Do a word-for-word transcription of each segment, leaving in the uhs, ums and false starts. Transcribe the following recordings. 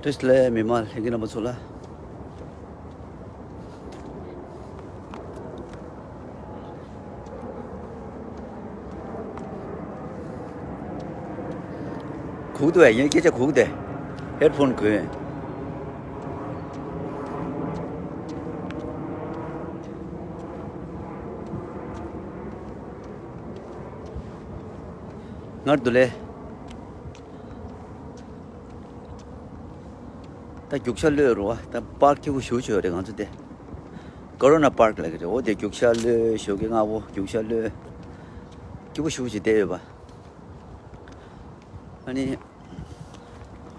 ཕིས་ལས་མི་མང་ལྷན་རྒྱས་རྣམ་པ་ཚོ་ལ། གུག་ཏུ་ཡིན་སྐད་ཆ་གུག་སྟེ། ཧེཌ་ཕོན་གོན། སྔར་དུ་ལས། ད་རྒྱུག་ཤར་གློད་རུ་བ་ད་པར་སྐྱིད་པོ་ཞུ་ཆོག་རེད་ང་ཚོ་དེ། ཀོ་རོ་ན་པར་ལ་གི་རེད་འོ་དེ་རྒྱུག་ཤར་གློད་ཞོགས་ཀས་སྔ་བོ་རྒྱུག་ཤར་གློད། སྐྱིད་པོ་ཞུ་ཅིག་བསྡད་ཡོད་པ། ཨ་ནི།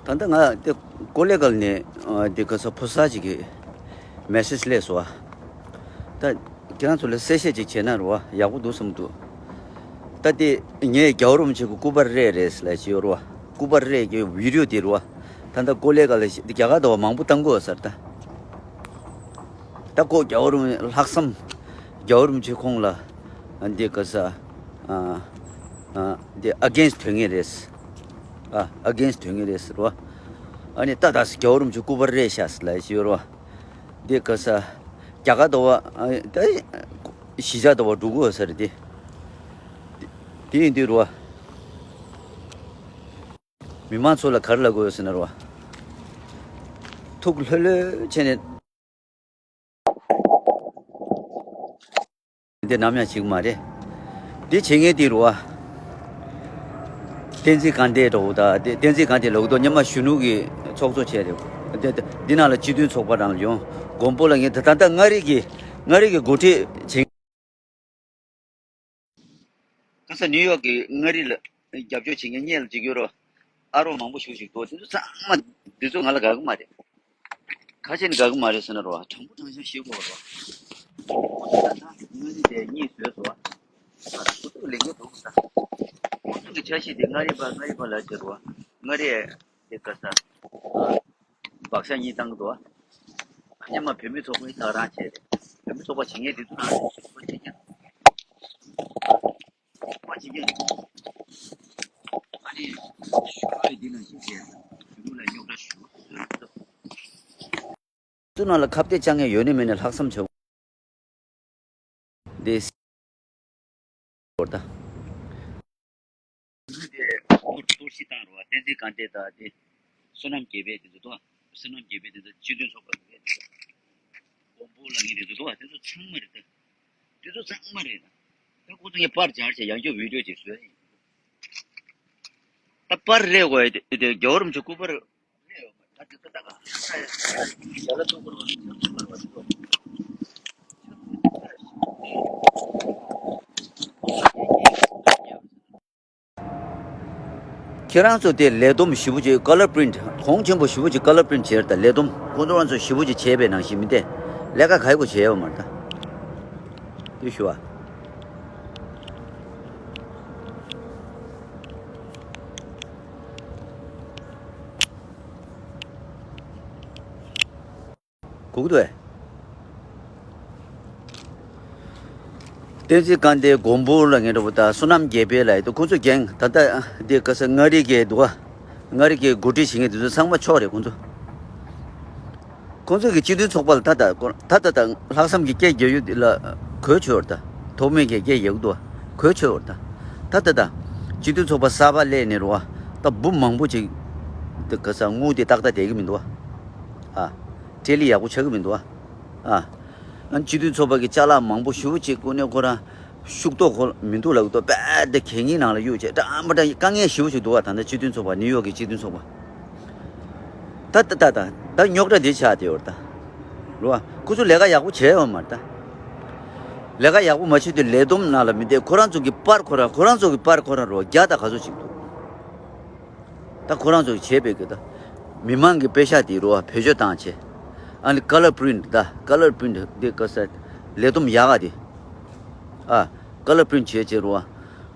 ད་ལྟ་ང་དེ་ཀོ་ལེ་གལ་ནས་དེ་ག་ས་ཕོ་གསར་ཅིག་གི་མེ་སེ་ཇི་སླེབས་སོང་བ། ད། ཁྱེད་རང་ཚོ་ལ་གསལ་བཤད་ཅིག་བྱས་ན་རེད་བ་ཡག་པོ་འདུག་བསམ་འདུག་ད་དེ་ངས་རྒྱལ་བ་རིན་པོ་ཆེ་གི་སྐུ་པར་རེད་རེད་ལབ་བྱས་ཡོད་རེད་བ། སྐུ་པར་རེད་ཀྱི་བི་ཌི་ཡོ་དེ་རེད་བ། ད་ལྟ་ཀོ་ལེ་ག་ལ་ཞིག་རྒྱ་གར་དུ་བ་མང་པོ་བཏང་དགོས་ས་རེད་ད། ད་ཁོ་རྒྱལ་བ་རིན་ལྷག་བསམ་རྒྱལ་བ་རིན་པོ་ཆེ་ཁོང་ལ་འདི་ག་ས་འདི་ཨ་གེན་སི་ཐོན་ངེས་རེད། ཨ་ཨ་གེན་སི་ཐོན་ངེས་རེད་ཟེར་བ། ཨ་ནི་ད་ད་རྒྱལ་བ་རིན་པོ་ཆེ་སྐུ་པར་རེད་ཤག་ལབ་བྱས་ཡོད་རེད་བ། འདི་ག་ས། རྒྱ་གར་དུ་བ་ད་གཞིས་ཆགས་དུ་བ་འགྲོ་དགོས་ས་རེད་དེ། དེ་ཡིན་དུས་རུ་བ། མི་མང་ཚོ་ལ་ག་རེ་ལབ་དགོས་ཟེར་ན་རུ་བ། ཐུགས་ལྷོད་ལྷོད་བྱས་ནས། འདི་ནམ་ཡང་བྱེད་ཀྱི་མ་རེད། འདི་བྱེད་མཁན་དེ་རུ་བ། བསྟན་འཛིན་དགའ་ལྡན་འདྲ་བོ་ད་དེ་བསྟན་འཛིན་དགའ་ལྡན་ལབ་དུས་སྔོན་མ་གཞོན་ནུ་གི་ཚོགས་གཙོ་བྱས་རེད། འདི་འདི་འདི་ནང་ལ་སྤྱི་མཐུན་ཚོགས་པ་རང་ཡོང་མགོན་པོ་ལ་ངས་ད་ད་ལྟ་མངའ་རིས་ཀྱི་མངའ་རིས་ཀྱི་འགོ་ཁྲིད་བྱེད། ཁ་ས་ནིའུ་ཡོག་གི་མངའ་རིས་ལ་རྒྱབ་སྐྱོར་བྱེད་མཁན་སྙེ་ལ་འཇིགས་ཡོད་རོ། ཨ་རོགས་མང་པོ་ཞིག་ཞིག་འདུག་དེ་ཚོ་ཚང་མ་དེ་ཚོ་ང་ལ་དགའ་གི་མ་རེད། ཁ་ཤས་ནི་དགའ་གི་མ་རེད་ཟེར་ན་རོ། དྲང་པོ་དྲང་བཞག་བཤད་དགོས་རོ། ཁོ་ཚོ་ད་ལྟ་མངའ་རིས་དེ་གཉིད་སོས་སོ། ཁོ་ཚོ་ལས་འགན་འདུག་ད། ཁོ་ཚོ་གི་འཆར་གཞི་དེ་མངའ་རིས་པ་མངའ་རིས་པ་ལ་བྱེད་རོ། མངའ་རིས་དེ་ག་ས། བག་ཆགས་གཉིས་བཏང་གི་འདུག་སྔོན་མ་བོད་མི་ཚོགས་པའི་ཐག་རང་བྱས་ཏེ། བོད་མི་ཚོགས་པ་བྱེད་མཁན་དེ་ཚོ་རང་ཚོགས་པ་བྱེད་མཁན། ཚོགས་པ་བྱེད་མཁན། ཨ་ནི། ཞུ་བ་འདི་ནང་བཞིན་བྱས། གཞོན་ནུ་ལ་རྙོག་དྲ་ཞུ། ཚོགས་ནང་ལ་ཁ་གཏད་བཅག་མཁན་ཡོད་ནི་མེད་ནི་ལྷག་བསམ་བྱ། འདི། བོར་ད། འདི་གཏོར་གཏོར་བཤིག་བཏང་རོགས་བསྟན་འཛིན་དགའ་ལྡན་དང་དེ། བསོད་ནམས་རྒྱལ་པའི་དེ་ཚོ་དང་། བསོད་ནམས་རྒྱལ་པའི་དེ་ཚོ་སྤྱི་མཐུན་ཚོགས་པ་དེ་ཚོ། མགོན་པོ་ལ་ངས་དེ་ཚོ་དང་དེ་ཚོ་ཚང་མ་རེད་ད། དེ་ཚོ་ཚང་མ་རེད་ད། ད་ཁོ་ཚོ་ངས་པར་སྦྱར་བྱས་ཡང་བསྐྱར་བི་ཌི་ཡོ་ཅིག་བཟོས་ཡིན། ད་པར་རེད་གོ་དེ་དེ་རྒྱལ་བ་རིན་པོ་ཆེ་སྐུ་པར། ཁྱེད་རང་ཚོ་དེ་ལས་བསྡོམས་ཞེ་པོ་ཅིག་ཀ་ལར་པི་རིན་ཊི་གོང་ཆེན་པོ་ཞེ་པོ་ཅིག་ཀ་ལར་པི་རིན་ཊི་བྱས་ད་ལས་བསྡོམས་ཁོང་ཚོ་རང་ཚོ་ཞེ་པོ་ཅིག་བྱས་པའི་ནང་བཞིན་མི་དེ་ལས་ཀ་ག་ཡི་གོ་བྱས་ཡོད་མ་རེད་ད། དེ་ཞུ་བ། གུག་ཏུ། བསྟན་འཛིན་དགའ་ལྡན་མགོན་པོ་ལ་ངས་འདྲ་པོ་ད་བསོད་ནམས་རྒྱལ་པའི་ལ་ཡི་ད་ཁོ་ཚོ་རྒྱན་ད་ལྟ་འདི་ག་ས་མངའ་རིས་ཀྱི་འདུག་བ། མངའ་རིས་ཀྱི་འགོ་ཁྲིད་བྱེད་མཁན་དེ་ཚོ་ཚང་མ་ཕྱོགས་རེད་ཁོ་ཚོ། ཁོ་ཚོ་གི་སྤྱི་མཐུན་ཚོགས་པ་ལ་ད་ད་ད་ད་ལྷག་བསམ་གྱི་སྐད་རྒྱག་ཡུལ་ལ་གོ་ཆོད་ད། ཐོགས་མེད་ཀྱི་སྐད་རྒྱག་འདུག་བ་གོ་ཆོད་ད། ད་ད་ད་སྤྱི་མཐུན་ཚོགས་པ་གསར་པ་སླེབས་ནས་རུ་བ་ད་འབུ་མང་པོ་ཅིག་འདི་ག་ས་དངུལ་དེ་ཏག་ཏག་བསྡད་ཀྱི་མི་འདུག་བ། ཨ། སྤྲེལ་ལི་ཡག་པོ་ཆགས་ཀྱི་མི་འདུག་ཨ། ཨ། སྤྱི་མཐུན་ཚོགས་པ་གི་ཅ་ལག་མང་པོ་ཞེ་པོ་ཅིག་ཀུན་ནས་ཁོ་རང་ཤུགས་ཏོག་ཁོ་མི་འདུག་ལབ་ཀྱི་འདུག་དཔེ་དེ་གད་སྙིགས་ནང་ལ་གཡུགས་བྱས་འདྲ་མ་འདྲ་དཀའ་ངལ་ཞེ་པོ་ཞིག་འདུག་བ། ད་ལྟ་སྤྱི་མཐུན་ཚོགས་པ་ནིའུ་ཡོག་གི་སྤྱི་མཐུན་ཚོགས་པ། ད་ད་ད་ད་ད་རྙོག་དྲ་འདི་ཆགས་བསྡད་ཡོད་རེད་ད། རེད་བ། ཁོ་ཚོ་ལས་ཀ་ཡག་པོ་བྱས་ཡོད་མ་རེད་ད། ལས་ཀ་ཡག་པོ་མ་བྱས་དུས་ལས་བསྡོམས་ནང་ལ་མི་བསྡད་ཁོ་རང་ཚོ་གི་པར་ཁོ་རང་ཁོ་རང་ཚོ་གི་པར་ཁོ་རང་རེད་བ་རྒྱ་ད་ག་ཚོད་ཅིག་འདུག་ད་ཁོ་རང་ཚོ་བྱས་པའི་གི་ད། མི་མང་གི་པེ་ཤ་དེ་རུ་བ་བེད་སྤྱོད་བཏང་བྱས། ཨ་ནི་ཀ་ལར་པི་རིན་ཊི་ད་ཀ་ལར་པི་རིན་ཊི་དེ་ག་ས་ལས་བསྡོམས་ཡག་ག་དེ། ཨ། ཀ་ལར་པི་རིན་ཊི་བྱས་བྱས་རུ་བ།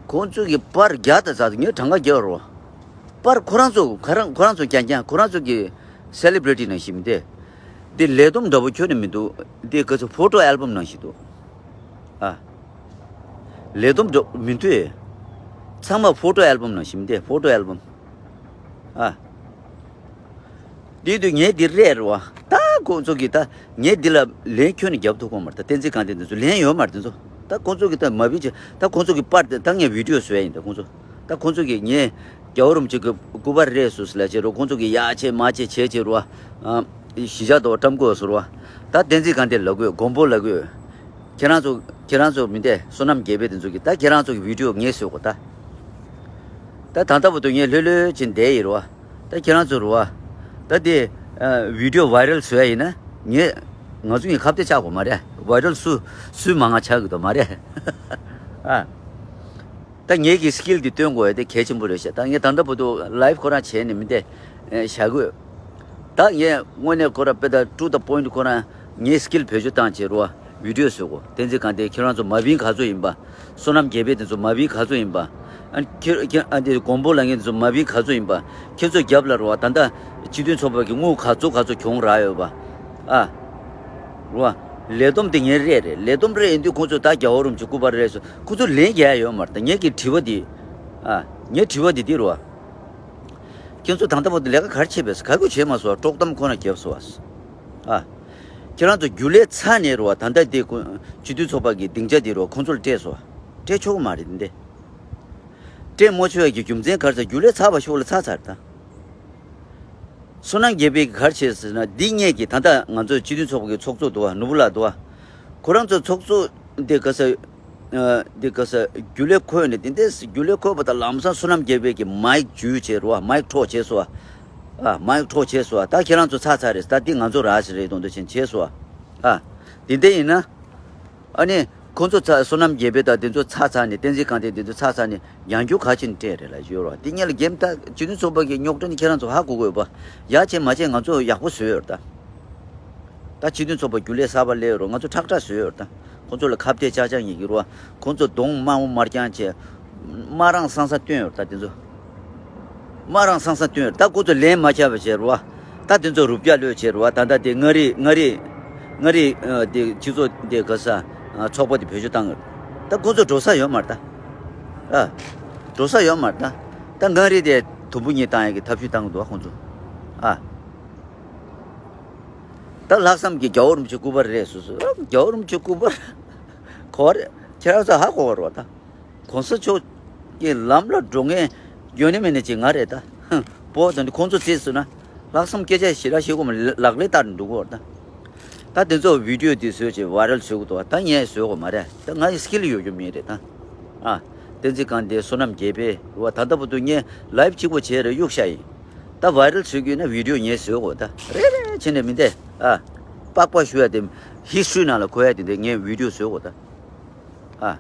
ཁོང་ཚོ་གི་པར་རྒྱ་ད་ཟ་དུ་ངས་གྲངས་ཀ་རྒྱག་རུ་བ། པར་ཁོ་རང་ཚོ་ཁོ་རང་ཁོ་རང་ཚོ་རྐྱང་རྐྱང་ཁོ་རང་ཚོ་གི་སེ་ལི་བྷི་རི་ཊི་ནང་བཞིན་མི་དེ། དེ་ལས་བསྡོམས་འདྲ་པོ་ཁྱོན་ནས་མི་འདུག་དེ་ག་ཚོད་ཕོ་ཊོ་ཨལ་བམ་ནང་བཞིན་འདུག་ཨ། ལས་བསྡོམས་འདྲ་མི་འདུག་ཚང་མ་ཕོ་ཊོ་ཨལ་བམ་ནང་བཞིན་དེ་ཕོ་ཊོ་ཨལ་བམ། ཨ། དེ་དུས་ངས་འདི་རེད་རེད་བ། ད་ཁོང་ཚོ་གིས་ད་ངས་འདི་ལ་ལན་ཁྱོན་ནས་རྒྱབ་ཐུབ་ཀྱི་མ་རེད། ད་བསྟན་འཛིན་གང་དེ་འདི་ཚོ་ལན་ཡོད་མ་རེད། དེ་ཚོ་ད་ཁོང་ཚོ་གིས་ད་མ་བིན་ཆེ། ད་ཁོང་ཚོ་གིས་པར་དེ་ད་ངས་བི་ཌིའོ་བཟོས་ཡིན། ད་ཁོང་ཚོ་ད་ཁོང་ཚོ་གིས་ངས་རྒྱལ་བ་རིན་པོ་ཆེ་གི་སྐུ་པར་རེད་ཟེར་ཟེར་ལབ་བྱས་རོ། ཁོང་ཚོ་གིས་ཡ་བྱས་མ་བྱས་བྱས་བྱས་རོ། ཨ། གཞིས་ཆགས་དོ་བཀྲམ་དགོས་ཟེར་རོ། ད་བསྟན་འཛིན་གང་དེ་ལབ་དགོས། མགོན་པོ་ལབ་དགོས། ཁྱེད་རང་ཚོ་ཁྱེད་རང་ཚོ་མི་འདས་བསོད་ནམས་རྒྱལ་པོ་དེ་ཚོ་གིས་ད་ཁྱེད་རང་ཚོ་གི་བི་ཌིའོ་ངས་བཟོས་གོ་ད། ད་ད་ལྟ་བར་དུ་ངས་ལྷོད་ལྷོད་བྱས་བསྡད་ཡིན་རོ། ད་ཁྱེད་རང་ཚོ་རོ། ད་དེ་ཨ་བི་ཌིའོ་ཝའི་རལ་བཟོ་ཡ་ཡིན་ན་ངས་ང་ཚོ་ངས་ཁ་གཏད་བཅག་དགོས་མ་རེད། ཝའི་རལ་སུ་སུས་མང་ང་ཆགས་གི་འདུག་མ་རེད། ཨ། ད་ངེད་ཀྱི་སི་ཀིལ་འདི་སྟོན་དགོས་ཡ་དེ་གལ་ཆེན་པོ་རེད་ཤག་ད་ངས་ད་ལྟ་བར་དུ་ལའིབ་ཁོ་རང་བྱས་ནས་མི་འདས་བཞག་གི་ཡོད། ད་ངས་དངོས་གནས་ཁོ་རང་དཔེ་ད་ཊུ་ད་པོ་ཡིན་ཊི་ཁོ་རང་ངའི་སི་ཀིལ་བེད་སྤྱོད་བཏང་བྱས་རོ། བི་ཌིའོ་བཟོས་གོ། བསྟན་འཛིན་གང་དེ་ཁྱེད་རང་ཚོ་མ་བིན་ག་ཚོད་ཡིན་པ། བསོད་ནམས་རྒྱལ་པོ་དེ་ཚོ་མ་བིན་ག་ཚོད་ཡིན་པ། ཨ་ཁྱེད་ཁྱེད་ཨ་དེ་མགོན་པོ་ལབ་མཁན་དེ་ཚོ་མ་བིན་ག་ཚོད་ཡིན་པ། ཁྱེད་ཚོ་རྒྱབ་ལ་རོ། ད་ལྟ་སྤྱི་མཐུན་ཚོགས་པ་གི་དངུལ་ག་ཚོད་ག་ཚོད་གྱོང་རག་ཡོད་པ། ཨ། རོ། ལས་བསྡོམས་དེ་ངའི་རེད་རེད། ལས་བསྡོམས་རེད་ཡིན་དུས་ཁོང་ཚོ་ད་རྒྱལ་བ་རིན་པོ་ཆེ་སྐུ་པར་རེད་ཟེར་ཁོང་ཚོ་ལན་རྒྱག་ཡ་ཡོད་མ་རེད། ད་ངེད་ཀྱི་དྲི་བ་འདི། ཨ། ངའི་དྲི་བ་འདི་འདི་རོ། ཁྱེད་ཚོ་ད་ལྟ་བར་དུ་ལས་ཀ་ག་རེ་བྱས་པས། ག་གུ་བྱས་མ་སོང་། དཀྲོག་གཏམ་ཁོ་ན་བརྒྱབ་སོང་། ཨ། ཁྱེད་རང་ཚོ་རྒྱུན་ལས་ཚར་ནས་རོ། ད་ལྟ་འདི་ཁོ་སྤྱི་འཐུས་ཚོགས་པ་གི་སྡིངས་ཆ་འདི་རོ་ཁོང་ཚོ་ལ་སྤྲད་སོང་། སྤྲད་ཆོག་གི་མ་རེད་འདི། སྤྲད་མ་ཆོག་ཡ་གི་རྒྱུ་མཚན་ག་རེ་ཟེར། རྒྱུན་ལས་ཚར་བ་ཤོག་ལ་ཚར་ཚར་ད། བསོད་ནམས་རྒྱལ་པོས་ག་རེ་བྱས་ཟེར་ན། འདི་སྔོན་གྱི་ད་ལྟ་ང་ཚོ་སྤྱི་འཐུས་ཚོགས་པ་གི་ཚོགས་གཙོ་འདུག་བ། ནོར་བུ་ལགས་འདུག་བ། ཁོ་རང་ཚོ་ཚོགས་གཙོ་འདི་ག་ས་ཨ་འདི་ག་ས་རྒྱུན་ལས་འཁོད་ནས། དེ་འདྲའི་རྒྱུན་ལས་འཁོད་པ་དང་ལམ་སང་བསོད་ནམས་རྒྱལ་པོས་ཀྱི་མའིག་འཇུས་བྱས་རོ། མའིག་འཕྲོག་བྱས་སོང་བ། ཨ། མའིག་འཕྲོག་བྱས་སོང་བ། ད་ཁྱེད་རང་ཚོ་ཚར་ཚར་རེད། ད་འདི་ང་ཚོ་རག་བྱས་རེད་དོན་དུ་ཕྱིན་བྱས་སོང་བ། ཨ། དེ་འདྲ་ཡིན་ན། ཨ་ནི་ཁོང་ཚོ་ཚ་བསོད་ནམས་རྒྱལ་པོ་དང་དེ་ཚོ་ཚར་ཚར་ནས། བསྟན་འཛིན་གང་དེ་དེ་ཚོ་ཚར་ཚར་ནས་ཡང་བསྐྱར་ག་ཅིག་སྤྲད་རེད་ལབ་ཡོད་རོ། དེ་སྔོན་ལ་འགེམ་ད་སྤྱི་འཐུས་ཚོགས་པ་གི་རྙོག་དྲ་ནི་ཁྱེད་རང་ཚོ་ཧ་གོ་དགོས་པ། ཡ་བྱས་མ་བྱས་ང་ཚོ་ཡག་པོ་བཟོས་ཡོད་རེད་ད། ད་སྤྱི་འཐུས་ཚོགས་པ་རྒྱུན་ལས་གསར་པ་སླེབས་ཡོད་རོ། ང་ཚོ་ཁྲག་ཁྲག་བཟོས་ཡོད་རེད་ད། ཁོང་ཚོ་ལ་ཁ་གཏད་ཅག་ཅག་ཡིན་གྱི་རོ། ཁོང་ཚོ་གདོང་དམར་པོ་དམར་རྐྱང་བྱས། དམར་རང་སང་སང་སྟོན་ཡོད་རེད་ད་དེ་ཚོ། མ་རང་སང་སང་སྟོན་ད་ཁོ་ཚོ་ལན་མ་རྒྱབ་པ་བྱས་རོ། ད་དེ་ཚོ་རུ་བརྒྱ་ལོས་བྱས་རོ། ད་ད་དེ་མངའ་རིས་མངའ་རིས་མངའ་རིས་ཨ་དེ་སྤྱི་ཚོགས་དེ་ག་ས་ཨ་ཚོགས་པ་དེ་བེད་སྤྱོད་བཏང་ཡོད། ད་ཁོ་ཚོ་འགྲོ་ས་ཡོད་མ་རེད་ད། ཨ། འགྲོ་ས་ཡོད་མ་རེད་ད། ད་མངའ་རིས་དེ་དུམ་བུ་གཉིས་བཏང་ཡ་གི་ཐབས་ཤེས་བཏང་གི་འདུག་ཁོ་ཚོ། ཨ། ད་ལྷག་བསམ་གྱི་རྒྱལ་བ་རིན་པོ་ཆེ་སྐུ་པར་རེད་ཟེར་ཟེར། རྒྱལ་བ་རིན་པོ་ཆེ་སྐུ་པར་གོ་བ་རེད། ཁྱེད་རང་ཚོ་ཧ་གོ་བ་རེད་བ་ད། གོང་ས་མཆོག་གི་ལམ་ལ་འགྲོ་མཁན་ཡོད་ནི་མེད་ནི་ཅིག་ང་རེད་ད། ཧུམ། པོ་དེ་འདྲ་ཁོང་ཚོ་རྩིས་སོང་ན། ལྷག་བསམ་སྐད་ཆ་ཞེ་དྲག་བཤད་དགོས་མ་རེད། ལག་ལེན་བསྟར་འགྲོ་དགོས་རེད་ད། ད་དེ་ཚོ་བི་ཌིའོ་དེ་བཟོས་བྱས་ཝའི་རལ་བཟོ་གི་འདུག་བ། ད་ངས་བཟོས་དགོས་མ་རེད། ད་ང་ཡི་སི་ཀིལ་ཡོད་རྒྱུ་མེད་རེད་ད། ཨ། བསྟན་འཛིན་གང་དེ་བསོད་ནམས་རྒྱས་པས་རེད་བ། ད་ལྟ་བར་དུ་ངས་ལའིབ་གཅིག་པོ་བྱས་རེད། གཡུག་བཞག་ཡིན། ད་ཝའི་རལ་བཟོ་དགོས་ན་བི་ཌིའོ་ངས་བཟོས་དགོས་ད། རེ་རེ་བྱས་ནས་མི་འདས། ཨ། པགས་པ་བཤུ་ཡ་དེ། ཧི་སི་ཊོ་རི་ནང་ལ་འཁོད་ཡ་དེ་འདྲ་ངས་བི་ཌིའོ་བཟོས་དགོས་ད། ཨ།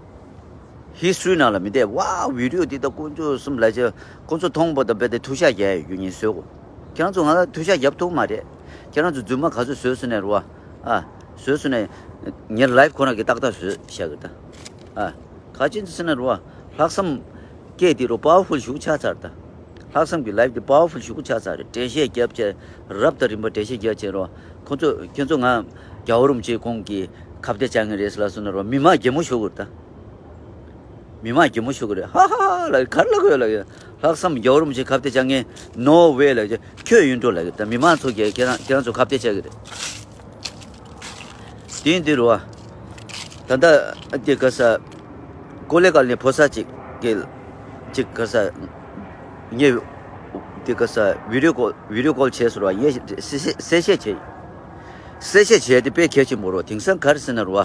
ཧི་སི་ཊོ་རི་ནང་ལ་མི་འདས། ཝའོ། བི་ཌིའོ་འདི་ད་དཀོན་མཆོག་གསུམ་ལ་ཆེ། ཁོང་ཚོ་མཐོང་བ་དང་རྦད་དེ་ཐུགས་ཤ་རྒྱག་ཡ་ཡོད་རྒྱུ་ངས་བཟོས་གོ། ཁྱེད་རང་ཚོ་ང་ལ་ཐུགས་ཤ་རྒྱབ་ཐུབ་མ་རེད། ཁྱེད་རང་ཚོ་རྫུན་མ་ག་ཚོད་བཟོས་སོང་ནས་རེད་བ། ཨ། བཟོས་སོང་ནས། ངའི་ལའིབ་ཁོ་རང་གིས་ཏག་ཏག་བཟོས་བཞག་གི་ད། ཨ། ག་ཅི་ཟེར་ན་རེད་བ། ལྷག་བསམ་སྐད་དེ་རུ་པ་ཝར་ཕུལ་ཞིག་ཆགས་ཚར་ད། ལྷག་བསམ་གྱི་ལའིབ་དེ་པ་ཝར་ཕུལ་ཞིག་ཆགས་ཚར་རེད། འགྲེལ་བཤད་རྒྱབ་བྱས་རབ་དང་རིམ་པ་འགྲེལ་བཤད་རྒྱབ་བྱས་རོ། ཁོ་ཚོ་ཁྱེད་ཚོ་ང་རྒྱལ་བ་རིན་པོ་ཆེ་ཁོང་གི་ཁ་གཏད་བཅག་མཁན་རེད་ཟེར་ལབ་སོང་ན་རོ། མི་མང་གད་མོ་ཤོར་གི་རེད་ད། མི་མང་གད་མོ་ཤོར་གི་རེད། ཧ་ཧ་ཧ་ལབ། ག་རེ་ལབ་གི་ཡོད་ལབ་གི། ལྷག་བསམ་རྒྱལ་བ་རིན་པོ་ཆེ་ཁ་གཏད་བཅག་མཁན་ནོ་ཝེ་ལབ་གི། ཁྱོད་ཡིན་འགྲོ་ལབ་གི། ད་མི་མང་ཚོ་གིས་ཁྱེད་རང་ཁྱེད་རང་ཚོ་ཁ་གཏད་བཅག་གི་རེད། དེ་ཡིན་དུས་རེད་བ། ད་ལྟ་དེ་ག་ས་ཀོ་ལེ་གལ་ནས་ཕོ་གསར་ཅིག་གིས་ཅིག་ག་ས་ངས་དེ་ག་ས་བི་ཌིའོ་ཀོལ་བི་ཌིའོ་ཀོལ་བྱས་སོང་ར། ངས་གསལ་བཤད་གསལ་བཤད་བྱས། གསལ་བཤད་བྱས་དེ་དཔེ་གལ་ཆེན་པོ་རེད། དེང་སང་ག་རེ་ཟེར་ན་རེད་བ།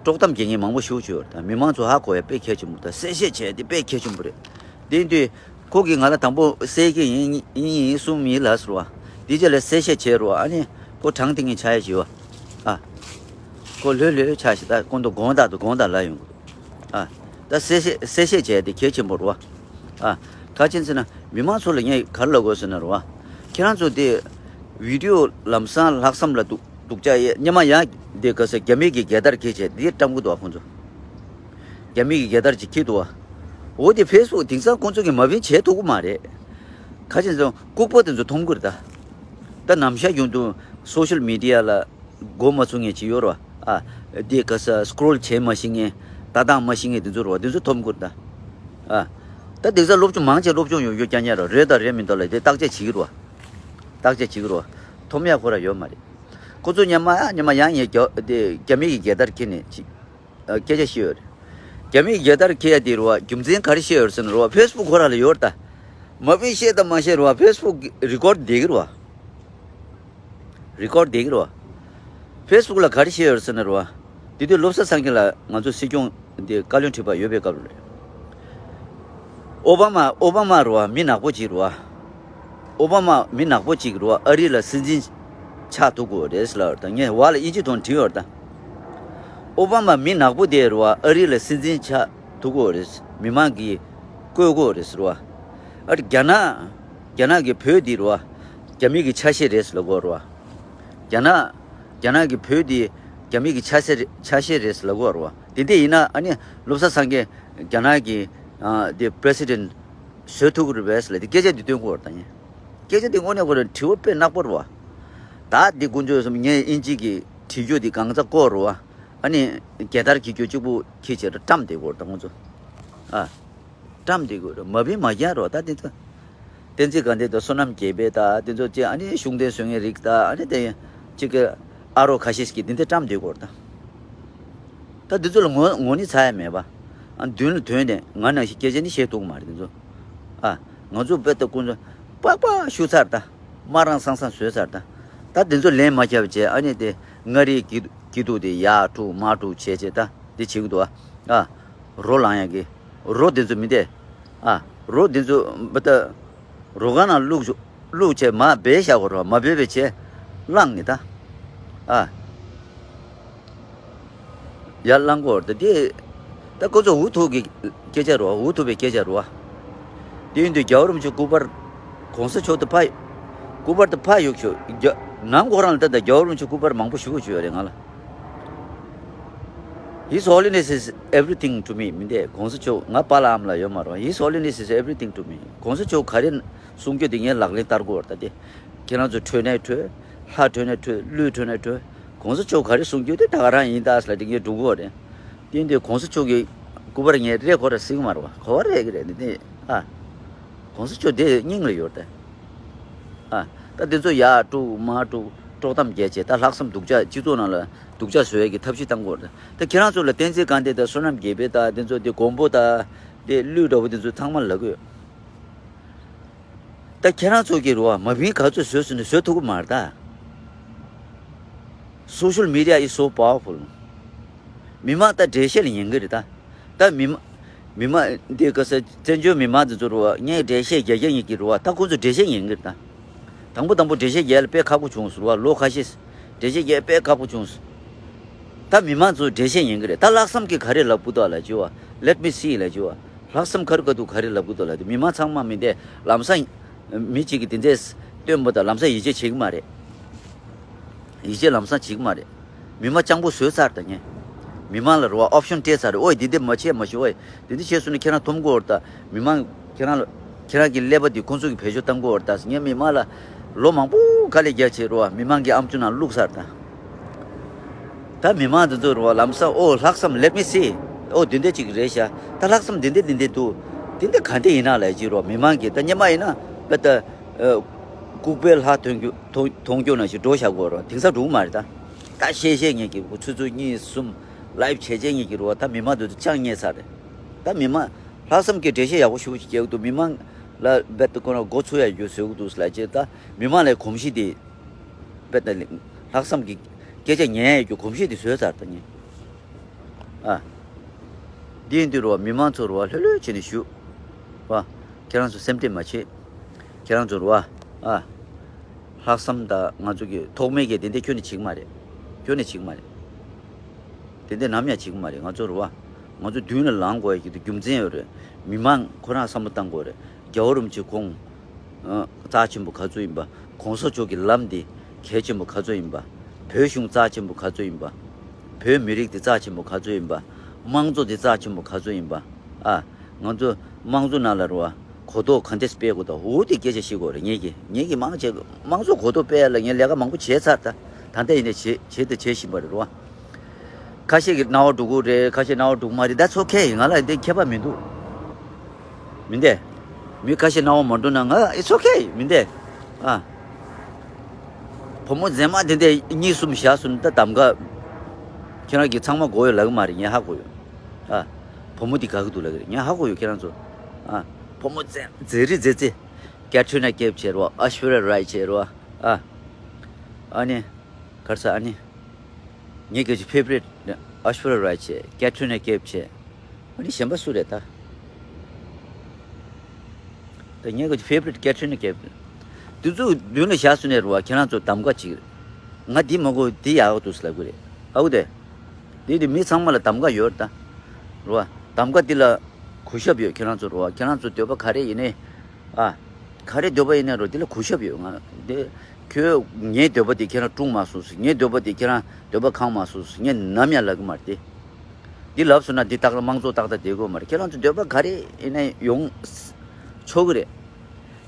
དཀྲོག་གཏམ་རྒྱག་མཁན་མང་པོ་ཞེ་པོ་ཅིག་ཡོད་རེད། ད་མི་མང་ཚོ་ཧ་གོ་ཡ་དཔེ་གལ་ཆེན་པོ། ད་གསལ་བཤད་བྱས་དེ་དཔེ་གལ་ཆེན་པོ་རེད། དེ་ཡིན་དུས། ཁོ་གིས་ང་ལ་དང་པོ་གསལ་གྱི་ཡིན་ཡིན་ཡིན་གསུངས་མི་ལ་ཟེར་བ། དེ་རྗེས་ལ་གསལ་བཤད་བྱས་རོ། ཨ་ནི་ཁོ་གྲངས་དེ་ངས་ཆ་ཡ་བྱེད་བ། ཨ། ཁོ་ལྷོད་ལྷོད་ཆ་ཞིག་ད་ཁོང་ཚོ་དགོངས་དག་ཏུ་དགོངས་དག་ལ་ཡོང་གི་འདུག། ཨ། ད་གསལ་བཤད་གསལ་བཤད་བྱས་དེ་གལ་ཆེན་པོ་རེད་བ། ཨ། ག་ཅི་ཟེར་ན་མི་མང་ཚོ་ལ་ངས་ག་རེ་ལབ་དགོས་ཟེར་ན་རེད་བ། ཁྱེད་རང་ཚོ་དེ་བི་ཌིའོ་ལམ་སང་ལྷག་བསམ་ལ་འདུག་འདུག་ཅག་ཡེ་སྙེ་མ་ཡང་དེ་ག་ས་རྒྱ་མི་གི་རྒྱལ་དར་འཁྱེར་བྱས་དེ་བཀྲམ་གི་འདུག་བ་ཁོང་ཚོ། རྒྱ་མི་གི་རྒྱལ་དར་ཅིག་འཁྱེར་འདུག་བ། འོ་དེ་ཕེ་སི་བུག་དེང་སང་ཁོང་ཚོ་གིས་མ་བིན་བྱེད་ཐུབ་ཀྱི་མ་རེད། ཁ་ཅིག་ཚོ་ལྐུགས་པ་དེ་ཚོ་མཐོང་གི་རེད་ད། ད་ནམ་ཞག་རྒྱུན་དུ་སོ་ཤལ་མི་ཌི་ཡ་ལ་མགོ་མ་ཚོས་མཁན་ཅིག་ཡོད་རེད་བ། ཨ། དེ་ག་ས་སི་ཀོ་རོལ་བྱེད་མ་ཤེས་མཁན། ལྟ་སྟངས་མ་ཤེས་མཁན་དེ་ཚོ་རེད་བ། དེ་ཚོ་མཐོང་གི་རེད་ད། ཨ། ད་དེང་སང་སློབ་སྦྱོང་མང་ཆེ་སློབ་སྦྱོང་ཡོད་ཡོད་རྐྱང་རྐྱང་རེད། རེད་དང་རེད་མིན་དང་ལ་དེ་བརྟག་དཔྱད་བྱེད་ཀྱི་རེད་བ། བརྟག་དཔྱད་བྱེད་ཀྱི་རེད་བ། ཐོབ་ཡག་ཁོ་རང་ཡོད་མ་རེད། ཁོ་ཚོ་ཉི་མ་ཉི་མ་ཡང་ངས་རྒྱ་དེ་རྒྱ་མི་གི་རྒྱལ་དར་འཁྱེར་ནས་ཅིག་ཨ། སྐད་ཆ་བཤད་ཡོད་རེད། རྒྱ་མི་གི་རྒྱལ་དར་འཁྱེར་ཡ་དེ་རེད་བ། རྒྱུ་མཚན་ག་རེ་བཤད་ཡོད་རེད་ཟེར་ན་རེད་བ། ཕེ་སི་བུག་ཁོ་རང་ལ་ཡོད་རེད་ད། མ་བི་བཤད་དང་མ་བཤད་རེད་བ། ཕེ་སི་བུག་རི་ཀོར་བསྡད་ཀྱི་རེད་བ། རི་ཀོར་བསྡད་ཀྱི་རེད་བ། ཕེ་སི་བུག་ལ་ག་རེ་བཤད་ཡོད་རེད་ཟེར་ན་རེད་བ། དེ་དུས་བློ་བཟང་སེང་གེ་ལ་ང་ཚོ་སྲིད་སྐྱོང་དེ་བཀའ་བློན་ཁྲི་པ་ཡོད་པའི་སྐབས་ལ་རེད། ཨོ་བྷ་མ་ཨོ་བྷ་མ་རེད་བ། མི་ནག་པོ་ཅིག་རེད་བ། ཨོ་བྷ་མ་མི་ནག་པོ་ཅིག་རེད་བ། ཨ་རི་ལ་སྲིད་འཛིན་ཆགས་ཐུབ་ཀྱི་ཡོད་རེད་ཟེར་ལབ་ཡོད་རེད་ད། ངས་བ་ལ་དབྱིན་ཇི་ཐོག་བྲིས་ཡོད་རེད་ད། ཨོ་བྷ་མ་མི་ནག་པོ་དེ་རེད་བ། ཨ་རི་ལ་སྲིད་འཛིན་ཆགས་ཐུབ་ཀྱི་ཡོད་རེད། མི་མང་གིས་བསྐོས་ཀྱི་ཡོད་རེད་ཟེར་བ། ཨ་རི་རྒྱ་ནག་རྒྱ་ནག་གི་བོད་འདི་རེད་བ། རྒྱ་མི་གི་ཆ་ཤས་རེད་ཟེར་ལབ་ཀྱི་ཡོད་རེད་བ། རྒྱ་ནག་རྒྱ་ནག་གི་བོད་འདི་རྒྱ་མི་གི་ཆ་ཤས་རེད། ཆ་ཤས་རེད་ཟེར་ལབ་ཀྱི་ཡོད་རེད་བ། དེ་འདྲ་ཡིན་ན་ཨ་ནི་བློ་བཟང་སེང་གེ་རྒྱ་ནག་གི་ཨ་དེ་པི་རེ་སི་ཌེན་ཊི་བཟོ་ཐུབ་ཀྱི་རེད་པས་ལབ་དེ་སྐད་ཆ་འདི་སྟོན་གྱི་ཡོད་རེད་ད། ངས་སྐད་ཆ་འདི་དངོས་གནས་ཁོ་རང་དྲི་བ་དཔེ་ནག་པོ་རེད་བ། ད་འདི་དཀོན་མཆོག་གསུམ། ངས་དབྱིན་ཇི་གི་བྲིས་རྒྱུ་འདི་གང་ཚ་བཀོད་རེད་བ། ཨ་ནི་རྒྱལ་དར་འཁྱེར་རྒྱུ་གཅིག་པུ་འཁྱེར་བྱས་ད་བཀྲམ་བསྡད་ཀྱི་ཡོད་རེད་ད་ཁོང་ཚོ། ཨ། བཀྲམ་བསྡད་ཀྱི་ཡོད་རེད། མ་བིན་མ་རྒྱག་རོགས་ད་དེ་ཚོ། བསྟན་འཛིན་དགའ་ལྡན་དང་བསོད་ནམས་རྒྱས་པ་དང་དེ་ཚོ་བཅས་ཨ་ནི་ཤུགས་ལྡན་བཟོ་མཁན་རིགས་དང་ཨ་ནི་དེ་གཅིག་གི་ཨ་རོགས་ཁ་ཤས་ཀྱིས་དེ་འདྲ་བཀྲམ་བསྡད་ཀྱི་ཡོད་རེད་ད། ད་འདི་ཚོ་ལ་ངོ་ངོ་ནི་ཚ་ཡ་མེད་པ། ཨ་མདུན་ལ་ཐོན་ནས་ང་ནང་བཞིན་སྐད་ཆ་ནི་བཤད་ཐུབ་ཀྱི་མ་རེད་འདི་ཚོ། ཨ། ང་ཚོ་དཔེ་ལྟ་ཀུན་ཚོ་པག་པག་བཤུ་ཚར་ད། དམར་རང་སང་སང་བཟོས་ཚར་ད། ད་འདི་ཚོ་ལན་མ་རྒྱབ་བྱས་ཨ་ནི་དེ་མངའ་རིས་སྐྱིད་སྐྱིད་སྡུག་དེ་ཡར་དཀྲུག་མར་དཀྲུག་བྱས་བྱས་ད་འདི་བྱེད་ཀྱི་འདུག་ཨ། ཨ། རོ་ལངས་ཡ་གི། རོ་འདི་ཚོ་མི་བདེ། ཨ། རོ་འདི་ཚོ་བ་ད། རོ་ཁང་ནང་བླུགས་བླུགས་བྱས་མར་སྦས་བཞག་གོ་རོ། མ་སྦས་པའི་བྱས་བླངས་ནི་ད། ཨ། ཡར་བླངས་གོ་རོ་ད་དེ། ད་ཁོ་ཚོ་འུ་ཐུག་གི་སྐད་ཆ་རོ། འུ་ཐུག་པའི་སྐད་ཆ་རོ། དེ་ཡིན་དུས་རྒྱལ་བ་རིན་པོ་ཆེ་སྐུ་པར་གོང་ས་མཆོག་ཏུ་ཕ། སྐུ་པར་དུ་ཕ་ཡོད་ཤོ་རྒྱ། ནམ་ཁོ་རང་ལ་ད་ད་རྒྱལ་བ་རིན་པོ་ཆེ་སྐུ་པར་མང་པོ་ཞུ་གི་ཞུ་ཡོད་རེད་ང་ལ། His Holiness is everything to me མི་འདས་གོང་ས་མཆོག་ང་པཱ་ལགས་ཨ་མ་ལགས་ཡོད་མ་རེད། His Holiness is everything to me གོང་ས་མཆོག་ག་རེ་གསུང་རྒྱུ་དེ་ངས་ལག་ལེན་བསྟར་དགོས་པ་རེད་ད་དེ། ཁྱེད་རང་ཚོ་ཁྲོས་ནས་ཁྲོས། ལྷ་ཁྲོས་ནས་ཁྲོས། ཀླུ་ཁྲོས་ནས་ཁྲོས། གོང་ས་མཆོག་ག་རེ་གསུང་རྒྱུ་དེ་ད་ག་རང་ཡིན་ད་ཟེར་ལ་དེ་ངས་འགྲོ་གི་རེད། དེ་འདི་གོང་ས་མཆོག་གི་སྐུ་པར་ངས་རེད་ཁོ་ར་སྲིད་གི་མ་རེད་བ། གོ་བ་རེད་གི་རེད་འདི་ནི་ཨ། གོང་ས་མཆོག་དེ་སྙིང་ལ་ཡོད་དེ། ཨ། ད་འདི་ཚོ་ཡར་དཀྲུག་མར་དཀྲུག་དཀྲོག་གཏམ་རྒྱག་བྱས་ད་ལྷག་བསམ་སྡུག་ཅག་སྤྱི་ཚོགས་ནང་ལ་སྡུག་ཅག་བཟོ་ཡས་ཀྱི་ཐབས་ཤེས་བཏང་དགོས་རེད། ད་ཁྱེད་རང་ཚོ་ལ་བསྟན་འཛིན་དགའ་ལྡན་དང་བསོད་ནམས་རྒྱས་པ་དང་འདི་ཚོ་འདི་མགོན་པོ་དང་འདི་ཀླུ་འདྲ་བོ་འདི་ཚོ་ཚང་མ་ལབ་གི་ཡོད། ད་ཁྱེད་རང་ཚོ་གི་རེད་བ། མ་བིན་ག་ཚོད་བཟོས་ཟེར་ནས་བཟོ་ཐུབ་ཀྱི་མ་རེད་ད། Social media is so powerful མི་མང་ད་འགྲེལ་བཤད་ལ་ཉན་གི་རེད་ད། ད་མི་མ་མི་མ་འདི་ག་ས་བཙན་བྱོལ་མི་མང་འདི་ཚོ་རེད་བ། ངས་འགྲེལ་བཤད་རྒྱག་རྒྱག་ཡིན་གི་རེད་བ། ད་ཁོང་ཚོ་འགྲེལ་བཤད་ཉན་གི་རེད་ད། དང་པོ་དང་པོ་འགྲེལ་བཤད་རྒྱག་ཡ་ལ་དཔེ་ཁག་པོ་བྱུང་ཟེར་བ། ལོ་ཁ་ཤས་འགྲེལ་བཤད་རྒྱག་ཡ་དཔེ་ཁག་པོ་བྱུང་ཟེར། ད་མི་མང་ཚོ་འགྲེལ་བཤད་ཉན་གི་རེད། ད་ལྷག་བསམ་གྱིས་ག་རེ་ལབ་གི་འདུག་ལབ་བྱས་བ། Let me see ལབ་བྱས་བ། ལྷག་བསམ་ག་རེ་ག་འདུག་ག་རེ་ལབ་གི་འདུག་ལབ་དུས་མི་མང་ཚང་མ་མི་འདས་ལམ་སང་མི་གཅིག་གིས་དེ་འདྲས་སྟོན་པ་དང་ལམ་སང་ཡིད་ཆེས་བྱེད་ཀྱི་མ་རེད། ཡིད་ཆེས་ལམ་སང་བྱེད་ཀྱི་མ་རེད། མི་མང་སྤྱང་པོ་བཟོས་ཚར་ད་ངས། མི་མང་ལ་རེད་བ་ཨོབ་ཤོན་སྤྲད་ཚར་རེད། ཨོའི་འདི་འདི་མ་བྱེད་མ་ཤོག་ཨོའི་འདི་འདི་བྱས་སོང་ན་ཁྱེད་རང་འཐོམ་གོ་རེད་ད། མི་མང་ཁྱེད་རང་ལ་ཁྱེད་རང་གི་ཀླད་པ་འདི་ཁོང་ཚོ་གིས་བེད་སྤྱོད་བཏང་གོ་རེད་ད། ངས་མི་མང་ལ་ལོ་མང་པོ་དཀའ་ལས་རྒྱག་བྱས་རེད་བ། མི་མང་གི་ཨམ་ཅོག་ནང་བླུགས་ཚར་ད། ད་མི་མང་འདི་ཚོ་རེད་བ་ལམ་སང་ཨོ་ལྷག་བསམ་let me see ཨོ་འདི་འདྲ་ཅིག་རེད་ཤག་ད་ལྷག་བསམ་འདི་འདྲ་འདི་འདྲ་འདུག་འདི་འདྲ་ག་འདྲ་ཡིན་ན་ལབ་ཀྱི་རེད་བ། མི་མང་གིས་ད་སྔོན་མ་ཡིན་ན་དཔེ་ད་ཨ་ལྐུགས་པའི་ལྷ་མཐོང་རྒྱུ་མཐོང་མཐོང་རྒྱུ་ནང་བཞིན་འགྲོ་བཞག་གོ་རེད་བ། དེང་སང་འགྲོ་གི་མ་རེད་ད། ད་བཤད་བཤད་ངེས་ཀྱི་ཆུ་ཚོད་གཉིས་གསུམ་ལའིབ་བྱས་བྱས་ངེས་ཀྱི་རེད་བ། ད་མི་མང་འདི་ཚོ་ཅང་ཉེས་ཚར་རེད། ད་མི་མང་ལྷག་བསམ་གྱིས་འགྲེལ་བཤད་ཡག་པོ་ཞེ་པོ་ཅིག་རྒྱག་གི་འདུག་མི་མང་ལ་དཔེ་ད་ཁོ་རང་མགོ་ཚོས་ཡ་རྒྱུ་བཟོ་གི་འདུག་ལབ་བྱས་ད་མི་མང་ལ་གོམས་གཤིས་དེ། དཔེ་ལྟ་ལ་ལྷག་བསམ་གྱི་སྐད་ཆ་ཉན་ཡས་ཀྱི་གོམས་གཤིས་དེ་བཟོས་ཚར་ད་ངས། ཨ། འདི་ཡིན་དུས་རུ་བ་མི་མང་ཚོ་རུ་བ་ལྷོད་ལྷོད་བྱས་ནས་བཞུགས། བ། ཁྱེད་རང་ཚོ་སེམས་ཁྲལ་མ་བྱེད། ཁྱེད་རང་ཚོ་རུ་བ། ཨ། ལྷག་བསམ་དང་ང་ཚོ་གི་ཐོག་མའི་གི་དེ་འདྲ་ཁྱོན་ནས་བྱེད་ཀྱི་མ་རེད། ཁྱོན་ནས་བྱེད་ཀྱི་མ་རེད། དེ་འདྲ་ནམ་ཡང་བྱེད་ཀྱི་མ་རེད། ང་ཚོ་རུ་བ། ང་ཚོ་མདུན་ལ་ལངས་དགོས་ཡ་གི་དེ་རྒྱུ་མཚན་ཡོད་རེད། མི་མང་ཁོ་རང་བསམ་བློ་བཏང་དགོས་རེད། རྒྱལ་བ་རིན་པོ་ཆེ་ཁོང་། ཨ། རྩ་ཆེན་པོ་ག་ཚོད་ཡིན་པ། གོང་ས་མཆོག་གི་ལམ་འདི་གལ་ཆེན་པོ་ག་ཚོད་ཡིན་པ། བོད་གཞུང་རྩ་ཆེན་པོ་ག་ཚོད་ཡིན་པ། བོད་མི་རིགས་འདི་རྩ་ཆེན་པོ་ག་ཚོད་ཡིན་པ། དམངས་གཙོ་འདི་རྩ་ཆེན་པོ་ག་ཚོད་ཡིན་པ། ཨ། ང་ཚོ་དམངས་གཙོ་ནང་ལ་རུ་བ་གོ་རྟོགས་ག་འདྲས་སྤེལ་དགོས་དང་འོ་དེ་སྐད་ཆ་བཤད་དགོས་རེད། ངེད་ཀྱིས་ངེད་ཀྱིས་མང་ཆེ་དམངས་གཙོ་གོ་རྟོགས་སྤེལ་ཡ་ལ་ངས་ལས་ཀ་མང་པོ་བྱས་ཚར་ད། ད་ལྟ་ཡིན་ནའི་བྱེད་བྱེད་དང་བྱེད་བཞིན་པ་རེད་རུ་བ། ཁ་ཤས་ཀྱི་སྣང་བ་འགྲོ་གི་རེད། ཁ་ཤས་སྣང་བ་འགྲོ་གི་མ་རེད། That's okay. ང་ལ་འདི་ཁྱད་པར་མི་འདུག་མི་འདས། མི་ཁ་ཤས་སྣང་བ་མ་འགྲོ་ན་ང་it's okay མི་འདས། ཨ། བུ་མོ་མཛེས་མ་དེ་འདྲ་གཉིས་གསུམ་བཞག་སོང་ན་ད་གདམ་ག་ཁྱེད་རང་གིས་ཚང་མ་གོ་ཡོད་ལབ་གི་མ་རེད། ངས་ཧ་གོ་ཡོད། ཨ། བུ་མོ་དེ་དགའ་གི་འདུག་ལབ་གི་རེད། ངས་ཧ་གོ་ཡོད་ཁྱེད་རང་ཚོ། ཨ། བུ་མོ་མཛེས་མཛེས་རི་མཛེས་མཛེས། ཀེ་ཐི་རི་ན་ཀེབ་བྱས་རོ། ཨ་ཤ་ཝར་ཡ་རའི་བྱས་རོ། ཨ། ཨ་ནི། ག་རེ་ཟེར་ཨ་ནི། ངའི་སྐད་ཆ་ཕེ་ཝ་རི་ཊི་ཨ་ཤ་ཝར་ཡ་རའི་བྱས། ཀེ་ཐི་རི་ན་ཀེབ་བྱས། ཨ་ནི་གཞན་པ་སུ་རེད་ད། ད་ངའི་སྐད་ཆ་ཕེ་ཝ་རི་ཊི་ཀེ་ཐི་རི་ན་ཀེབ། དེ་ཚོ་མདུན་ལ་བཞག་སོང་ནས་རོ། ཁྱེད་རང་ཚོ་གདམ་ག་ཅིག་རེད། ང་འདི་མ་གོ་འདི་ཡག་འདུག་ལབ་གི་རེད། ཨའུ་དེ། འདི་དེ་མི་ཚང་མ་ལ་གདམ་ག་ཡོད་རེད་ད། རོ། གདམ་ག་འདི་ལ་གུས་ཞབས་ཡོད་ཁྱེད་རང་ཚོ་རོ། ཁྱེད་རང་ཚོ་འདོད་པ་ག་རེ་ཡིན་ནའི། ཨ། ག་རེ་འདོད་པ་ཡིན་ནའི་རོ། འདི་ལ་གུས་ཞབས་ཡོད། ང་འདི། ཁྱོད་ངའི་འདོད་པ་དེ་ཁྱེད་རང་སྲུང་མ་སོང་ཟེར། ངའི་འདོད་པ་དེ་ཁྱེད་རང་འདོད་པ་ཁེངས་མ་སོང་ཟེར། ངས་ནམ་ཡང་ལབ་གི་མ་རེད་དེ། འདི་ལབ་སོང་ན་འདི་ཏག་ཏག་དམངས་གཙོ་ཏག་ཏག་བསྡད་དགོས་མ་རེད། ཁྱེད་རང་ཚོ་འདོད་པ་ག་རེ་ཡིན་ནའི་ཡོང་ཆོག་གི་རེད།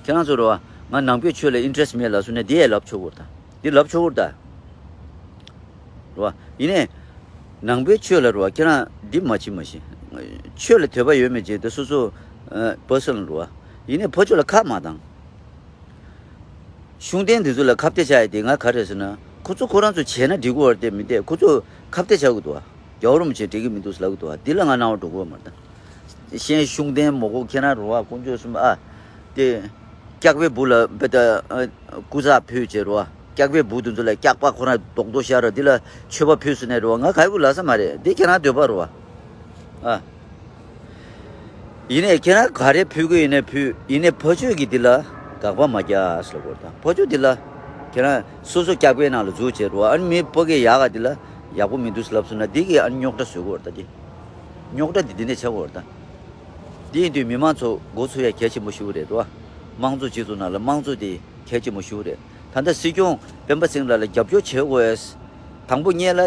ཁྱེད་རང་ཚོ་རོ། ང་ནང་པའི་ཆོས་ལ་ཨིན་ཊི་རེ་སི་ཊི་མེད་ལབ་སོང་ན་འདི་ཡང་ལབ་ཆོག་གི་རེད་ད། འདི་ལབ་ཆོག་གི་རེད་ད། རོ། ཡིན་ནའི། ནང་པའི་ཆོས་ལ་རོ། ཁྱེད་རང་འདི་མ་བྱེད་མ་བྱེད། ཆོས་ལ་འདོད་པ་ཡོད་མེད་བྱེད་དེ་སོ་སོ། ཨ། པར་སོ་ནལ་རོ། ཡིན་ནའི་ཕར་ཕྱོགས་ལ་ཁ་མ་བཏང་། ཤུགས་ལྡན་འདི་ཚོ་ལ་ཁ་གཏད་བྱ་ཡ་དེ་ང་ག་རེ་ཟེར་ན། ཁོ་ཚོ་ཁོ་རང་ཚོ་བྱས་ན་འགྲིག་གི་རེད་དེ་མི་འདུག་ཁོ་ཚོ་ཁ་གཏད་བྱ་གི་འདུག་རྒྱལ་བ་རིན་པོ་ཆེ་འགྲིག་གི་མི་འདུག་ལབ་གི་འདུག་འདི་ལ་ང་སྣང་བ་འགྲོ་གི་ཡོད་མ་རེད་ད། གཞན་ཤུགས་ལྡན་མོ་གོ་ཁྱེད་རང་རོ། ཨ། དཀོན་མཆོག་གསུམ། ཨ། དེ། སྐྱག་པའི་སྦུག་ལ་བེ་ད། ཨ། སྐུ་ཚ་ཕུལ་བྱས་རོ། ཨ། སྐྱག་པའི་སྦུག་དེ་ཚོ་ལ་སྐྱག་པ་ཁོ་རང་རྡོག་རྡོག་བཞག་རོ། འདི་ལ་མཆོད་པ་ཕུལ་ཟེར་ནས་རོ། ང་ག་ཡི་བུ་ལ་ས་མ་རེད། འདི་ཁྱེད་རང་འདོད་པ་རོ། ཨ། ཡིན་ནའི་ཁྱེད་རང་ག་རེ་ཕུལ་གི་ཡིན་ནའི་ཕུལ། ཡིན་ནའི་ཕར་ཕྱོགས་ཀྱི་འདི་ལ་དགག་པ་མ་རྒྱག་ཟེར་གོ་ད། ཕར་ཕྱོགས་འདི་ལ་ཁྱེད་རང་སོ་སོ་སྐྱག་པའི་ནང་ལ་འཛུལ་བྱས་རོ། ཨ་ནི་མི་ཕ་གི་ཡག་ག་འདི་ལ་ཡག་པོ་མི་འདུག་ལབ་སོང་ན་འདི་གི་ཨ་ནི་རྙོག་དྲ་བཟོ་གི་ཡོད་རེད་ད། འདི་རྙོག་དྲ་འདི་འདི་ནས་ཆགས་ཀྱི་ཡོད་རེད་ད། འདི་ཡིན་དུས་མི་མང་ཚོ་འགོ་ཚུགས་ཡ་གལ་ཆེན་པོ་ཞིག་རེད་རོ། དམངས་གཙོ་སྤྱི་ཚོགས་ནང་ལ་དམངས་གཙོ་དེ་གལ་ཆེན་པོ་ཞིག་རེད། ད་ལྟ་སྲིད་སྐྱོང་སྤེན་པ་ཚེ་རིང་ལགས་ལ་རྒྱབ་སྐྱོར་བྱེད་དགོས། དང་པོ་ངས་ལ།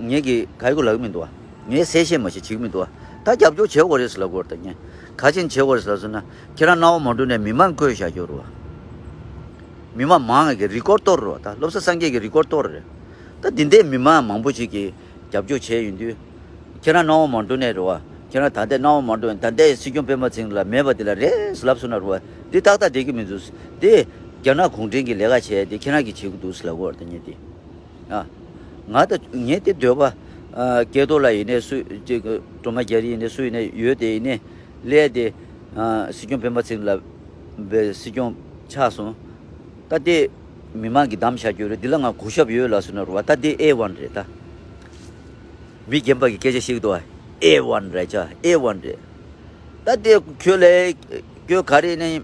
ངས་ཀྱི་ག་ཡི་གུ་ལབ་ཀྱི་མི་འདུག་བ། ངས་གསལ་བཤད་མ་ཞིག་བྱེད་ཀྱི་མི་འདུག་བ། ད་རྒྱབ་སྐྱོར་བྱེད་དགོས་རེད་ཟེར་ལབ་དགོས་རེད་ད། ངས་ག་ཅིན་བྱེད་དགོས་རེད་ཟེར་ལབ་སོང་ན། ཁྱེད་རང་སྣང་བ་མ་འགྲོ་ནས་མི་མང་བསྐོས་བཞག་རྒྱུ་རེད་བ། མི་མང་མང་ངེས་ཀྱི་རི་ཀོར་གཏོར་རེད་བ། ད་བློ་བཟང་སངས་རྒྱས་ཀྱི་རི་ཀོར་གཏོར་རེད། ད་འདི་འདྲའི་མི་མང་མང་པོ་ཞིག་གིས་རྒྱབ་སྐྱོར་བྱས་ཡོང་དུས། ཁྱེད་རང་སྣང་བ་མ་འགྲོ་ནས་རེད་བ། ཁྱེད་རང་ད་ལྟའི་སྣང་བ་མ་འགྲོ་ནས་ད་ལྟའི་སྲིད་སྐྱོང་སྤེན་པ་ཚེ་རིང་ལགས་མེད་པ་འདི་ལ་རེད་ཟེར་ལབ་སོང་ན་རེད་བ། འདི་ཏག་ཏག་བསྡད་ཀྱི་མི་འདུག་འདི་རྒྱ་ནག་གུང་ཁྲན་གྱི་ལས་ཀ་བྱས་ཏེ་ཁྱེད་རང་གིས་བྱེད་ཀྱི་འདུག་ཟེར་ལབ་དགོས་རེད་ད་ངས་འདི། ཨ། ང་ད་ངས་དེ་འདོད་པ། ཨ། སྐལ་རྡོར་ལགས་ཡིན་ནའི་སུ་ཅིག་སྒྲོལ་མ་རྒྱ་རི་ཡིན་ནའི་སུ་ཡིན་ནའི་ཡོད་དེ་ཡིན་ནའི་སླེབས་ཏེ། ཨ། སྲིད་སྐྱོང་སྤེན་པ་ཚེ་རིང་ལགས་པའི་སྲིད་སྐྱོང་ཆགས་སོང་། ད་དེ་མི་མང་གིས་བདམས་བཞག་རྒྱུ་རེད། འདི་ལ་ང་གུས་ཞབས་ཡོད་ལབ་སོང་ན་རེད་བ། ད་དེ་ཨེ་ཝན་རེད་ད། མི་རྒན་པ་གི་སྐད་ཆ་ཞིག་འདུག་བ། ཨེ་ཝན་རེད་ཅག་ཨེ་ཝན་རེད། ད་དེ་ཁྱོད་ལས་ཁྱོད་ག་རེ་ནས་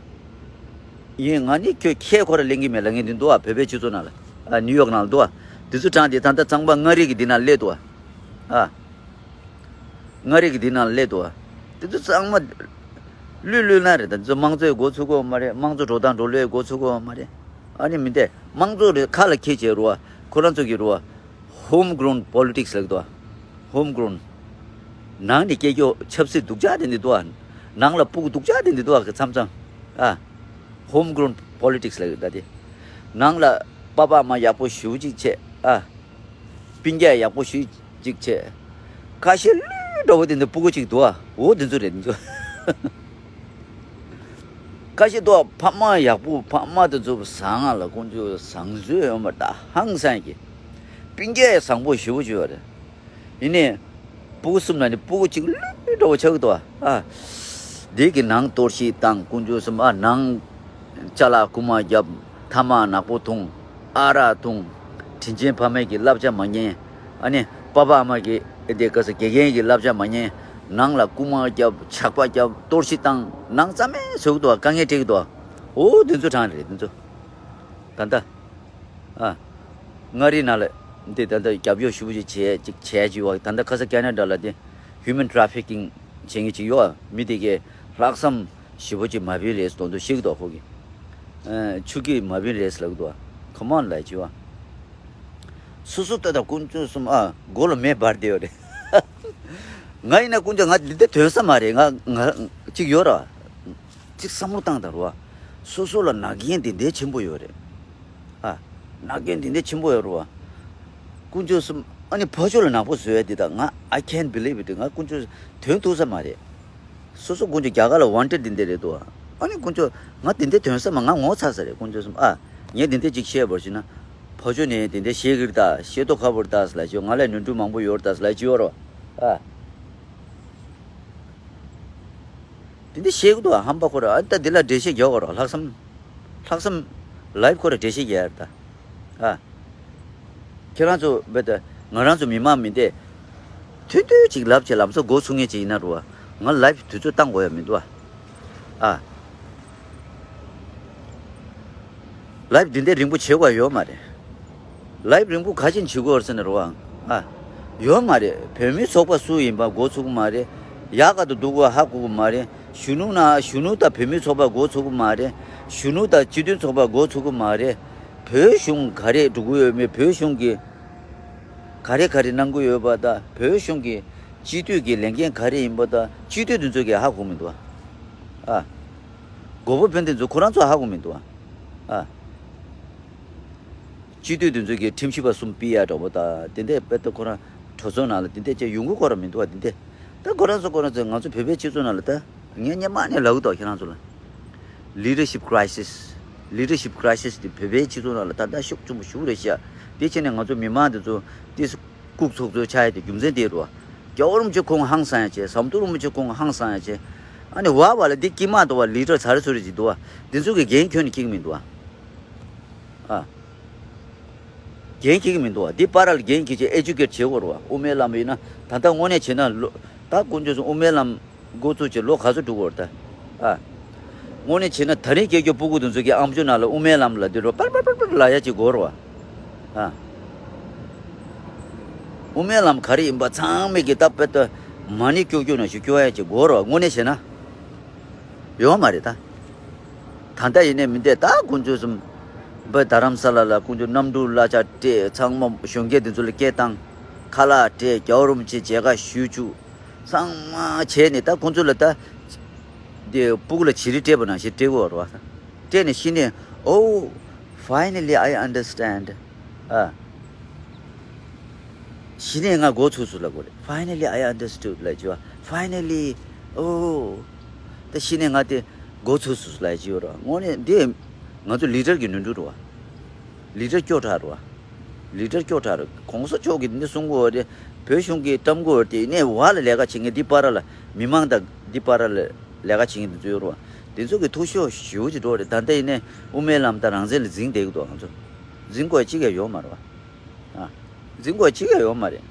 ཡིན། ང་ནི་ཁྱོད་ཁྱེད་ཁོ་ར་ལེན་གི་མེད་ལབ་མཁན་འདི་འདུག་ཨ། བོད་པའི་སྤྱི་ཚོགས་ནང་ལ། ཨ། ནིའུ་ཡོག་ནང་ལ་འདུག་ཨ། དེ་ཚོ་གྲངས་དེ་ད་ལྟ་གཙང་པ་མངའ་རིས་ཀྱི་འདི་ནང་སླེབས་འདུག་ཨ། ཨ། མངའ་རིས་ཀྱི་འདི་ནང་སླེབས་འདུག་ཨ། དེ་ཚོ་གཙང་མ་ལུས་ལུས་ན་རེད། ད་དེ་ཚོ་དམངས་གཙོའི་འགོ་ཚུགས་ཀྱི་ཡོད་མ་རེད། དམངས་གཙོ་འགྲོ་སྟངས་འགྲོ་ལུགས་འགོ་ཚུགས་ཀྱི་ཡོད་མ་རེད། ཨ་ནི་མི་འདས་དམངས་གཙོ་རེད། ཁ་ལ་འཁྱེར་བྱས་རེད་བ། ཁོ་རང་ཚོ་གི་རེད་བ། Home grown politics ལབ་ཀྱི་འདུག་བ། Home grown། ནང་ནས་སྐྱེས་ཀྱོག་ཆབ་སྲིད་སྡུག་ཅག་དེ་འདི་འདུག་བ། ནང་ལ་ཕྲུ་གུ་སྡུག་ཅག་དེ་འདི་འདུག་བ། མཚམས་མཚམས། ཨ། Home grown politics ལབ་ཀྱི་འདུག་དེ། ནང་ལ་པ་ཕ་མ་ཡག་པོ་ཞེ་པོ་ཅིག་བྱས། ཨ། སྤུན་ཀྱག་ཡག་པོ་ཞེ་ཅིག་བྱས། ཁ་ཤས་ལུས་འདྲ་བོ་དེ་འདི་ཕྲུ་གུ་ཅིག་འདུག་བ། འོ་དེ་ཚོ་རེད་དེ་ཚོ། ཁ་ཤས་འདུག་བ། ཕ་མ་ཡག་པོ་ཕ་མ་དེ་ཚོ་བཟང་ང་ལ་དཀོན་མཆོག་བཟང་བཟོས་ཡོད་མ་རེད་ད། ཧང་སང་གི། སྤུན་ཀྱག་བཟང་པོ་ཞེ་པོ་ཅིག་ཡོད་རེད། ཡིན་ནའི། ཕྲུ་གུ་གསུམ་ལ་ནི་ཕྲུ་གུ་གཅིག་ལུས་འདྲ་བོ་ཆགས་ཀྱི་འདུག་ཨ། འདི་གི་ནང་གཏོར་བཤིག་བཏང་། དཀོན་མཆོག་གསུམ། ཨ། ནང་ཅ་ལག་རྐུ་མ་བརྒྱབ། ཐ་མག་ནག་པོ་འཐུང་། ཨ་རག་འཐུང་། དྲིན་ཆེན་ཕ་མ་གི་བསླབ་བྱ་མ་ཉན། ཨ་ནི་པ་ཕ་ཨ་མ་གི་དེ་ག་ས་དགེ་རྒན་གྱི་བསླབ་བྱ་མ་ཉན། ནང་ལ་རྐུ་མ་བརྒྱབ། ཇག་པ་བརྒྱབ། གཏོར་བཤིག་བཏང་། ནང་རྩ་མེད་བཟོ་གི་འདུག་ཨ། དཀའ་ངལ་སྤྲད་ཀྱི་འདུག་ཨ། འོ་དེ་ཚོ་གྲངས་རེད་དེ་ཚོ། ད་ལྟ། ཨ། མངའ་རིས་ནང་ལ། འདི་ད་ལྟ་རྒྱབ་སྐྱོར་ཞེ་པོ་ཅིག་བྱས་ཅིག་བྱས་ཅིག་ཡོད། ད་ལྟ་ཁ་ས་ཁེ་ན་ཌ་ལ་དེ་ཧིའུ་མན་ཊ་རེ་ཕི་ཀིང་བྱེད་མཁན་ཅིག་ཡོད། མི་དེ་གས་ལྷག་བསམ་ཞེ་པོ་ཅིག་མ་བིན་རེད་ཟེར་དོན་དུ་ཤེས་ཀྱི་འདུག་ཁོ་གིས། ཨ། ཆུ་སྐྱིད་མ་བིན་རེད་ཟེར་ལབ་ཀྱི་འདུག་ཁོ་མོ་ལ་ཅི་བ། སོ་སོ་ལྟ་ད་དཀོན་མཆོག་གསུམ། ཨ། མགོ་ལ་མེ་འབར་བསྡད་ཡོད་རེད། ང་ཡིན་ན་དཀོན་མཆོག་ང་འདི་འདྲ་ཐོན་ས་མ་རེད། ང་ང་ཅིག་ཡོད་ར། ཅིག་བསམ་བློ་བཏང་དང་རོ། སོ་སོ་ལ་ནག་ཉེས་འདི་འདྲའི་ཆེན་པོ་ཡོད་རེད། ཨ། ནག་ཉེས་འདི་འདྲའི་ཆེན་པོ་ཡོད་རེད་བ། དཀོན་མཆོག་གསུམ། ཨ་ནི་ཕར་ཕྱོགས་ལ་ནག་པོ་བཟོ་ཡ་འདི་དག་ང་I can't believe it. ང་དཀོན་མཆོག་དོན་ཐུག་ས་མ་རེད། སོ་སོ་དཀོན་མཆོག་རྒྱ་གར་ལ་ཝན་ཊེཌ་འདི་འདྲ་རེད་དོ། ཨ་ནི་དཀོན་མཆོག་ང་འདི་འདྲ་དོན་ས་མ། ང་ངོ་ཚ་ས་རེད། དཀོན་མཆོག་གསུམ། ཨ། ངས་འདི་འདྲ་ཅིག་བཤད་པར་བྱས་ན། ཕ་ཆོས་ནས་དེ་འདྲ་བཤད་ཀྱི་རེད་ད། ཤེས་རྟོགས་ཁ་པོ་རེད་ད་ཟེར་ལབ་བྱས། ང་ལ་ནོར་འཁྲུལ་མང་པོ་ཡོད་རེད་ད་ཟེར་ལབ་བྱས་ཡོད་རེད་བ། ཨ། དེ་འདྲ་བཤད་ཀྱི་འདུག་ཨ། ཧམ་པ་ཁོ་ར། ཨ་ད་འདི་ལ་འགྲེལ་བཤད་རྒྱག་དགོས་རེད། ལྷག་བསམ། ལྷག་བསམ། ལའིབ་ཁོ་ར་འགྲེལ་བཤད་རྒྱག་ཡ་རེད་ད། ཨ། ཁྱེད་རང་ཚོ་བས་ད་ང་རང་ཚོ་མི་མང་མི་འདི་ཐུང་ཐུང་ཅིག་ལབ་བྱས་ལམ་སང་འགོ་ཚུགས་མཁན་ཅིག་ཡིན་ན་རེད་བ། ང་ལའིབ་དུས་ཚོད་བཏང་དགོས་ཡ་མི་འདུག་ཨ། ཨ། ལའིབ་འདི་འདྲ་རིང་པོ་བྱེད་དགོས་ཡ་ཡོད་མ་རེད། ལའིབ་རིང་པོ་ག་ཅིན་བྱེད་དགོས་རེད་ཟེར་ན་རེད་བ། ཨ། ཡོད་མ་རེད། བོད་མི་ཚོགས་པ་སུ་ཡིན་པ་འགོ་ཚུགས་ཀྱི་མ་རེད། ཡག་ག་དུ་འདུག་ག་ཧ་གོ་གི་མ་རེད། གཞོན་ནུ་ན་གཞོན་ནུ་དང་བོད་མི་ཚོགས་པ་འགོ་ཚུགས་ཀྱི་མ་རེད། གཞོན་ནུ་དང་སྤྱི་མཐུན་ཚོགས་པ་འགོ་ཚུགས་ཀྱི་མ་རེད། བོད་གཞུང་ག་རེ་འགྲོ་གི་ཡོད་མེད། བོད་གཞུང་གི་ག་རེ་ག་རེ་གནང་གི་ཡོད་པ་དང་། བོད་གཞུང་གི་སྤྱི་འཐུས་ཀྱི་ལས་འགན་ག་རེ་ཡིན་པ་དང་། སྤྱི་འཐུས་དེ་ཚོ་གིས་ཧ་གོ་མི་འདུག་ཨ། ཨ། གོ་བོ་ཕན་བདེ་ཚོ་ཁོ་རང་ཚོ་ཧ་གོ་མི་འདུག་ཨ། ཨ། སྤྱི་འཐུས་དེ་ཚོ་གིས་ཁྲིམས་ཞིབ་པ་གསུམ་ཕུད་ཡ་འདྲ་པོ་དང་། དེ་འདྲ་དཔེ་ད་ཁོ་རང་གྲོས་ཚོགས་ནང་ལ་དེ་འདྲ་ཅིག་ཡོང་གི་ཁོ་རང་མི་འདུག་ཨ། དེ་འདྲ་ད་ཁོ་རང་ཚོ་ཁོ་རང་ཚོ་ང་ཚོ་བོད་པའི་སྤྱི་ཚོགས་ནང་ལ་ད། ངས་སྔོན་མ་ནས་ལབ་ཀྱི་འདུག་ཁྱེད་རང་ཚོ་ལ། Leadership crisis། Leadership crisis་དེ་བོད་པའི་སྤྱི་ཚོགས་ནང་ལ་ད་ལྟ་ཤུགས་ཆེན་པོ་ཞེ་པོ་རེད་ཤག་དེ་བྱས་ནས་ང་ཚོ་མི་མང་དེ་ཚོ་ཏོག་ཙམ་སྐུག་ཚོགས་ཚོད་ཆགས་ཡ་དེ་རྒྱུ་མཚན་དེ་རེད་བ། རྒྱལ་བ་རིན་པོ་ཆེ་ཁོང་ཧང་སང་ཡ་བྱས། ཟམ་གདོང་རིན་པོ་ཆེ་ཁོང་ཧང་སང་ཡ་བྱས། ཨ་ནི་བ་བ་ལ་འདི་དཀྱིལ་མ་འདུག་བ། ལི་ཌར་ཚ་རེ་ཚུ་རེ་ཅིག་འདུག་བ། འདི་ཚོ་གི་འགན་ཁྱོན་ནས་འཁྱེར་གྱི་མི་འདུག་བ། ཨ། འགན་འཁྱེར་གྱི་མི་འདུག་བ། འདི་པར་ལ་འགན་འཁྱེར་བྱས་ཨེ་ཌུ་ཀེཊ་བྱེད་དགོས་རེད་བ། དབུ་མའི་ལམ་ཡིན་ན་ད་ལྟ་དངོས་གནས་བྱས་ན་ལོ། ད་དཀོན་མཆོག་གསུམ། དབུ་མའི་ལམ་འགོ་བཙུགས་བྱས་ལོ་ག་ཚོད་འགྲོ་གི་ཡོད་རེད་ད། ཨ། དངོས་གནས་བྱས་ན་ད་རིང་སྐྱེས་རྒྱུ་སྤུ་གུ་དེ་ཚོ་གི་ཨམ་ཅོག་ནང་ལ་དབུ་མའི་ལམ་ལབ་དུས་རོ་པར་པར་པར་པར་ལབ་ཡ་ཅིག་དགོས་རེད་བ། ཨ། དབུ་མའི་ལམ་ག་རེ་ཡིན་པ་ཚང་མས་ཀྱི་ད་དཔེ་ད་མ་ཎི་སྐྱོར་སྐྱོར་ནང་བཞིན་སྐྱོར་ཡ་ཅིག་དགོས་རེད་བ། དངོས་གནས་བྱས་ན། ཡོད་མ་རེད་ད། ད་ལྟ་ཡིན་ནའི་མི་འདས་ད་དཀོན་མཆོག་གསུམ། བོད་རྡ་རམ་ས་ལ་ལ་དཀོན་མཆོག་གནམ་གྲུ་གླ་ཆ་སྤྲད། ཚང་མ་གཞོན་སྐྱེས་དེ་ཚོ་ལ་སྐད་བཏང་། ཁ་ལག་སྤྲད། རྒྱལ་བ་རིན་པོ་ཆེ་མཇལ་ཁ་ཞུ་བཅུག་ཚང་མ་བྱས་ནས་ད་ཁོང་ཚོ་ལ་ད། དེ་སྤུ་གུ་ལ་བྱི་རིལ་སྤྲད་པ་ནང་བཞིན་སྤྲད་དགོས་རེད་བ། སྤྲད་ནས་གཞི་ནས། Oh, finally I understand. ཨ། གཞི་ནས་ང་མགོ་ཚོས་སོང་ལབ་དགོས་རེད། Finally I understood ལབ་བྱས་བ། Finally, oh. ད་གཞི་ནས་ང་དེ་མགོ་ཚོས་སོང་ལབ་བྱས་ཡོད་རེད། དངོས་གནས་འདི་ང་ཚོ་ལི་ཌར་གྱི་ནོར་འཁྲུལ་རེད་བ། ལི་ཌར་སྐྱོ་དྲགས་རེད་བ། ལི་ཌར་སྐྱོ་དྲགས་རེད། གོང་ས་མཆོག་གིས་འདི་གསུང་གི་ཡོད་རེད། བོད་གཞུང་གིས་བཀྲམ་གི་ཡོད་རེད། དེ་ནས་བ་ལ་ལས་ཀ་བྱེད་མཁན་འདི་པར་ལ་མི་མང་དང་འདི་པར་ལ་ལས་ཀ་བྱེད་མཁན་དེ་ཚོ་ཡོད་རེད་བ། དེ་ཚོ་གི་ཐུགས་ཤོག་ཞེ་པོ་ཅིག་འགྲོ་རེད། ད་ལྟ་ཡིན་ནའི་དབུ་མའི་ལམ་དང་རང་བཙན་ལ་འཛིང་བསྡད་ཀྱི་འདུག་ང་ཚོ་འཛིང་དགོས་གཅིག་ཀྱང་ཡོད་མ་རེད་བ། ཨ། འཛིང་དགོས་གཅིག་ཀྱང་ཡོད་མ་རེད།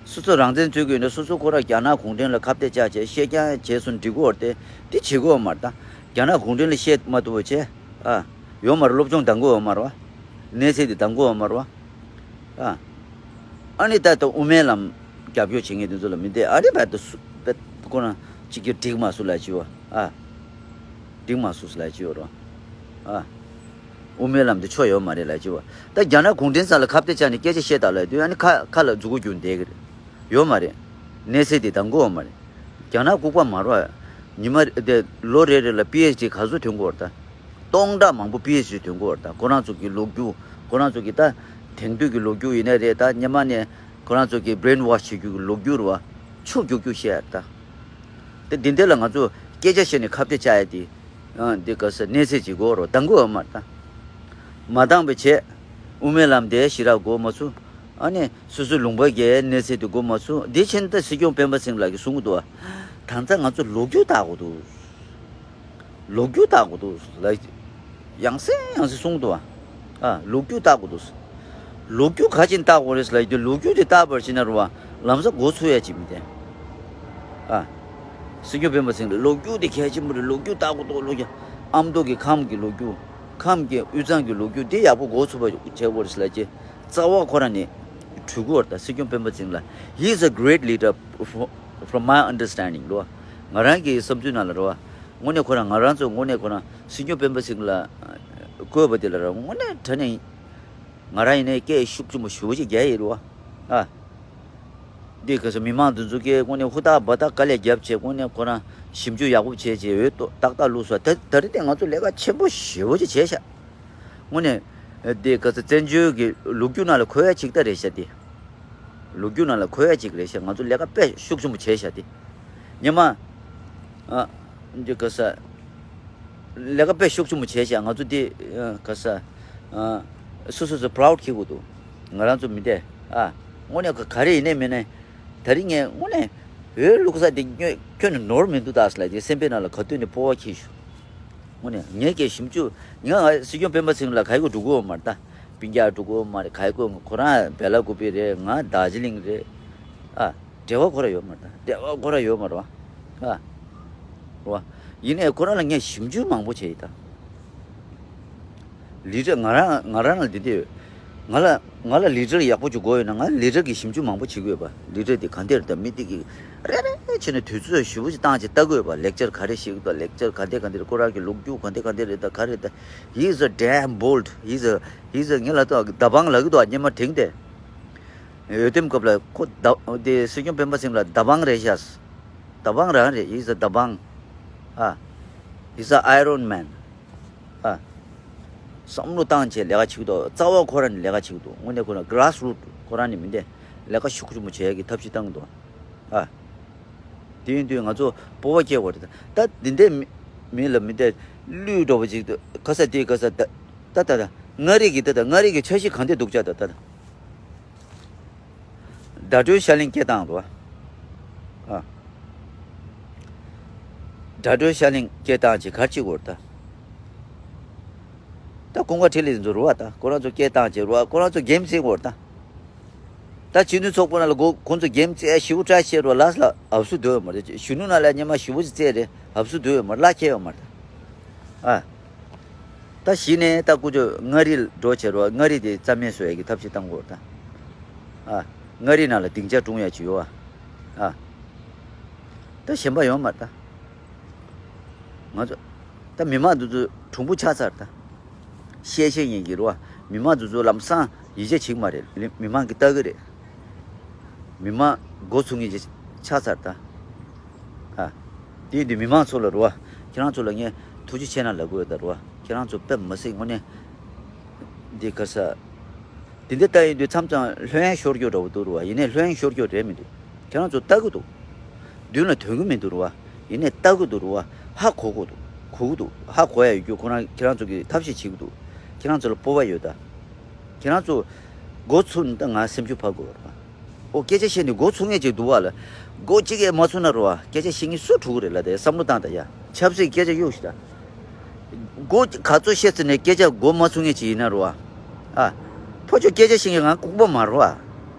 སོ་སོ་རང་བཙན་རྩོད་ཀྱི་ཡོད་ན་སོ་སོ་ཁོ་རང་རྒྱ་ནག་གུང་ཁྲན་ལ་ཁ་གཏད་བཅག་བྱས་བཤད་རྐྱང་བྱས་སོང་འགྲིག་གི་ཡོད་རེད་དེ། དེ་བྱེད་དགོས་ཡོད་མ་རེད་ད། རྒྱ་ནག་གུང་ཁྲན་ལ་བཤད་མ་ཐུབ་པ་བྱས། ཨ། ཡོད་མ་རེད། སློབ་སྦྱོང་འདང་གི་ཡོད་མ་རེད་བ། གནས་ཚད་དེ་འདང་གི་ཡོད་མ་རེད་བ། ཨ། ཨ་ནི་ད་ལྟ་དབུ་མའི་ལམ་རྒྱབ་སྐྱོར་བྱེད་མཁན་དེ་ཚོ་ལ་མི་འདི་ཨ་རི་བར་དུ་སུ་བེད་ཁོ་རང་གཅིག་གྱུར་འགྲིག་མ་སོང་ལབ་བྱས་བ། ཨ། འགྲིག་མ་སོང་ལབ་བྱས་བ་རོ། ཨ། དབུ་མའི་ལམ་དེ་ཆོ་ཡོད་མ་རེད་ལབ་བྱས་བ། ད་རྒྱ་ནག་གུང་ཁྲན་ཚང་ལ་ཁ་གཏད་བཅག་ནས་སྐད་ཆ་བཤད་དང་ལབ་དུས་ཨ་ནི་ཁ་ཁ་ལ་མཛུ་གུ་གྱོན་བསྡད་ཀྱི་རེད། ཡོད་མ་རེད། གནས་ཚད་དེ་འདང་གི་ཡོད་མ་རེད། རྒྱ་ནག་ལྐུགས་པ་མ་རེད་བ། ཉི་མ་དེ་ལོ་རེ་རེ་ལ་པི་ཨེཆ་ཌི་ག་ཚོད་ཐོན་གྱི་ཡོད་རེད་ད། སྟོང་ཕྲག་མང་པོ་པི་ཨེཆ་ཌི་ཐོན་གྱི་ཡོད་རེད་ད། ཁོ་རང་ཚོ་གི་ལོ་རྒྱུས། ཁོ་རང་ཚོ་གི་ད་དེང་དུས་ཀྱི་ལོ་རྒྱུས་ཡིན་ནའི་རེད་ད། སྔོན་མ་ནས་ཁོ་རང་ཚོ་གི་བྷི་རེན་ཝོཤ་བྱེད་རྒྱུ་གི་ལོ་རྒྱུས་རེད་བ། ཆུ་རྒྱུག་རྒྱུག་བཤད་ཡ་རེད་ད། དེ་འདི་འདྲ་ལ་ང་ཚོ་སྐད་ཆ་བཤད་ནས་ཁ་གཏད་བཅག་ཡ་དེ། ཨ། འདི་ག་ས་གནས་ཚད་ཅིག་དགོས་རེད། འདང་གི་ཡོད་མ་རེད་ད། མ་འདང་བ་བྱས། དབུ་མའི་ལམ་དེ་ཞེ་དྲག་འགོར་མ་སོང་། ཨ་ནི་སོ་སོའི་ལུང་པ་གི་གནས་ཚད་དེ་འགོར་མ་སོང་། དེ་ཕྱིན་ད་སྲིད་སྐྱོང་སྤེན་པ་སེང་ལགས་ཀྱིས་གསུང་གི་འདུག་བ། ད་ལྟ་ང་ཚོ་ལོ་རྒྱུས་བལྟ་དགོས་འདུག་ལོ་རྒྱུས་བལྟ་དགོས་འདུག་ལབ། ཡང་སེ་ཡང་སེ་གསུང་གི་འདུག་བ། ཨ། ལོ་རྒྱུས་བལྟ་དགོས་འདུག་ལོ་རྒྱུས་ག་ཅིག་བལྟ་དགོས་རེད་ལབ་ཡོང་དུས། ལོ་རྒྱུས་དེ་བལྟ་བར་བྱས་ན་རེད་བ། ལམ་སང་མགོ་ཚོས་ཡ་ཅིག་མི་འདུག་ཨ། སྲིད་སྐྱོང་སྤེན་པ་སེང་ལགས་ལོ་རྒྱུས་དེ་གལ་ཆེན་པོ་རེད། ལོ་རྒྱུས་བལྟ་དགོས་འདུག་ལོ་རྒྱུས། ཨ་མདོ་གི་ཁམས་ཀྱི་ལོ་རྒྱུས། ཁམས་ཀྱི་དབུས་གཙང་གི་ལོ་རྒྱུས་དེ་ཡག་པོ་མགོ་ཚོས་པ་བྱེད་དགོས་རེད་ལབ་ཀྱི། རྩ་བ་ཁོ་རང་ནས་འཁྲུལ་གྱི་ཡོད་རེད་ད། སྲིད་སྐྱོང་སྤེན་པ་སེང་ལགས། He is a great leader from, from my understanding ལོ། ང་རང་གི་བསམ་ཚུལ་ནང་ལ་རེད་བ། དངོས་གནས་ཁོ་རང་ང་རང་ཚོ་དངོས་གནས་ཁོ་རང་སྲིད་སྐྱོང་སྤེན་པ་སེང་ལགས་བསྐོས་པ་དེ་ལ་རེད་བ། དངོས་གནས་དྲང་གནས་ང་རང་ཡིན་ནའི་སྐད་ཤུགས་ཆེན་པོ་ཞེ་པོ་ཅིག་རྒྱག་ཡི་རེད་བ། ཨ། འདི་ག་ས་མི་མང་འདི་ཚོ་གིས་དངོས་གནས་ཧུར་ཐག་འབད་ཐག་དཀའ་ལས་བརྒྱབ་བྱས། དངོས་གནས་ཁོ་རང་ཞིབ་འཇུག་ཡག་པོ་བྱས་བྱས་འོས་ཏོ་ཏག་ཏག་བླུགས་སོང་། ད་ད་རེས་དེ་ང་ཚོ་ལས་ཀ་ཆེན་པོ་ཞེ་པོ་ཅིག་བྱས་ཤག་དངོས་གནས། འདི་ག་ས་བཙན་བྱོལ་གྱི་ལོ་རྒྱུས་ནང་ལ་འཁོད་ཡ་ཅིག་ད་རེད་ཤག་དེ། ལོ་རྒྱུས་ནང་ལ་འཁོད་ཡ་ཅིག་རེད་ཤག་ང་ཚོ་ལས་ཀ་དཔེ་ཤུགས་ཆེན་པོ་བྱས་ཤག་དེ། སྔོན་མ། ཨ། འདི་ག་ས། ལས་ཀ་དཔེ་ཤུགས་ཆེན་པོ་བྱས་ཤག་ང་ཚོ་དེ། ཨ། ག་ས། ཨ། སོ་སོ་སོ་proud་བྱེད་དགོས་འདུག་ང་རང་ཚོ་མི་འདས་ཨ། དངོས་གནས་ག་ག་རེ་ཡིན་ནའི་མིན་ནའི། ད་རིང་ངས་དངོས་གནས་བོད་ལུགས་ས་དེ་ཁྱོན་ཁྱོན་ནས་ནོར་མི་འདུག་ད་ཟེར་ལ་དེ་སེམས་པའི་ནང་ལ་ག་དུས་ནས་སྤོབས་པ་སྐྱེས་བྱུང་། དངོས་གནས་ངས་ཀྱི་ཞིབ་འཇུག་ང་ང་སྲིད་སྐྱོང་སྤེན་པ་ཚེ་རིང་ལ་ག་ཡི་གོ་འགྲོ་གི་ཡོད་མ་རེད་ད། སྤུན་ཀྱག་འགྲོ་གི་ཡོད་མ་རེད་ག་ཡི་གོ་ཁོ་རང་སྦེ་ལ་ཀུ་པི་རེད་ང་དར་ཇི་ལིང་རེད་ཨ། འབྲེལ་བ་ཁོ་ར་ཡོད་མ་རེད་ད། འབྲེལ་བ་ཁོ་ར་ཡོད་མ་རེད་བ། ཨ། རེད་བ། ཡིན་ནའི་ཁོ་རང་ལ་ངས་ཞིབ་འཇུག་མང་པོ་བྱས་ཡིན་ད། ལི་ཀྲ་ང་རང་ང་རང་ལ་འདི་འདི་ཡོད། ང་ལ་ང་ལ་ལི་ཀྲ་ཡག་པོ་ཅིག་དགོས་ཡོད་ན་ང་ལི་ཀྲ་གི་ཞིབ་འཇུག་མང་པོ་བྱེད་དགོས་པ། ལི་ཀྲ་འདི་ག་འདིར་ད་མི་འདི་གི་རེ་རེ་བྱས་ནས་དུས་ཚོད་ཞེ་པོ་ཅིག་བཏང་བྱས་ལྟ་དགོས་པ། ལེག་ཅར་ག་རེ་བཤད་ཀྱི་འདུག་ལེག་ཅར་ག་འདི་ག་འདི་རེད། ཁོ་རང་གི་ལོ་རྒྱུས་ག་འདི་ག་འདི་རེད་ད་ག་རེད་ད། He's a damn bold. He's a he's a ངས་ལབ་དུས་མདའ་དཔང་ལབ་ཀྱི་འདུག་སྙེ་མ་དྲེངས་ཏེ། འོས་འདེམས་སྐབས་ལ་ཁོ་མདའ་དེ་སྲིད་སྐྱོང་སྤེན་པ་ཚེ་རིང་ལ་མདའ་དཔང་རེད་ཤག་མདའ་དཔང་རང་རེད། He's a མདའ་དཔང་། ཨ། He's a Iron Man. ཨ། བསམ་བློ་བཏང་བྱས་ལས་ཀ་བྱེད་ཀྱི་འདུག་རྩ་བ་ཁོ་རང་ནས་ལས་ཀ་བྱེད་ཀྱི་འདུག་དངོས་གནས་ཁོ་རང་grassroot ཁོ་རང་ནས་མི་འདས་ལས་ཀ་ཤུགས་ཆེན་པོ་བྱེད་ཡག་གི་ཐབས་ཤེས་བཏང་གི་འདུག་ཨ། དེ་ཡིན་དུས་ང་ཚོ་སྤོབས་པ་སྐྱེ་དགོས་རེད། ད་འདི་འདྲའི་མི་མི་ལ་མི་འདས་བླུས་འགྲོ་བ་ཅིག་ག་ས་དེ་ག་ས་ད་ད་ད་ད་མངའ་རིས་ཀྱི་ད་ད་མངའ་རིས་ཀྱི་འཆར་གཞི་གང་དེ་འདུག་ཅག་ད་ད་ད། བརྡ་སྤྲོད་ཤར་གླིང་སྐད་བཏང་རོ། ཨ། བརྡ་སྤྲོད་ཤར་གླིང་སྐད་བཏང་ཅིག་གར་ཅིག་འོར་ད། ད་ཀུན་དགའ་འཕྲིན་ལས་འཛུལ་རུ་བ་ད་ཁོ་རང་ཚོ་སྐད་བཏང་ཅིག་རུ་བ་ཁོ་རང་ཚོ་འགེམ་རྩིས་འོར་ད། ད་སྤྱི་འཐུས་ཚོགས་པ་ནང་ལ་གོ་ཁོང་ཚོ་འགེམ་རྩིས་ཞིབ་པོ་བཀྲ་ཤིས་རུ་ལགས་ལ་ཨབ་སུ་སྡོད་མ་རེད། གཞོན་ནུ་ནང་ལ་ཉི་མ་ཞིབ་པོ་ཅིག་རྩིས་རེད་ཨབ་སུ་སྡོད་མ་རེད་ལག་ཁྱེར་ཡོད་མ་རེད་ད། ཨ། ད་གཞི་ནས་ད་ཀུ་ཅོ་མངའ་རིས་འགྲོ་བྱེད་རོགས། མངའ་རིས་དེ་རྩ་མེད་བཟོ་ཡ་གི་ཐབས་ཤེས་བཏང་དགོས་ད། ཨ། མངའ་རིས་ནང་ལ་སྡིངས་ཆ་སྲུང་ཡ་ཅིག་ཡོད་ཨ། ཨ། ད་གཞན་པ་ཡོད་མ་རེད་ད། ང་ཚོ་ད་མི་མང་དེ་ཚོ་གྲུང་པོ་ཆགས་ཚར་ད། བཤད་བཤད་ཡིན་གྱི་རོ། མི་མང་དེ་ཚོ་ལམ་སང་ཡིད་ཆེས་བྱེད་ཀྱི་མ་རེད། མི་མང་གིས་ལྟ་གི་རེད། མི་མང་མགོ་ཚོས་མཁན་ཅིག་ཆགས་ཚར་ད། ཨ། དེ་ཡིན་དུས་མི་མང་ཚོ་ལ་རོ། ཁྱེད་རང་ཚོ་ལ་ངས་ཐུགས་རྗེ་ཆེ་གནང་ལབ་དགོས་ཡོད་ད་རོ། ཁྱེད་རང་ཚོ་དཔེ་མི་སྲིད་དངོས་གནས། འདི་ག་ས། འདི་འདི་ལྟ་ཡིན་དུས་མཚམས་མཚམས་ལྷོད་ཡངས་ཤོར་རྒྱུ་འདྲ་བོ་འདུག་རོ། ཡིན་ནའི་ལྷོད་ཡངས་ཤོར་རྒྱུ་རེད་མི་འདུག་ཁྱེད་རང་ཚོ་ལྟ་གི་འདུག་མདུན་ལ་ཐོན་གི་མི་འདུག་རོ། ཡིན་ནའི་ལྟ་གི་འདུག་རོ། ཧ་གོ་གི་འདུག་གོ་གི་འདུག་ཧ་གོ་ཡ་ཡོད་རྒྱུ་ཁོ་རང་ཁྱེད་རང་ཚོ་གི་ཐབས་ཤེས་བྱེད་གི་འདུག་ཁྱེད་རང་ཚོ་ལ་སྤོབས་པ་ཡོད་ད། ཁྱེད་རང་ཚོ་མགོ་ཚུགས་ནས་ད་ང་སེམས་ཤུགས་འཕར་དགོས་རེད་པ། ཨོ་སྐད་ཆ་བཤད་ནས་མགོ་ཚུགས་མཁན་ཅིག་འདུག་བ་ལ། མགོ་གཅིག་ཡས་མ་ཚུགས་ན་རོ་བ་སྐད་ཆ་བཤད་མཁན་སུ་འགྲོ་གི་རེད་ལ། དེ་བསམ་བློ་བཏང་ད་ཡ། ཆབ་སྲིད་སྐད་ཆ་གཡུག་ཤི་ད། མགོ་ག་ཚོད་བཤད་ཚེ་ནས་སྐད་ཆ་མགོ་མ་ཚུགས་མཁན་ཅིག་ཡིན་ན་རོ་བ། ཨ། ཕོ་ཆོས་སྐད་ཆ་བཤད་མཁན་ང་ལྐུགས་པ་མ་རོ་བ།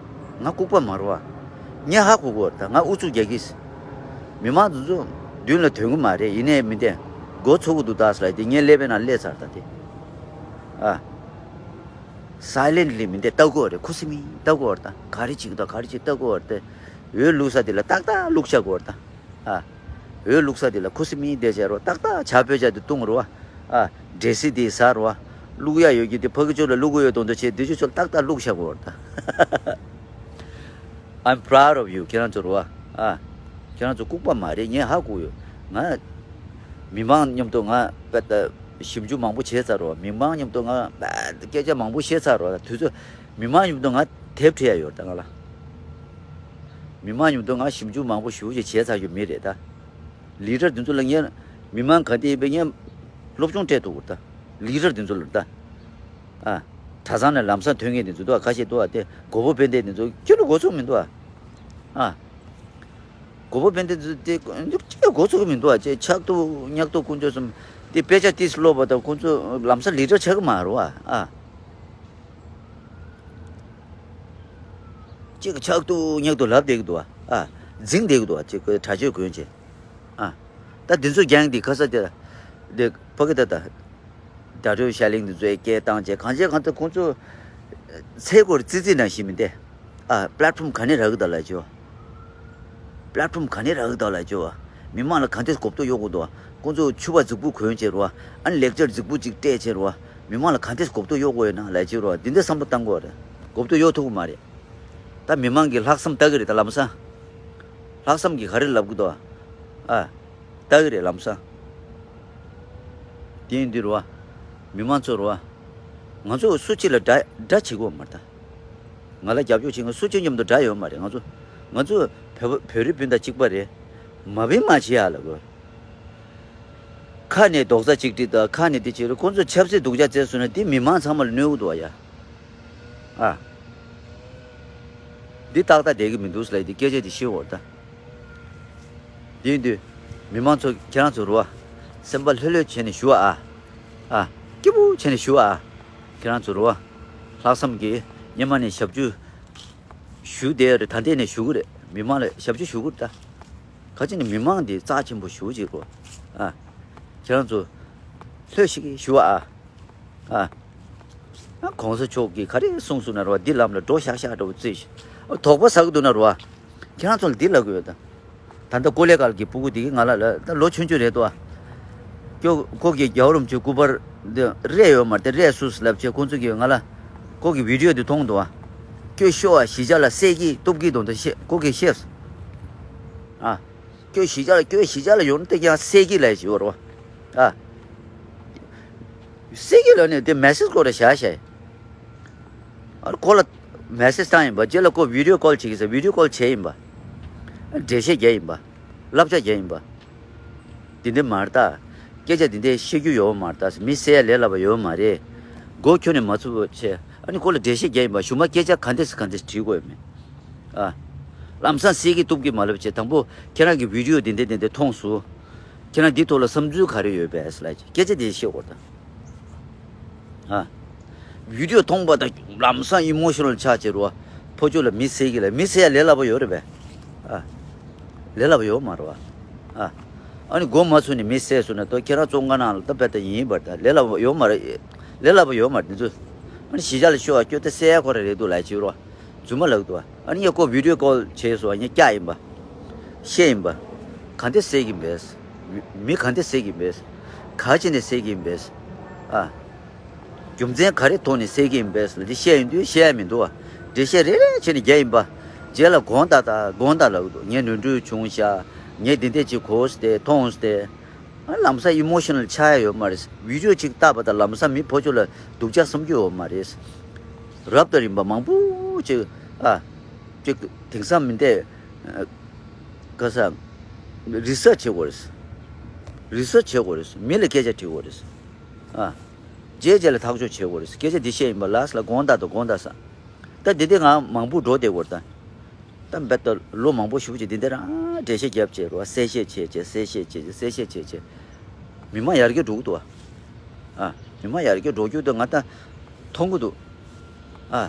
ང་ལྐུགས་པ་མ་རོ་བ། ངས་ཧ་གོ་གོ་ད་ང་ཨུ་ཚུགས་རྒྱག་གི། མི་མང་དེ་ཚོ་མདུན་ལ་ཐོན་གི་མ་རེད། ཡིན་ནའི་མི་བདེན། མགོ་ཚུགས་གི་འདུག་ད་ཟེར་ལ་དེ་ངས་ཀླད་པའི་ནང་སླེབས་ཚར་ད་དེ། ཨ། སའི་ལེན་ལི་མི་འདི་ལྟ་དགོས་རེད། ཁུ་སིམ་མེ་ལྟ་དགོས་རེད་ད། ག་རེ་བྱེད་ཀྱི་འདུག་ག་རེ་བྱེད་ལྟ་དགོས་རེད་དེ། འོས་བླུག་ས་དེ་ལ་ཏག་ཏག་བླུག་བཞག་དགོས་རེད་ད། ཨ། འོས་བླུག་ས་དེ་ལ་ཁུ་སིམ་མེ་བསྡད་བྱས་རོ། ཏག་ཏག་ཇ་ཕོད་ཆ་དེ་བཏུང་རོ། ཨ། འབྲས་སིལ་དེ་ཟ་རོ། བླུག་ཡ་ཡོད་ཀྱི་དེ་ཕ་གི་ཅོ་ལ་བླུག་གི་ཡོད་དོན་དུ་བྱས་དེ་ཅོ་ཅོ་ལ་ཏག་ཏག་བླུག་བཞག་དགོས་རེད་ད། I'm proud of you. ཁྱེད་རང་ཚོ་རོ། ཨ། ཁྱེད་རང་ཚོ་ལྐུགས་པ་མ་རེད། ངས་ཧ་གོ་ཡོད། ང་མི་མང་མཉམ་དུ་ང་དཔེ་ལྟ་ཞིབ་འཇུག་མང་པོ་བྱས་ཚར་རོ། མི་མང་མཉམ་དུ་ང་སྐད་ཆ་མང་པོ་བཤད་ཚར་རོ། དུས་ཚོད་མི་མང་མཉམ་དུ་ང་དེབ་བྲིས་ཡ་ཡོད་ད་ང་ལ། མི་མང་མཉམ་དུ་ང་ཞིབ་འཇུག་མང་པོ་ཞེ་པོ་ཅིག་བྱས་ཚར་རྒྱུ་མི་རེད་ད། ལི་ཌར་འདི་ཚོ་ལ་ངས་མི་མང་ག་དེ་ཡིན་པའི་ངས་སློབ་སྦྱོང་སྤྲད་ཐུབ་ད། ལི་ཌར་འདི་ཚོ་ལ་ད། ཨ། གྲྭ་ཚང་ནས་ལམ་སང་ཐོན་མཁན་དེ་ཚོ་འདུག་ཨ། ཁ་ཤས་འདུག་ཨ། དེ་མགོ་བོ་དཔེ་འདེད་དེ་ཚོ་ཁྱོད་ལ་མགོ་ཚུགས་མི་འདུག་ཨ། ཨ། མགོ་བོ་དཔེ་འདེད་དེ་ཚོ་དེ་ཅི་ལ་མགོ་ཚུགས་མི་འདུག་ཨ། ཅེ་ཆག་ཏུ་ཉག་ཏུ་དཀོན་མཆོག་གསུམ་དེ་དཔེ་ཆ་ཏིས་ཀློག་པ་དང་ཁོང་ཚོ་ལམ་སང་ལི་ཌར་ཆགས་ཀྱི་མ་རེད་ཨ། ཨ། ཅིག་ཆག་ཏུ་ཉག་ཏུ་ལབ་བསྡད་ཀྱི་འདུག་ཨ། ཨ། འཛིང་བསྡད་ཀྱི་འདུག་ཨ། ཅིག་གྲྭ་ཆོས་གོན་བྱས། ཨ། ད་འདི་ཚོ་རྒྱང་འདི་ཁ་ས་དེ་དེ་ཕ་གི་ད་ད། ད་རུ་ཤ་ལིང་འདི་ཚོའི་སྐད་བཏང་བྱས་གང་བྱས་གང་ལྟར་ཁོང་ཚོ་ཚེ་སྐོར་ཙི་ཙི་ནང་བཞིན་མི་འདས། ཨ། པླེ་ཊི་ཕོམ་ག་ནས་རག་གི་ད་ལ་ཅོ། པླེ་ཊི་ཕོམ་ག་ནས་རག་གི་ད་ལ་ཅོ། མི་མང་ལ་གང་ཐད་གོ་རྟོགས་ཡོད་དགོས་འདུག་ཁོང་ཚོ་ཕྱུ་པ་རྫིག་པོ་གོན་བྱས་རོ། ཨ་ནི་ལེག་ཅར་རྫིག་པོ་ཅིག་སྤྲད་བྱས་རོ། མི་མང་ལ་གང་ཐད་གོ་རྟོགས་ཡོད་དགོས་ཡོད་ན་ལ་ཅོ་རོ། འདི་འདྲ་བསམ་བློ་བཏང་དགོས་རེད། གོ་རྟོགས་ཡོད་ཐུབ་ཀྱི་མ་རེད། ད་མི་མང་གི་ལྷག་བསམ་ལྟ་གི་རེད་ད་ལམ་སང་། ལྷག་བསམ་གྱིས་ག་རེ་ལབ་གི་འདུག་ཨ། ལྟ་གི་རེད་ལམ་སང་། དེ་ཡིན་དུས་རེད་བ། མི་མང་ཚོ་རེད་བ། ང་ཚོ་སུ་གཅིག་ལ་དགྲ་དགྲ་བྱེད་ཀྱི་ཡོད་མ་རེད་ད། ང་ལ་རྒྱབ་སྐྱོར་བྱེད་མཁན་སུ་གཅིག་མཉམ་དུ་དགྲ་ཡོད་མ་རེད། ང་ཚོ་ང་ཚོ་བོད་བོད་རིགས་སྤུན་ཟླ་གཅིག་པ་རེད། མ་བིན་མ་བྱེད་ཡ་ལ་གོ། ཁ་ནས་རྡོག་རྩ་གཅིག་སྒྲིལ་དང་ཁ་ནས་དེ་བྱེད་རེད། ཁོང་ཚོ་ཆབ་སྲིད་སྡུག་ཅག་བཙལ་སོང་ན་དེ་མི་མང་ཚང་མ་ལ་གནོད་གི་འདུག་བ་ཡ། ཨ། འདི་ཏག་ཏག་བསྡད་ཀྱི་མི་འདུག་ལབ་ཡ་དེ་སྐད་ཆ་དེ་ཤེས་དགོས་རེད་ད། དེ་ཡིན་དུས། མི་མང་ཚོ་ཁྱེད་རང་ཚོ་རེད་བ། སེམས་པ་ལྷོད་ལྷོད་བྱས་ནས་བཞུགས་ཨ། ཨ། སྐྱིད་པོ་བྱས་ནས་བཞུགས་ཨ། ཁྱེད་རང་ཚོ་རེད་བ། ལྷག་བསམ་གྱིས་སྔོན་མ་ནས་ཞབས་ཕྱི་ཞུས་བསྡད་ཡོད་རེད། ད་ལྟའི་ནས་ཞུ་གི་རེད། མི་མང་ལ་ཞབས་ཕྱི་ཞུ་གི་རེད་ད། ག་ཅི་ནས་མི་མང་འདི་རྩ་ཆེན་པོ་ཞུ་ཅིག་རོ། ཨ། ཁྱེད་རང་ཚོ་ལྷོད་ཤིག་ཞུ་ཨ། ཨ། ཨ། གོང་ས་མཆོག་གིས་ག་རེ་གསུངས་སོང་ན་རོ། འདི་ལམ་ལ་འགྲོ་ཤག་ཤག་འགྲོ་བརྩིས་ཤིག་དོགས་པ་ཟ་གི་འདུག་ན་རོ། ཁྱེད་རང་ཚོ་ལ་འདི་ལབ་དགོས་ཡོད་ད། ད་ལྟ་ཀོ་ལེ་གལ་གྱི་སྤུ་གུ་འདི་གིས་ང་ལ་ལ་ད་ལོ་ཆུང་ཆུང་རེད་དོ། ཨ། ཁྱོད་ཁོ་གི་རྒྱལ་བ་རིན་པོ་ཆེ་སྐུ་པར་འདི་རས་ཡོད་མ་རེད་དེ། རས་སུས་ལབ་བྱས་ཁོང་ཚོ་གིས་ང་ལ་ཁོ་གི་བི་ཌི་ཡོ་འདི་མཐོང་འདུག་ཨ། ཁྱོད་ཤོག་ཨ། གཞིས་ཆགས་ལ་སད་ཀྱི་གཏུབ་ཀྱི་འདུག་འདི་ཤེས། ཁོ་གིས་ཤེས། ཨ། ཁྱོད་གཞིས་ཆགས་ལ་ཁྱོད་གཞིས་ཆགས་ལ་ཡོང་ན་དེ་ཀྱང་སད་ཀྱི་ལབ་ཞིག་ཡོད་རེད་བ། ཨ། སད་ཀྱི་ལབ་ནས་དེ་མེ་སེ་ཇི་སྐོར་ར་བཞག་བཞག་ཨ། ཁོ་ལ་མེ་སེ་ཇི་བཏང་ཡིན་པ། རྗེས་ལ་ཁོ་བི་ཌི་ཡོ་ཀོལ་བྱེད་ཀྱི་ཟེར། བི་ཌི་ཡོ་ཀོལ་བྱས་ཡིན་པ། འགྲེལ་བཤད་རྒྱག་ཡིན་པ། བསླབ་བྱ་རྒྱག་ཡིན་པ། འདི་འདྲ་མ་རེད་ད། སྐད་ཆ་འདི་འདྲ་བཤད་རྒྱུ་ཡོད་མ་རེད་ད། མི་བསད་ཡ་ལས་སླ་པོ་ཡོད་མ་རེད། མགོ་ཁྱོན་ནས་མ་ཚོས་པ་བྱས། ཨ་ནི་ཁོ་ལ་འགྲེལ་བཤད་རྒྱག་ཡིན་པ། གཞུག་མ་སྐད་ཆ་ག་འདྲ་སེ་ག་འདྲ་སེ་དྲི་དགོས་ཡོད་མེད། ཨ། ལམ་སང་སད་ཀྱི་གཏུབ་ཀྱི་མ་ལབ་བྱས། དང་པོ་ཁྱེད་རང་གི་བི་ཌི་ཡོ་འདི་འདྲ་འདི་འདྲ་མཐོང་སོང་། ཁྱེད་རང་འདི་ཐོག་ལ་བསམ་ཚུལ་ག་རེ་ཡོད་པས་ལབ་བྱས་སྐད་ཆ་འདི་བཤད་དགོས་རེད་ད། ཨ། བི་ཌི་ཡོ་མཐོང་པ་དང་ལམ་སང་ཨི་མོ་ཤི་ནལ་ཆགས་བྱས་རོ། ཕོ་ཆོས་ལ་མི་བསད་ཀྱི་ལ། མི་བསད་ཡ་ལས་སླ་པོ་ཡོད་རེད་པས། ཨ། ལས་སླ་པོ་ཡོད་མ་རེད་བ། ཨ། ཨ་ནི་མགོ་མ་ཚོས་ནས་མི་བསད་སོང་ན་ད་ཁྱེད་རང་བཙོན་ཁང་ནང་ལ་ད་བསྡད་ཡིན་པ་རེད་ད། ལས་སླ་པོ་ཡོད་མ་རེད། ལས་སླ་པོ་ཡོད་མ་རེད་འདི་ཚོ། ཨ་ནི་གཞིས་ཆགས་ལ་ཤོག་ཨ། ཁྱོད་ད་བསད་ཡ་ཁོ་རང་རེད་འདུག་ལབ་བྱས་རོ། རྫུན་མ་ལབ་འདུག་ཨ་ནི་ངས་ཁོ་བི་ཌི་ཡོ་ཀོལ་བྱས་སོང་། ངས་བཀྱག་ཡིན་པ། བཤད་ཡིན་པ། ག་འདྲ་བསད་ཀྱི་ཡིན་པས། མི་མི་ག་འདྲ་བསད་ཀྱི་ཡིན་པས། ག་བྱས་ནས་བསད་ཀྱི་ཡིན་པས། ཨ། རྒྱུ་མཚན་ག་རེ་ཐོག་ནས་བསད་ཀྱི་ཡིན་པས་ལབ་དེ་བཤད་ཡོང་དུས་བཤད་ཡ་མི་འདུག་ཨ། འགྲེལ་བཤད་རེ་རེ་བྱས་ནས་རྒྱག་ཡིན་པ། རྗེས་ལ་དགོངས་དག་དང་དགོངས་དག་ལབ་ཀྱི་འདུག་ངས་ནོར་འཁྲུལ་བྱུང་ཤག་ངས་འདི་འདྲ་ཅིག་གོ་སྟེ་མཐོང་སྟེ། ཨ། ལམ་སང་ཨི་མོ་ཤི་ནལ་ཆགས་ཡ་ཡོད་མ་རེད། བི་ཌི་ཡོ་ཅིག་བལྟས་པ་དང་ལམ་སང་མི་ཕོ་ཆོས་ལ་སྡུག་ཅག་བསམ་རྒྱུ་ཡོད་མ་རེད། རབ་དང་རིམ་པ་མང་པོ་ཅིག་ཨ། ཅིག་དེང་སང་མི་འདས། ཨ། ག་ས། རི་སར་ཆི་བྱེད་དགོས་རེད། རི་སར་ཆི་བྱེད་དགོས་རེད། མི་ལ་སྐད་ཆ་དྲི་དགོས་རེད། ཨ། རྗེས་རྗེས་ལ་ཐག་གཅོད་བྱེད་དགོས་རེད། སྐད་ཆ་འདི་བཤད་ཡིན་པ་ལགས་ལ་དགོངས་དག་དང་དགོངས་དག་ས། ད་འདི་འདི་ང་མང་པོ་འགྲོ་བསྡད་དགོས་རེད་ད། ད་རྦད་དེ་ལོ་མང་པོ་ཞེ་པོ་ཅིག་འདི་འདི་རང་འགྲེལ་བཤད་རྒྱབ་བྱས་རོ། གསལ་བཤད་བྱས་བྱས་གསལ་བཤད་བྱས་བྱས་གསལ་བཤད་བྱས་བྱས། མི་མང་ཡར་རྒྱས་འགྲོ་གི་འདུག་ཨ། ཨ། མི་མང་ཡར་རྒྱས་འགྲོ་རྒྱུ་དེ་ང་ད་མཐོང་གི་འདུག་ཨ།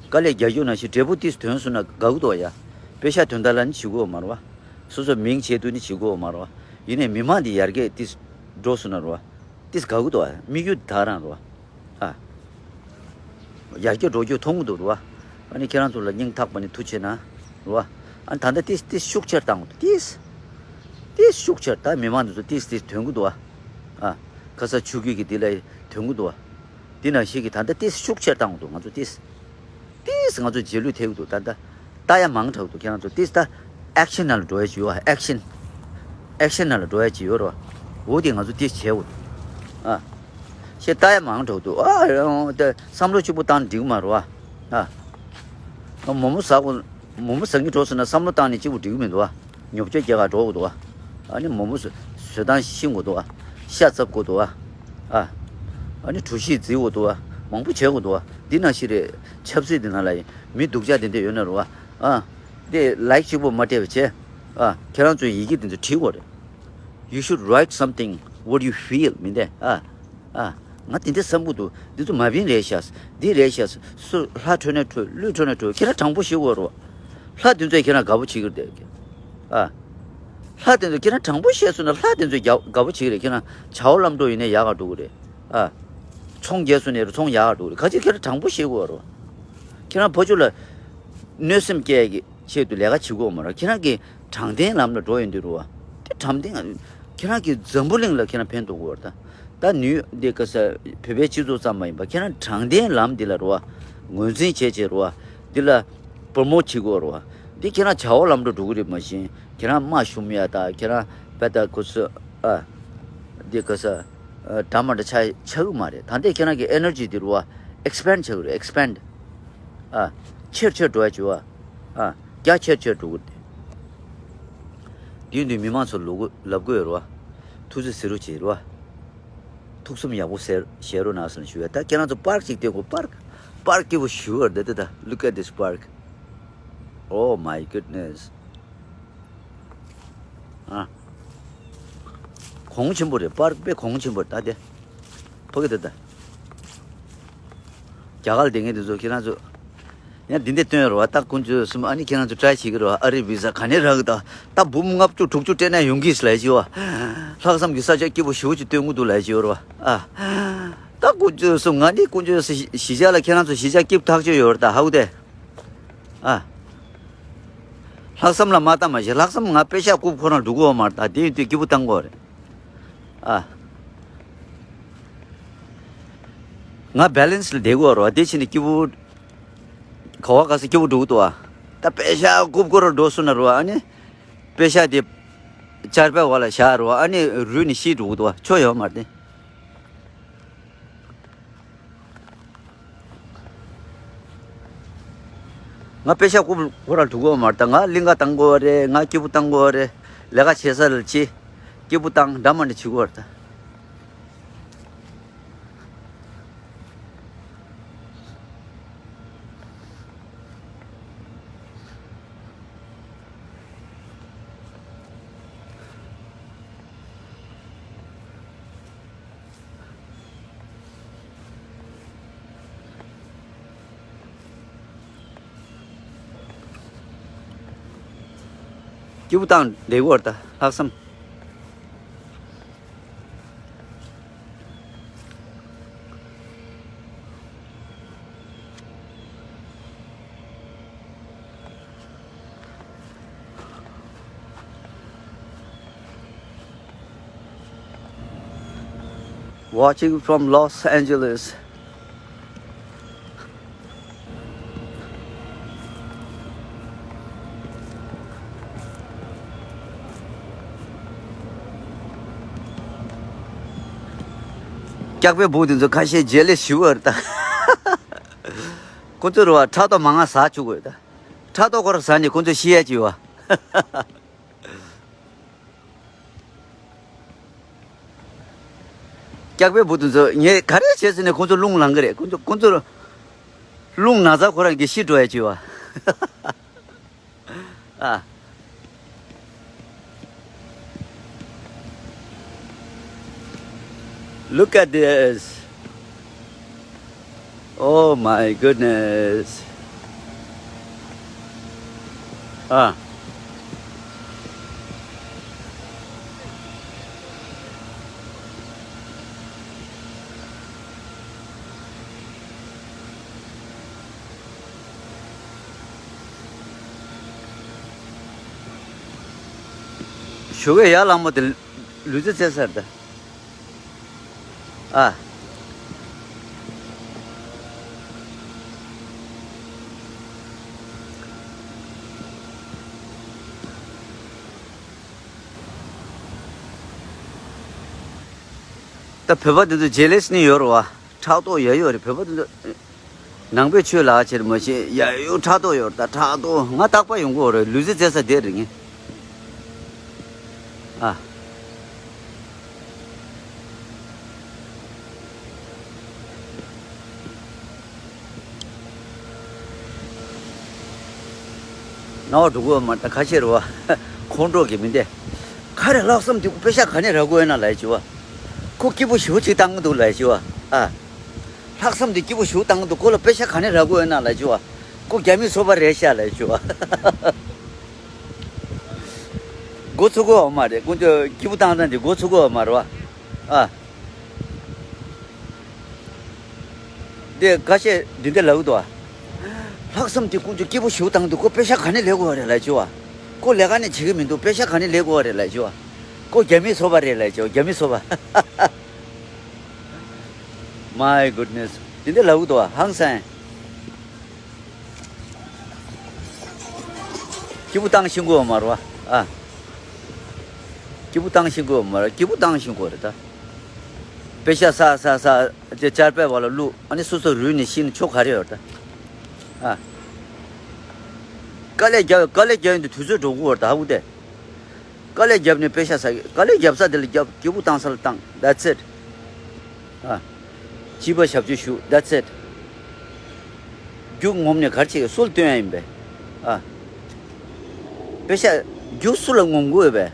དཀའ་ལས་རྒྱག་རྒྱུ་ནང་བཞིན་འབྲས་བུ་ཏིས་ཐོན་སོང་ན་དགའ་གི་འདུག་ཡ། པེ་ཤ་དོན་དག་ལ་ནི་བྱེད་དགོས་མ་རེད་བ། སོ་སོ་མིང་བྱེད་དུ་ནི་བྱེད་དགོས་མ་རེད་བ། ཡིན་ནའི་མི་མང་འདི་ཡར་རྒྱས་ཏིས་འགྲོ་སོང་ན་རེད་བ། ཏིས་དགའ་གི་འདུག་ཡ། དམིགས་ཡུལ་ད་རང་རེད་བ། ཨ། ཡར་རྒྱས་འགྲོ་རྒྱུ་མཐོང་གི་འདུག་རེད་བ། ཨ་ནི་ཁྱེད་རང་ཚོ་ལ་སྙིང་ཐག་པ་ནས་ཐུགས་རྗེ་ཆེ་གནང་། རེད་བ། ཨ་ནི་ད་ལྟ་ཏིས་ཏིས་ཤུགས་ཆེར་བཏང་གི་འདུག་ཏིས། ཏིས་ཤུགས་ཆེར་ད་མི་མང་འདི་ཚོ་ཏིས་ཏིས་དོན་གི་འདུག་བ། ཨ། ཁ་ས་ཆུ་རྒྱུད་ཀྱི་འདི་ལ་དོན་གི་འདུག་བ། འདི་ནང་བཞིན་གྱི་ད་ལྟ་ཏིས་ཤུགས་ཆེར་བཏང་གི་འདུག་ང་ཚོ་ཏིས། ཏིས་ང་ཚོ་རྗེས་ལུས་ཐེབས་ཀྱི་འདུག་ད་ལྟ་ལྟ་ཡ་མང་དྲགས་འདུག་ཁྱེད་རང་ཚོ་ཏིས་ད་ཨེག་ཤན་ནང་ལ་འགྲོ་ཡ་ཅིག་ཡོད་ཨེག་ཤན། ཨེག་ཤན་ནང་ལ་འགྲོ་ཡ་ཅིག་ཡོད་རེད་བ། འོ་དེ་ང་ཚོ་ཏིས་བྱེད་དགོས་འདུག་ཨ། ཞེ་ལྟ་ཡ་མང་དྲགས་འདུག་ཨ། ཡང་ད་བསམ་བློ་གཅིག་པུ་བཏང་འགྲིག་མ་རེད་བ། ཨ། མོག་མོག་ཟ་དགོས། མོག་མོག་ཟ་སྙིང་བྲོ་སོང་ན་བསམ་བློ་བཏང་ནས་གཅིག་པུ་འགྲིག་གི་མི་འདུག་བ། ཉོ་ཆ་རྒྱག་ག་འགྲོ་དགོས་འདུག་བ། ཨ་ནི་མོག་མོག་བཟོ་བཟོ་སྟངས་ཤེས་དགོས་འདུག་བ། ཤ་བཙབ་དགོས་འདུག་བ། ཨ། ཨ་ནི་གྲོ་ཞིབ་བརྫི་དགོས་འདུག་བ། མང་པོ་བྱེད་དགོས་འདུག་བ། འདི་ནང་བཞིན་རེད། ཆབ་སྲིད་འདི་ནང་ལ་ཡིན་མི་སྡུག་ཅག་དེ་འདྲ་ཡོད་ན་རེད་བ། ཨ། དེ་ལའིག་གཅིག་པོ་མ་སྤྲད་པ་བྱས། ཨ། ཁྱེད་རང་ཚོས་ཡི་གེ་དེ་ཚོ་བྲིས་དགོས་རེད། You should write something what you feel མིན་ཏེ། ཨ། ཨ། ང་དེ་འདྲ་བསམ་གྱི་འདུག་འདི་ཚོ་མ་བིན་རེད་ཤག་འདི་རེད་ཤག་སུ་ལྷ་འཕྲོད་ན་འཕྲོད། ཀླུ་འཕྲོད་ན་འཕྲོད། ཁྱེད་རང་དྲང་པོ་བཤད་དགོས་རེད་བ། ལྷ་དེ་ཚོས་ཁྱེད་རང་དགའ་པོ་བྱེད་ཀྱི་རེད་དེ། ཨ། ལྷ་དེ་ཚོས་ཁྱེད་རང་དྲང་པོ་བཤད་སོང་ན་ལྷ་དེ་ཚོས་དགའ་དགའ་པོ་བྱེད་ཀྱི་རེད། ཁྱེད་རང་བྱ་བ་ལམ་འགྲོ་ཡིན་ན་ཡག་ག་འགྲོ་གི་རེད། ཨ། ཚོང་རྒྱག་སོང་ན་ཚོང་ཡག་ག་འགྲོ་གི་རེད། ག་ཅི་ཁྱེད་རང་དྲང་པོ་བཤད་དགོས་རེད་བ། ཁྱེད་རང་ཕ་ཆུ་ལ་གནོད་སེམས་སྐྱེལ་གྱི་ཆེད་དུ་ལས་ཀ་བྱེད་དགོས་མ་རེད། ཁྱེད་རང་གི་དྲང་བདེན་ལམ་ལ་འགྲོ་ཡོང་དུས་རེད་བ། དེ་དྲང་བདེན། ཁྱེད་རང་གི་འཛམ་བུ་གླིང་ལ་ཁྱེད་རང་ཕན་ཐོགས་དགོས་རེད་ད། ད་ནིའུ་འདི་ག་ས་བོད་པའི་སྤྱི་ཚོགས་ཙམ་མ་ཡིན་པ་ཁྱེད་རང་དྲང་བདེན་ལམ་འདི་ལ་རེད་བ། ངོས་འཛིན་བྱེད་བྱེད་རེད་བ། འདི་ལ་པོ་རོ་མོཊ་བྱེད་དགོས་རེད་བ། འདི་ཁྱེད་རང་བྱ་བ་ལམ་འགྲོ་འགྲོ་གི་རེད། མ་གཞི་ཁྱེད་རང་དམའ་ཤོམ་ཡ་ད་ཁྱེད་རང་བེ་ད་གོ་ས་ཨ། འདི་ག་ས་ཨ། འདྲ་མ་འདྲ་ཆགས་ཆགས་གི་མ་རེད། ད་ལྟའི་ཁྱེད་རང་གི་ཨེ་ནར་ཇི་འདི་རེད་བ། ཨེག་སི་པེན་ཌི་བྱེད་དགོས་རེད། ཨེག་སི་པེན་ཌི། ཨ། ཆེར་ཆེར་འགྲོ་ཡ་བྱེད་བ། ཨ། རྒྱ་ཆེར་ཆེར་འགྲོ་གི་རེད། དེ་ཡིན་དུས་མི་མང་ཚོ་ལབ་དགོས་ལབ་དགོས་རེད་བ། ཐུགས་རྗེ་གཟིགས་རོགས་བྱེད་རེད་བ། ཐུགས་བསམ་ཡག་པོ་གསལ་བཞེས་རོགས་གནང་ཟེར་ནས་ཞུ་ཡ། ད་ཁྱེད་རང་ཚོ་པར་ཅིག་སྟེར་དགོས། པར། པར་སྐྱིད་པོ་ཞུ་བར་འདི་ད་ད། Look at this park. Oh my goodness. ཨ། གོང་ཆེན་པོ་རེད། པར་དཔེ་གོང་ཆེན་པོ་རེད་ད་དེ། ཕ་གི་ད་ད། རྒྱ་གར་ལ་བསྡད་མཁན་དེ་ཚོ་ཁྱེད་རང་ཚོ། ཡང་འདི་འདྲ་སྟོན་རོགས། ད་དཀོན་མཆོག་གསུམ། ཨ་ནི་ཁྱེད་རང་ཚོ་try བྱེད་ཀྱི་རོགས། ཨ་རི་བི་ས་ག་ནས་རག་གི། ད་ད་འབུམ་ལྔ་བཅུ་དྲུག་ཅུ་སྤྲད་ན་ཡོང་གི་ལབ་ཀྱི་བ། ལྷག་བསམ་གྱི་ས་ཆ་སྐྱིད་པོ་ཞེ་པོ་ཅིག་སྟོན་གྱི་འདུག་ལབ་ཀྱི་ཡོད་རེད་བ། ཨ། ད་དཀོན་མཆོག་གསུམ། ང་ནི་དཀོན་མཆོག་གསུམ་གཞིས་ཆགས་ལ། ཁྱེད་རང་ཚོ་གཞིས་ཆགས་སྐྱིད་པོ་ཐག་ཆོད་ཡོད་རེད་ད། ཧ་གོ་དེ། ཨ། ལྷག་བསམ་ལ་མ་བལྟ་མ་ཤེས། ལྷག་བསམ་ང་པེ་ཤག་རྐུབ་ཁོ་རང་འགྲོ་གི་ཡོད་མ་རེད་ད། དེ་ཡིན་དུས་སྐྱིད་པོ་བཏང་དགོས་རེད། ཨ། ང་balance ལ་བསྡད་དགོས་རེད་བ། དེ་བྱས་ནས་སྐྱིད་པོ། ག་བ་ག་ས་སྐྱིད་པོ་འགྲོ་གི་འདུག་བ། ད་པེ་ཤག་རྐུབ་ཁོ་རང་འགྲོ་སོང་ན་རེད་བ། ཨ་ནི་པེ་ཤག་དེ་ཆར་པའི་འོག་ལ་བཞག་རེད་བ། ཨ་ནི་རུལ་ནས་ཤི་འགྲོ་གི་འདུག་བ། ཆོ་ཡོད་མ་རེད་དེ། ང་པེ་ཤག་རྐུབ་ཁོ་རང་འགྲོ་གི་ཡོད་མ་རེད་ད། ང་གླིང་ག་བཏང་དགོས་རེད། ང་སྐྱིད་པོ་བཏང་དགོས་རེད། ལས་ཀ་བྱེད་ས་ལ་ཅི། སྐྱིད་པོ་བཏང་འདྲ་མ་འདྲ་བྱེད་དགོས་རེད་ད། སྐྱིད་པོ་བཏང་བསྡད་དགོས་རེད་ད། ལྷག་བསམ། Watching from Los Angeles. སྐྱག་པའི་བུ་དེ་ཚོ་ཁ་ཤས་རྗེས་ལས་ཞུ་བར་ད། ཁོ་ཚོ་རུ་བ་ཕྲག་དོག་མང་ང་ཟ་བཅུག་དགོས་ད། ཕྲག་དོག་ཁོ་ར་ཟ་ནས་ཁོ་ཚོ་ཤི་ཡ་ཅི་བ། སྐྱག་པའི་བུ་དེ་ཚོ་ངས་ག་རེ་བྱས་ཟེར་ནས་ཁོ་ཚོ་རླུང་ལངས་གི་རེད། ཁོ་ཚོ་ཁོ་ཚོ་རླུང་ན་ཚ་ཁོ་རང་གིས་ཤི་འགྲོ་ཡ་ཅི་བ། ཨ། Look at this. Oh my goodness. ཨ། ཞོགས་ཀས་ཡར་ལངས་པ་དེ་ལུས་རྩལ་རྩེད་ས་རེད་ད། ཨ། ད་བོད་པ་དེ་ཚོ་ཇེ་ལེ་སི་ནི་ཡོད་རེད་བ། ཕྲག་དོག་ཡ་ཡོད་རེད། བོད་པ་དེ་ཚོ་ནང་པའི་ཆོས་ལ་ཆེར་མ་ཤེས། ཡ་ཡོད་ཕྲག་དོག་ཡོད་རེད་ད། ཕྲག་དོག་ང་རྟག་པར་ཡོང་གི་ཡོད་རེད། ལུས་རྩལ་རྩེད་ས་དེ་རེད་ངས། ཨ། རྣ་བ་འགྲོ་གི་ཡོད་མ་རེད་ད། ཁ་ཤས་རེད་བ། ཁོང་ཁྲོ་གི་མི་འདི། ག་རེ་ལྷག་བསམ་དེ་ཁོ་པེ་ཤག་ག་ནས་རག་གི་ཡོད་ན་ལབ་ཀྱི་བ། ཁོ་སྐྱིད་པོ་ཞེ་པོ་ཅིག་བཏང་གི་འདུག་ལབ་ཀྱི་བ། ཨ། ལྷག་བསམ་དེ་སྐྱིད་པོ་ཞེ་པོ་བཏང་གི་འདུག་ཁོ་ལ་པེ་ཤག་ག་ནས་རག་གི་ཡོད་ན་ལབ་ཀྱི་བ། ཁོ་རྒྱ་མིའི་སོ་པ་རེད་ཤག་ལབ་ཀྱི་བ། མགོ་ཚོས་གི་ཡོད་མ་རེད། ཁོ་ཚོ་སྐྱིད་པོ་བཏང་སྟངས་དེ་མགོ་ཚོས་གི་ཡོད་མ་རེད་བ། ཨ། དེ་ཁ་ཤས་འདི་འདྲ་ལབ་འདུག་ཨ། ལྷག་བསམ་དེ་ཀུན་སྤྱོད་སྐྱིད་པོ་ཞིག་བཏང་འདུག་ཁོ་པེ་ཤག་ག་ནས་ལེན་དགོས་རེད་ལབ་བྱུང་བ། ཁོ་ལས་ཀ་ནས་བྱེད་ཀྱི་མི་འདུག་པེ་ཤག་ག་ནས་ལེན་དགོས་རེད་ལབ་བྱུང་བ། ཁོ་རྒྱ་མིའི་སོ་པ་རེད་ལབ་བྱུང་། རྒྱ་མིའི་སོ་པ། My goodness. འདི་འདྲ་ལབ་འདུག་ཨ། ཧང་སང་། སྐྱིད་པོ་བཏང་ཤེས་དགོས་མ་རེད་བ། ཨ། སྐྱིད་པོ་བཏང་ཤེས་དགོས་མ་རེད། སྐྱིད་པོ་བཏང་ཤེས་དགོས་རེད་ད། པེ་ཤག་ས་ས་ས་དེ་ཆར་པའི་བར་ལ་བླུགས། ཨ་ནི་སོ་སོ་རུལ་ནས་ཤི་ན་ཆོ་ག་རེ་ཡོད་ད། ཨ། དཀའ་ལས་རྒྱབ། དཀའ་ལས་རྒྱབ་ཡོང་དུས་དུས་ཚོད་འགྲོ་གི་ཡོད་ད། ཧ་གོ་དེ། དཀའ་ལས་རྒྱབ་ནས་པེ་ཤག་ཟ། དཀའ་ལས་རྒྱབ་ས་དེ་ལ་རྒྱབ། སྐྱིད་པོ་བཏང་ས་ལ་བཏང་། That's it. ཨ། སྐྱིད་པ་ཞབས་ཕྱི་ཞུ། That's it. རྒྱུ་ངོམ་ནས་ག་རེ་བྱེད་ཀྱི། སུ་ལ་སྟོན་ཡ་ཡིན་པས། ཨ། པེ་ཤ་རྒྱུ་སུ་ལ་ངོམ་དགོས་པས།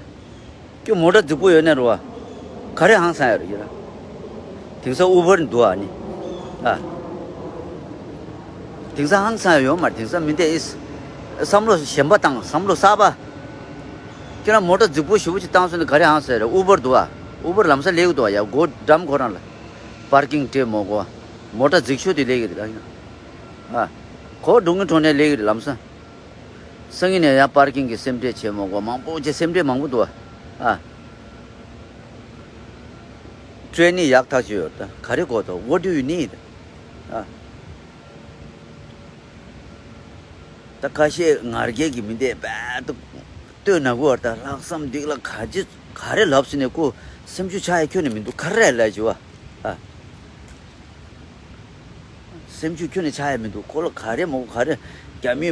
ཁྱོད་མོ་ཊ་རྫིག་པོ་ཡོད་ནས་རེད་བ། ག་རེ་ཧང་སང་ཡ་རེད་ཡ་ར། དེང་སང་ཨུ་བར་འདུག་ཨ་ནི། ཨ། དེང་སང་ཧང་སང་ཡ་ཡོད་མ་རེད། དེང་སང་མི་འདས་ཨིས། བསམ་བློ་གཞན་པ་བཏང་། བསམ་བློ་གསར་པ། ཁྱེད་རང་མོ་ཊ་རྫིག་པོ་ཞེ་པོ་ཅིག་བཏང་སོང་ནས་ག་རེ་ཧང་སང་ཡ་རེད། ཨུ་བར་འདུག་ཨ། ཨུ་བར་ལམ་སང་སླེབས་ཀྱི་འདུག་ཨ། ཡ་སྒོ་འགྲམ་ཁོ་རང་ལ། པར་ཀིང་སྤྲད་མོ་གོ། མོ་ཊ་རྫིག་ཤོས་དེ་སླེབས་ཀྱི་རེད་ཨ། ཨ། ཁོ་འགྲོ་ངེས་འགྲོ་ནས་སླེབས་ཀྱི་རེད་ལམ་སང་། སང་ཉིན་ནས་ཡང་པར་ཀིང་གི་སེམས་ཁྲལ་བྱེད་མ་དགོས། མང་པོ་བྱས། སེམས་ཁྲལ་མང་པོ་འདུག་ཨ། ཨ། ཊེ་རེ་ནིང་ཡག་ཐག་ཆོད་ཡོད་ད། ག་རེ་དགོས་ད། What do you need? ཨ། ད་ཁ་ཤས་ང་རྒྱལ་གྱི་མི་འདས་བད་དུ་ལྟོས་ན་གོ་བར་ད། ལྷག་བསམ་འདི་ལ་ག་ཅི་ག་རེ་ལབ་ཟིན་ནས་ཁོ་སེམས་ཤུགས་ཆག་ཡ་ཁྱོན་ནས་མི་འདུག། ག་རེ་ལབ་བྱེད་བ། ཨ། སེམས་ཤུགས་ཁྱོན་ནས་ཆག་ཡ་མི་འདུག། ཁོ་ལ་ག་རེ་མོ་ག་རེ། རྒྱ་མི་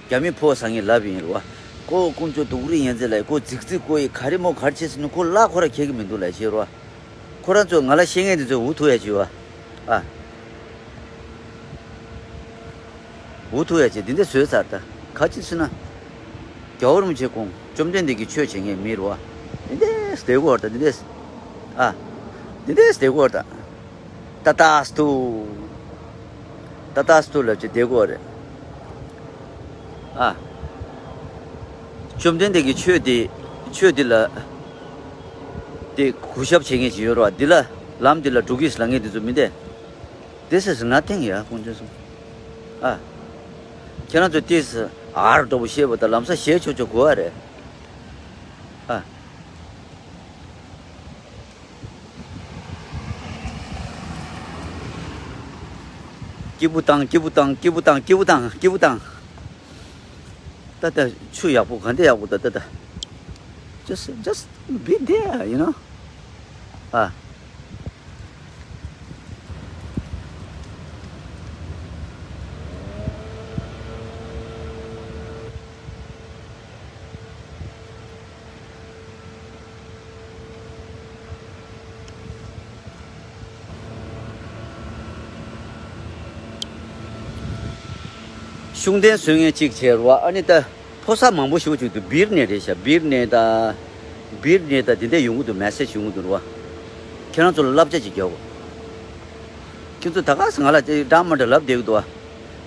རྒྱ་མི་ཕོ་བཟང་ངན་ལབ་ཡིན་རེད་བ། ཁོ་དཀོན་མཆོག་སྡུག་རུས་ཡན་ཆད་ལ་ཁོ་རྫིག་རྫིག་ཁོ་ཡི་ག་རེ་མོ་ག་རེ་བྱེད་ཟིན་ན་ཁོ་ལ་ཁོ་ར་ཁྱེད་ཀྱི་མི་འདུག་ལབ་བྱེད་རེད་བ། ཁོ་རང་ཚོ་ང་ལ་བཤད་མཁན་དེ་ཚོ་འུ་ཐུག་ཡ་བྱེད་བ། ཨ། འུ་ཐུག་ཡ་བྱེད། འདི་འདྲ་བཟོས་ཚར་ད། ག་ཅི་ཟེར་ན། རྒྱལ་བ་རིན་པོ་ཆེ་དགོངས། བཅོམ་ལྡན་འདས་ཀྱི་ཆོས་བྱེད་མཁན་མི་རེད་བ། འདི་འདྲས་བསྡད་དགོས་རེད་ད། འདི་འདྲས། ཨ། འདི་འདྲས་བསྡད་དགོས་རེད་ད། ཏ་ཏཱ་སི་ཏུ། ཏ་ཏཱ་སི་ཏུ་ལབ་བྱས་བསྡད་དགོས་རེད། ཨ། བཅོམ་ལྡན་འདས་ཀྱི་ཆོས་འདི། ཆོས་འདི་ལ། དེ་གུས་ཞབས་བྱེད་མཁན་ཞིག་ཡོད་རེད་བ། འདི་ལ། ལམ་འདི་ལ་འགྲོ་གི་ལབ་མཁན་འདི་ཚོ་མི་འདྲ། This is nothing ཡ། དཀོན་མཆོག་གསུམ། ཨ། ཁྱེད་རང་ཚོ་ཏིས་ཨར་འདྲ་པོ་བཤད་པ་དང་ལམ་སང་ཞེ་ཆོག་ཆོག་གོ་བ་རེད། ཨ། སྐྱིད་པོ་བཏང་། སྐྱིད་པོ་བཏང་། སྐྱིད་པོ་བཏང་། སྐྱིད་པོ་བཏང་། སྐྱིད་པོ་བཏང་། ད་ལྟ་ཆུ་ཡག་པོ་ག་འདྲ་ཡག་པོ་ད་ལྟ་ད། Just, just be there, you know. ཨ། ཤུགས་ལྡན་བཟོ་མཁན་གཅིག་བྱས་རེད་བ། ཨ་ནི་ད་ཕོ་གསར་མང་པོ་ཞིག་ཅིག་འདུག། སྦིར་ནས་རེད་ཤག། སྦིར་ནས་ད། སྦིར་ནས་ད་འདི་འདྲ་ཡོང་གི་འདུག། མེ་སེ་ཇི་ཡོང་གི་འདུག་རེད་བ། ཁྱེད་རང་ཚོ་ལ་བསླབ་བྱ་ཅིག་རྒྱག་དགོས། ཁྱེད་ཚོ་ད་ག་སེ་ང་ལ་འདྲ་མི་འདྲ་ལབ་བསྡད་ཀྱི་འདུག་བ།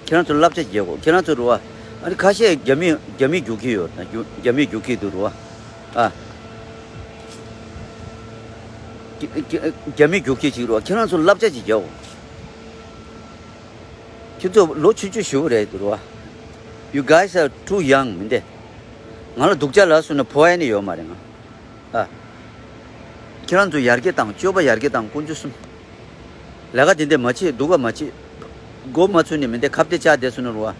ཁྱེད་རང་ཚོ་ལ་བསླབ་བྱ་ཅིག་རྒྱག་དགོས། ཁྱེད་རང་ཚོ་རེད་བ། ཨ་ནི་ཁ་ཤས་རྒྱ་མི་རྒྱ་མི་རྒྱུག་གི་ཡོད་ན། རྒྱུ་རྒྱ་མི་རྒྱུག་གི་འདུག་རེད་བ། ཨ། རྒྱ་རྒྱ་རྒྱ་མི་རྒྱུག་གི་ཅིག་རེད་བ། ཁྱེད་རང་ཚོ་ལ་བསླབ་བྱ་ཅིག་རྒྱག་དགོས། ཁྱེད་ཚོ་ལོ་ཆུང་ཆུང་ཞེ་པོ་རེད་འདུག་རེད་བ། You guys are too young མི་འདྲ། ང་ལ་སྡུག་ཅག་ལབ་སོང་ན་ཕོ་ཡ་ནི་ཡོད་མ་རེད་ང་། ཨ། ཁྱེད་རང་ཚོ་ཡར་རྒྱས་བཏང་། སྤྱོད་པ་ཡར་རྒྱས་བཏང་། དཀོན་མཆོག་གསུམ། ལས་ཀ་དེ་འདྲ་མ་བྱེད། སྡུག་ག་མ་བྱེད། མགོ་མ་ཚོས་ནས་མི་འདྲ་ཁ་གཏད་བཅག་བསྡད་སོང་ན་རེད་བ།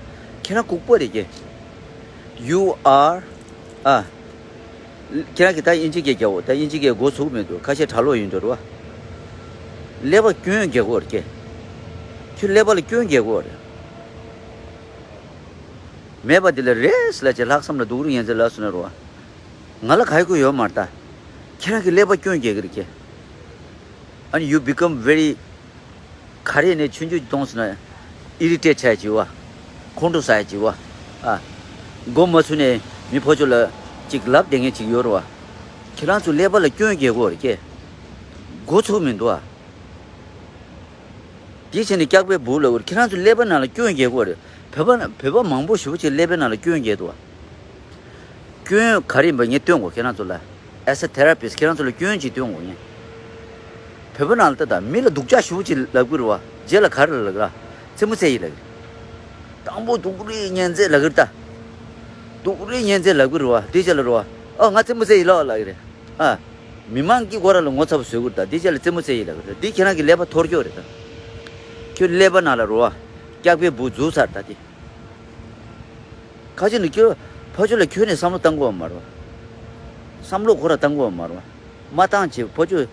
ཁྱེད་རང་ལྐུགས་པ་རེད་ཀྱེ། You are. ཨ། ཁྱེད་རང་གིས་ད་དབྱིན་ཇི་སྐད་རྒྱག་འོ། ད་དབྱིན་ཇི་སྐད་མགོ་ཚོས་མི་འདུག། ཁ་ཤས་གྲྭ་ལོག་ཡིན་འགྲོ་རེད་བ། ཀླད་པ་སྐྱོན་རྒྱག་གི་ཡོད་རེད་ཀྱེ། ཁྱོད་ཀླད་པ་ལ་སྐྱོན་རྒྱག་གི་ཡོད་རེད། མེད་པ་དེ་ལ་རེས་ལ་ཅིག་ལྷག་བསམ་ལ་སྡུག་རུས་ཡན་ཆད་ལབ་སོང་ན་རེད་བ། ང་ལ་ག་ཡི་ཁུལ་ཡོད་མ་རེད་ད། ཁྱེད་རང་གི་ཀླད་པ་སྐྱོན་རྒྱག་གི་རེད་ཀྱེ། And you become very ག་རེ་ནས་ཆུང་ཆུང་གཏོང་སོང་ན་ཨི་རི་ཊེཊ་བྱ་ཡ་ཅིག་བ། ཁོང་ཁྲོ་ཟ་ཡ་ཅིག་བ། ཨ། མགོ་མ་ཚོས་ནས་མི་ཕོ་ཚོ་ལ་ཅིག་ལབ་བསྡད་མཁན་ཅིག་ཡོད་རེད་བ། ཁྱེད་རང་ཚོ་ཀླད་པ་ལ་སྐྱོན་རྒྱག་གི་ཡོད་རེད་ཀྱེ། མགོ་ཚོས་མི་འདུག་ཨ། དེ་བྱས་ནས་སྐྱག་པའི་སྦུག་ལ་འུར། ཁྱེད་རང་ཚོ་ཀླད་པ་ནང་ལ་སྐྱོན་རྒྱག་གི་ཡོད་རེད། བོད་པ་ན་བོད་པ་མང་པོ་ཞེ་པོ་ཅིག་ཀླད་པའི་ནང་ལ་སྐྱོན་རྒྱག་འདུག་བ། སྐྱོན་ག་རེ་ཡིན་པ་ངས་སྟོན་དགོས་ཁྱེད་རང་ཚོ་ལ། As a therapist ཁྱེད་རང་ཚོ་ལ་སྐྱོན་ཅིག་སྟོན་དགོས་ངས། བོད་པ་ནང་ལ་ལྟ་དང་། མི་ལ་སྡུག་ཅག་ཞེ་པོ་ཅིག་ལབ་གི་རེད་བ། རྗེས་ལ་ག་རེ་ལབ་གི་རེད། རྩེད་མོ་རྩེ་ཡི་ལབ་གི་རེད། དང་པོ་སྡུག་རུས་ཡན་ཆད་ལབ་གི་རེད་ད། སྡུག་རུས་ཡན་ཆད་ལབ་གི་རེད་བ། དེ་རྗེས་ལ་རེད་བ། ཨ། ང་རྩེད་མོ་རྩེ་ཡི་ལོ་ལབ་གི་རེད། ཨ། མི་མང་གིས་ཁོ་རང་ལ་ངོ་ཚ་པོ་བཟོ་གི་རེད་ད། དེ་རྗེས་ལ་རྩེད་མོ་རྩེ་ཡི་ལབ་གི་རེད། འདི་ཁྱེད་རང་གི་ཀླད་པ་འཐོར་སྐྱོ་རེད་ད། ཁྱོད་ཀླད་པ་ནང་ལ་རེད་བ། སྐྱག་པའི་སྦུག་འཛུགས་ཚར་ད་དེ། ཁ་ཅིག་ནི་ཁྱོད་ཕ་ཆོས་ལ་ཁྱོད་ནས་བསམ་བློ་བཏང་དགོས་པ་མ་རེད་བ། བསམ་བློ་ཁོ་ར་བཏང་དགོས་པ་མ་རེད་བ། མ་བཏང་བྱས་ཕ་ཆོས་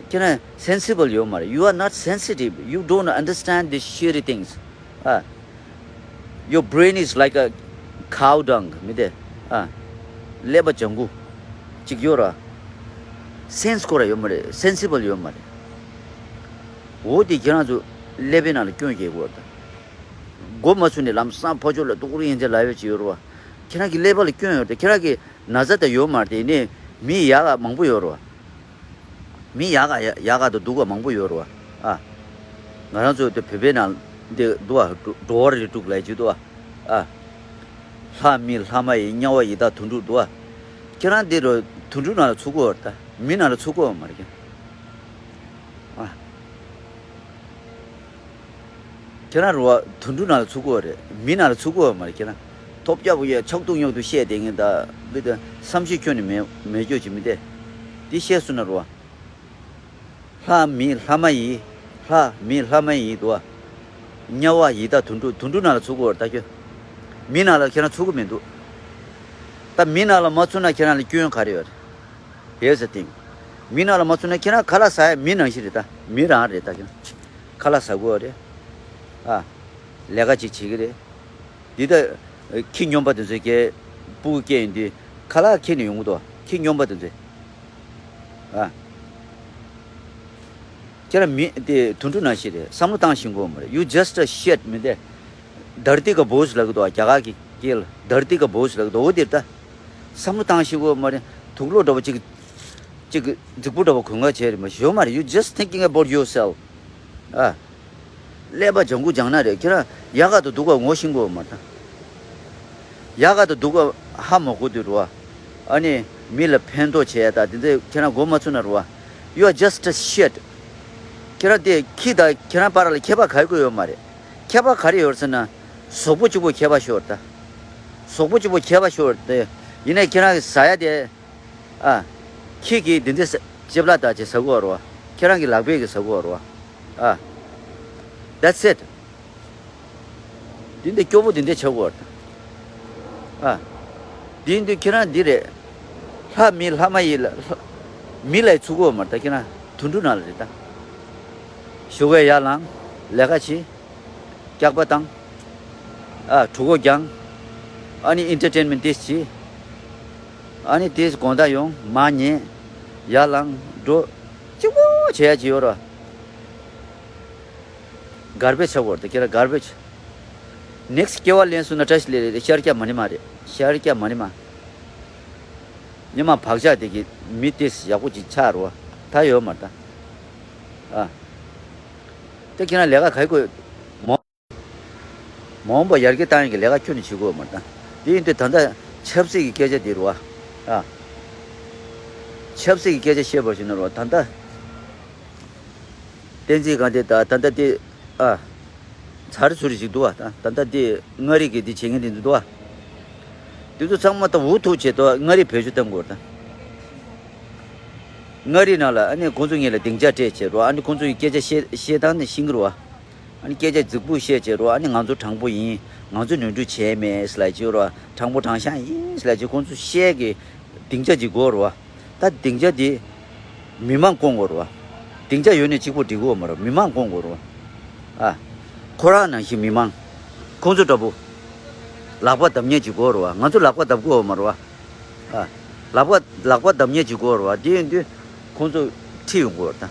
ཁྱེད་རང་སེན་སི་བལ་ཡོད་མ་རེད། You are not sensitive. You don't understand these shitty things. ཨ། Your brain is like a cow dung མི་དེ། ཨ། ཀླད་པ་ལྗང་གུ་ཅིག་ཡོད་ར། སེན་སི་ཁོ་ར་ཡོད་མ་རེད། སེན་སི་བལ་ཡོད་མ་རེད། འོ་དེ་ཁྱེད་རང་ཚོ་ཀླད་པའི་ནང་ལ་སྐྱོན་རྒྱག་དགོས་རེད་ད། མགོ་མ་ཚོས་ནས་ལམ་སང་ཕོ་ཅོག་ལ་སྡུག་རུ་ཡན་ཆད་ལབ་ཡོད་ཅིག་ཡོད་རེད་བ། ཁྱེད་རང་གི་ཀླད་པ་ལ་སྐྱོན་ཡོད་རེད། ཁྱེད་རང་གི་ན་ཚ་དེ་ཡོད་མ་རེད། དེ་ནས་མི་ཡག་ག་མང་པོ་ཡོད་རེད་བ། མི་ཡག་ག་ཡག་ག་དང་སྡུག་ག་མང་པོ་ཡོད་རེད་བ། ཨ། ང་རང་ཚོ་དེ་བོད་པའི་ནང་འདི་འདུག་བ། འགྲོ་བ་རིགས་དྲུག་ལབ་ཅིག་འདུག་བ། ཨ། ལྷ་མི་ལྷ་མ་ཡིན། དམྱལ་བ་ཡི་དྭགས་དུད་འགྲོ་འདུག་བ། ཁྱེད་རང་འདི་རུ་དུད་འགྲོ་ནང་ལ་ཚུད་ཀྱི་ཡོད་རེད་ད། མི་ནང་ལ་ཚུད་ཀྱི་ཡོད་མ་རེད་ཁྱེད། ཨ། ཁྱེད་རང་རུ་བ་དུད་འགྲོ་ནང་ལ་ཚུད་ཀྱི་ཡོད་རེད། མི་ནང་ལ་ཚུད་ཀྱི་ཡོད་མ་རེད། ཁྱེད་རང་ཐོབ་རྒྱག་པོ་ཡས་ཆག་ཏུ་ཉོག་ཏུ་བཤད་བསྡད་མཁན་ད་འདི་ད་བསམ་ཤེས་ཁྱོན་ནས་མེད་མེད་སྐྱོ་ཅིག་མི་དེ། འདི་བཤད་སོང་ན་རུ་བ། ལྷ་མི་ལྷ་མ་ཡིན། ལྷ་མི་ལྷ་མ་ཡིན་འདུག་བ། དམྱལ་བ་ཡི་དྭགས་དུད་འགྲོ་དུད་འགྲོ་ནང་ལ་ཚུད་ཀྱི་ཡོད་རེད་ད་ཁྱོད། མི་ནང་ལ་ཁྱེད་རང་ཚུད་ཀྱི་མི་འདུག་ད་མི་ནང་ལ་མ་ཚུད་ན་ཁྱེད་རང་ལ་སྐྱོན་ག་རེ་ཡོད་རེད། Here's the thing. མི་ནང་ལ་མ་ཚུད་ན་ཁྱེད་རང་ཁ་ལག་ཟ་ཡ་མི་ནང་བཞིན་རེད་ད། མི་རང་རེད་ད་ཁྱེད་རང་། ཁ་ལག་ཟ་དགོས་རེད། ཨ། ལས་ཀ་ཅིག་བྱེད་ཀྱི་རེད། འདི་ལྟ། ཁྱི་སྨྱོན་པ་དེ་ཚོའི་སྐད། སྤུ་གུ་སྐད་ཡིན་དུས་ཁ་ལག་ཁྱེར་ནས་ཡོང་གི་འདུག་ཁྱི་སྨྱོན་པ་དེ་ཚོས། ཨ། ཁྱེད་རང་མི་དེ་དུད་འགྲོ་ནང་བཞིན་རེད། བསམ་བློ་བཏང་ཤེས་ཀྱི་ཡོད་མ་རེད། You just a shit མི་དེ། धरती का बोझ ལབ་ཀྱི་འདུག་རྒྱ་གར་གྱི་སྐད་ལ་धरती का बोझ ལབ་ཀྱི་འདུག་འོ་དེ་རེད་ད། བསམ་བློ་བཏང་ཤེས་ཀྱི་ཡོད་མ་རེད། དུག་ལོག་འདྲ་པོ་ཅིག་ཅིག་རྫིག་པོ་འདྲ་པོ་གོན་ག་བྱས་རེད་མ་ཤེས་ཡོད་མ་རེད། You just thinking about yourself. ཨ། ཀླད་པ་ལྗང་གུ་ལྗང་ནག་རེད། ཁྱེད་རང་ཡག་ག་དང་སྡུག་ག་ངོ་ཤེས་ཀྱི་ཡོད་མ་རེད་ད། ཡག་ག་དང་སྡུག་ག་ཧ་མ་གོ་དུས་རེད་བ། ཨ་ནི་མི་ལ་ཕན་ཐོགས་བྱས་ཡ་ད་དེ་ཚོ་ཁྱེད་རང་མགོ་མ་ཚོས་ན་རེད་བ། You are just a shit. ཁྱེད་རང་དེ་ཁྱི་དང་ཁྱེད་རང་བར་ལ་ཁྱད་པར་ག་རེ་ཡོད་མ་རེད། ཁྱད་པར་ག་རེ་ཡོད་ཟེར་ན། གཟུགས་པོ་གཅིག་པོ་ཁྱད་པར་ཤོར་ད། གཟུགས་པོ་གཅིག་པོ་ཁྱད་པར་ཤོར་ཏེ། ཡིན་ནའི་ཁྱེད་རང་གི་ཟ་ཡ་དེ། ཨ། ཁྱི་གིས་འདི་འདྲ་ཟ་ལྕེ་བླ་དག་ཅིག་ཟ་གི་ཡོད་རེད་བ། ཁྱེད་རང་གི་ལག་པས་ཀྱིས་ཟ་གི་ཡོད་རེད་བ། ཨ། That's it. འདི་འདྲ་སྐྱོ་པོ་འདི་འདྲ་ཆགས་ཀྱི་ཡོད་རེད་ད། ཨ། འདི་འདི་ཁྱེད་རང་འདི་རེད། ལྷ་མི་ལྷ་མ་ཡིན་ལ་ལྷ། མི་ལ་ཚུད་ཀྱི་ཡོད་མ་རེད་ད། ཁྱེད་རང་དུད་འགྲོ་ནང་ལ་རེད་ད། ཞོགས་ཀས་ཡར་ལངས། ལས་ཀ་བྱེད། སྐྱག་པ་བཏང་། ཨ། གྲོད་ཁོག་རྒྱང་། ཨ་ནི་ཨེན་ཊར་ཊེན་མེན་ཊི་ཏིས་བྱེད། ཨ་ནི་ཏིས་དགོང་དག་ཡོང་མ་ཉལ། ཡར་ལངས་འགྲོ། གཅིག་པོ་བྱེད་ཡ་ཅིག་ཡོད་ར། གར་བེཇ་ཆགས་པ་རེད་ད་ཁྱེད་རང་གར་བེཇ། ནེག་སི་སྐྱེ་བ་ལེན་སོང་ན་བཀྲ་ཤིས་བདེ་ལེགས་རེད། ཤར་སྐྱ་མ་ཎི་མ་རེད། ཤར་སྐྱ་མ་ཎི་མ། ཉི་མ་བག་ཆགས་དེ་གི་མི་ཏིས་ཡག་པོ་ཅིག་ཆགས་རོ། ད་ཡོད་མ་རེད་ད། ཨ། དེ་ཁྱེད་རང་ལས་ཀ་ག་རེ་དགོས། མ་འོངས་པ་ཡར་རྒྱས་བཏང་ཡག་གི་ལས་ཀ་ཁྱོན་ནས་བྱེད་དགོས་མ་རེད་ད། དེ་ཡིན་དུས་ད་ལྟ་ཆབ་སྲིད་ཀྱི་སྐད་ཆ་དེ་རེད་བ། ཨ། ཆབ་སྲིད་ཀྱི་སྐད་ཆ་བཤད་པར་བྱས་ན་རེད་བ། ད་ལྟ་བསྟན་འཛིན་སྒང་དེ་ད་ད་ལྟ་དེ། ཨ། ཚར་ཚུར་ཞིག་འདུག་བ། ད་ད་ལྟ་དེ་མངའ་རིས་ཀྱི་དེ་བྱེད་མཁན་དེ་འདུག་བ། དེ་ཚོ་ཚང་མ་ད་འུ་ཐུག་བྱེད་དོ། མངའ་རིས་བེད་སྤྱོད་གཏོང་དགོས་ད། མངའ་རིས་ནང་ལ་ཨ་ནི་ཁོང་ཚོ་ངེད་ལ་སྡིངས་ཆ་སྤྲད་བྱེད་རོགས། ཨ་ནི་ཁོང་ཚོ་ཡི་སྐད་ཆ་བཤད་བཤད་སྟངས་ནི་ཤེས་ཀྱི་རེད་བ། ཨ་ནི་སྐད་ཆ་རྫིག་པོ་བཤད་བྱེད་རོགས། ཨ་ནི་ང་ཚོ་དྲང་པོ་ཡིན། ང་ཚོ་ནོར་འཁྲུལ་བྱས་མེད་ཟེར་ལབ་བྱེད་རོགས། དྲང་པོ་དྲང་བཞག་ཡིན་ཟེར་ལབ་བྱེད། ཁོང་ཚོ་བཤད་ཀྱི་སྡིངས་ཆ་ཅིག་དགོས་རེད་བ། ད་སྡིངས་ཆ་དེ་མི་མང་སྐོང་དགོས་རེད་བ། སྡིངས་ཆ་ཡོད་ནས་གཅིག་པོ་འགྲིག་གི་ཡོད་མ་རེད། མི་མང་སྐོང་དགོས་རེད་བ། ཨ། ཁོ་རང་ནང་བཞིན་མི་མང་། ཁོང་ཚོ་འདྲ་པོ་ལག་པ་བརྡབ་མཁན་ཅིག་དགོས་རེད་བ། ང་ཚོ་ལག་པ་བརྡབ་གི་ཡོད་མ་རེད་བ། ཨ། ལག་པ་ལག་པ་བརྡབ་མཁན་ཅིག་དགོས་རེད་བ། དེ་ཡིན་དུས་ཁོང་ཚོ་ཁྲིད་ཡོང་དགོས་རེད་ད།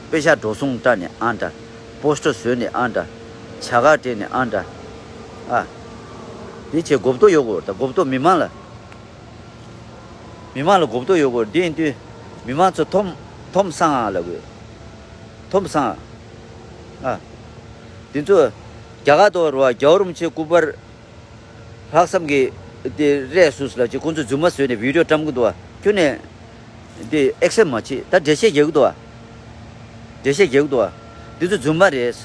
པེ་ཤག་འགྲོ་སོང་སྤྲད་ནས་ཨ་འདྲ། པོ་སི་ཊར་བཟོས་ནས་ཨ་འདྲ། བྱ་དགའ་སྤྲད་ནས་ཨ་འདྲ། ཨ། དེ་བྱས་གོ་རྟོགས་ཡོད་དགོས་རེད་ད། གོ་རྟོགས་མི་མང་ལ། མི་མང་ལ་གོ་རྟོགས་ཡོད་དགོས། དེ་ཡིན་དུས་མི་མང་ཚོ་ཐོམ་ཐོམ་སང་ཨ་ལབ་དགོས། ཐོམ་སང་ཨ། ཨ། དེ་ཚོ་རྒྱ་གར་དུ་རུ་བ་རྒྱལ་བ་རིན་པོ་ཆེ་སྐུ་པར་ལྷག་བསམ་གྱི་དེ་རས་སུ་ལ་ཅིག་ཁོང་ཚོ་རྫུན་མ་བཟོས་ནས་བི་ཌིའོ་བཀྲམ་གི་འདུག་བ། ཁྱོན་ནས་དེ་ཨེག་སེབ་མ་བྱེད། ད་འགྲེལ་བཤད་རྒྱག་གི་འདུག་བ། འགྲེལ་བཤད་རྒྱག་གི་འདུག་བ། འདི་ཚོ་རྫུན་མ་རེད།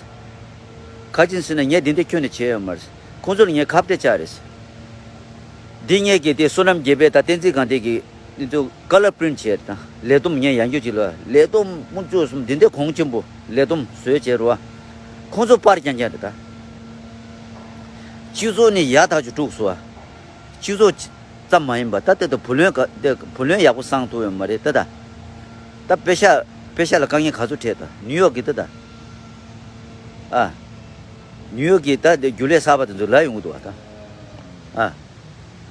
ག་ཅིན་ཟེར་ན་ངས་འདི་འདྲ་ཁྱོན་ནས་བྱས་ཡོད་མ་རེད། ཁོང་ཚོ་ལ་ངས་ཁ་གཏད་བཅག་རེད། འདི་ངས་ཀྱི་དེ་བསོད་ནམས་རྒྱས་པའི་དང་བསྟན་འཛིན་སྒང་དེ་གི་འདི་ཚོ་ཀ་ལར་པི་རིན་ཊི་བྱས་དང་ལས་བསྡོམས་ངས་ཡང་བསྐྱར་ཅིག་ལ་ལས་བསྡོམས་དམུ་མཆོག་གསུམ་འདི་འདྲ་གོང་ཆེན་པོ་ལས་བསྡོམས་བཟོས་བྱས་རུ་བ། ཁོང་ཚོ་པར་རྐྱང་རྐྱང་རེད་ད། སྤྱི་ཚོགས་ནི་ཡག་ཐག་ཆོད་དཀྲུགས་སོང་བ། སྤྱི་ཚོགས་ཙམ་མ་ཡིན་པ་ད་ལྟ་ད་བུ་ལོན་ག་ད་བུ་ལོན་ཡག་པོ་བསགས་ཐུབ་ཡོད་མ་རེད་ད། ད་ད་པེ་ཤ་པེ་ཤ་ལ་དཀའ་ངལ་ག་ཚོད་འཕྲད་ད། ནིའུ་ཡོག་གི་ད་ད། ཨ། ནིའུ་ཡོག་གི་ད་དེ་རྒྱུན་ལས་གསར་པ་དེ་ཚོ་ལབ་ཡོང་གི་འདུག་བ་ད། ཨ།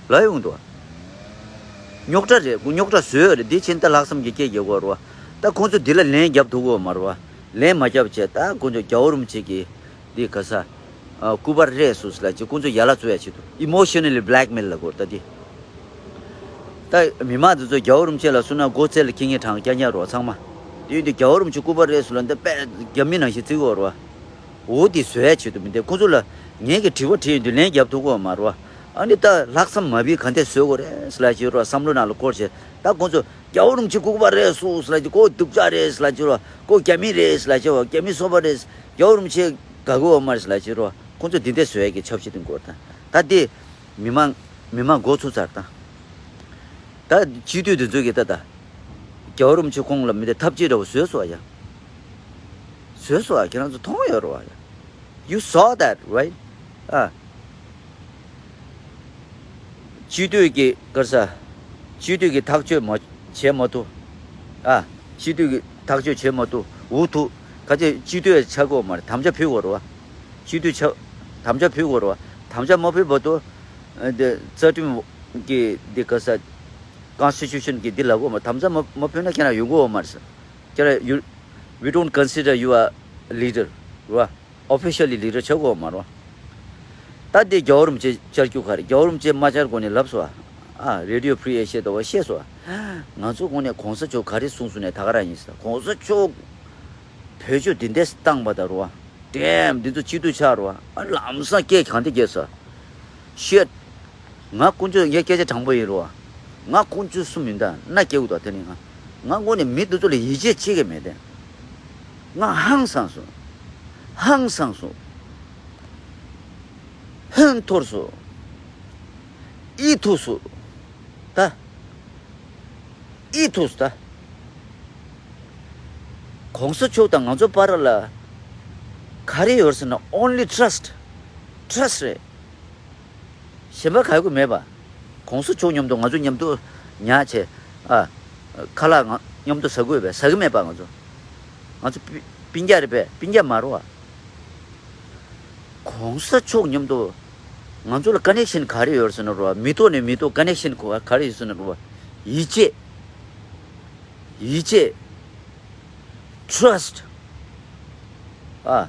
ལབ་ཡོང་གི་འདུག་བ། རྙོག་དྲ་རེད། རྙོག་དྲ་བཟོས་ཡོད་རེད། འདི་ཕྱིན་ད་ལྷག་བསམ་གྱི་སྐད་རྒྱག་དགོས་རེད་བ། ད་ཁོང་ཚོ་འདི་ལ་ལན་རྒྱབ་ཐུབ་ཀྱི་ཡོད་མ་རེད་བ། ལན་མ་རྒྱབ་བྱས་ད་ཁོང་ཚོ་རྒྱལ་བ་རིན་པོ་ཆེ་གི་འདི་ག་ས། ཨ། སྐུ་པར་རེད་སུ་ལ་ཅིག་ཁོང་ཚོ་ཡ་ལ་བཙོ་ཡ་བྱེད་དུ་emotionally blackmail ལ་གོ་ད་དེ། ད་མི་མང་དེ་ཚོ་རྒྱལ་བ་རིན་པོ་ཆེ་ལ་སུ་ན་མགོ་རྩེ་ལ་ཁེ་ངེ་དྲང་རྐྱང་རྐྱང་རོ་ཚང་མ། དེ་ཡིན་དུས་རྒྱལ་བ་རིན་པོ་ཆེ་སྐུ་པར་རེད་སུ་ལ་འདི་དཔེ་རྒྱ་མི་ནང་བཞིན་བརྩི་གོ་རོ། འོ་དེ་བཟོ་ཡ་བྱེད་དུ་མི་འདེབས་ཁོང་ཚོ་ལ། ངས་ཀྱི་དྲི་བ་དྲིས་ཡོང་དུས་ལན་རྒྱབ་ཐུབ་གོ་མ་རོ། ཨ་ནི་ད་ལྷག་བསམ་མ་བྱས་ག་འདྲས་བཟོ་གོ་རེད་ལ་ཅིག་རོ་བསམ་བློ་ནང་ལ་འཁོར་བྱས། ད་ཁོང་ཚོ་རྒྱལ་བ་རིན་པོ་ཆེ་སྐུ་པར་རེད་སུ་ལ་ཅིག་ཁོ་སྡུག་ཅག་རེད་ལ་ཅིག་རོ། ཁོ་རྒྱ་མི་རེད་ལ་ཅིག་རོ། རྒྱ་མི་སོ་པ་རེད། རྒྱལ་བ་རིན་པོ་ཆེ་དགའ་གོ་མ་རེད་ལ་ཅིག་རོ། ཁོང་ཚོ་འདི་འདྲས་བཟོ་ཡ་གི་ཆབ་སྲིད་དེ་འགོར་ད། ད་དེ་མི་མང་མི་མང་མགོ་ཚོས་ཚར་ད། ད་སྤྱི་འཐུས་དེ་ཚོ་གི་ད་ད། རྒྱལ་བ་རིན་པོ་ཆེ་ཁོང་ལ་མི་དེ་ཐབས་ཅིག་འདྲ་བོ་བཟོས་སོང་ཡ། བཟོས་སོང་ཡ། ཁྱེད་རང་ཚོ་མཐོང་ཡོད་རེད་བ་ཡ། You saw that, right? ཨ། སྤྱི་འཐུས་ཀྱི་ག་རེ་ཟ། སྤྱི་འཐུས་ཀྱི་ཐག་གཅོད་མ་བྱེད་མ་ཐུབ། ཨ། སྤྱི་འཐུས་ཀྱི་ཐག་གཅོད་བྱེད་མ་ཐུབ་འུ་ཐུག་ག་ཚོད་སྤྱི་འཐུས་ཆགས་དགོས་མ་རེད། དམ་བཅའ་ཕུལ་དགོས་རེད་བ། སྤྱི་འཐུས་ཆགས། དམ་བཅའ་ཕུལ་དགོས་རེད་བ། དམ་བཅའ་མ་ཕུལ་བར་དུ། ཨ། འདི་རྩ་ཁྲིམས་ཀྱི་འདི་ག་རེ་ཟ། Constitution གི་འདི་ལབ་དགོས་མ་རེད། དམ་བཅའ་མ་མ་ཕུལ་ན་ཁྱེད་རང་ཡོང་གི་ཡོད་མ་རེད་ཟེར། ཁྱེད་རང་you, we don't consider you a leader རེད་བ། Officially leader ཆགས་དགོས་མ་རེད་བ། ད་འདི་རྒྱལ་བ་རིན་པོ་ཆེ་བཅར་རྒྱུ་ག་རེ། རྒྱལ་བ་རིན་པོ་ཆེ་མ་བཅར་གོང་ནས་ལབ་སོང་ཨ། Radio Free Asia དང་བ་བཤད་སོང་ཨ། ང་ཚོ་གོང་ནས་གོང་ས་མཆོག་ག་རེ་གསུངས་སོང་ནས་ད་ག་རང་ཡིན་ཟེར། གོང་ས་མཆོག་བོད་ཆོས་འདི་འདྲས་བཏང་པ་ད་རུ་བ། Damn འདི་ཚོ་སྤྱི་འཐུས་ཆགས་རུ་བ། ཨ། ལམ་སང་སྐད་གང་དེ་རྒྱས་ས། Shit ང་དཀོན་མཆོག་ངའི་སྐད་ཆ་དྲང་པོ་ཡིན་རུ་བ། ང་དཀོན་མཆོག་གསུམ་ཡིན་ད་ན་སྐྱེ་བོ་དང་དེ་ནི་ང་། ང་དངོས་ནས་མི་འདི་ཚོ་ལ་ཡིད་ཆེས་བྱེད་ཀྱི་མེད་དེ། ང་ཧང་སངས་སོང་། ཧང་སངས་སོང་། ཧོན་འཐོར་སོང་། ཨི་ཐུག་སོང་། ད། ཨི་ཐུག་སོང་ད། གོང་ས་མཆོག་དང་ང་ཚོ་བར་ལ་ག་རེ་ཡོད་ཟེར་ན་only trust. Trust རེད། གཞན་པ་ག་གུ་མེད་པ། གོང་ས་མཆོག་མཉམ་དུ་ང་ཚོ་མཉམ་དུ་ཉལ་བྱས། ཨ། ཁ་ལག་ང་མཉམ་དུ་ཟ་དགོས་པས་ཟ་གི་མེད་པ་ང་ཚོ། ང་ཚོ་སྤུན་སྤུན་ཀྱག་རེད་པས། སྤུན་ཀྱག་མ་རེད་བ། གོང་ས་མཆོག་མཉམ་དུ་ང་ཚོ་ལ་ཀ་ནེག་ཤན་ག་རེ་ཡོད་ཟེར་ན་རོ། མི་ཐོག་ནས་མི་ཐོག་ཀ་ནེག་ཤན་ག་རེ་ཡོད་ཟེར་ན་རོ། ཡིད་ཆེས། ཡིད་ཆེས། Trust ཨ།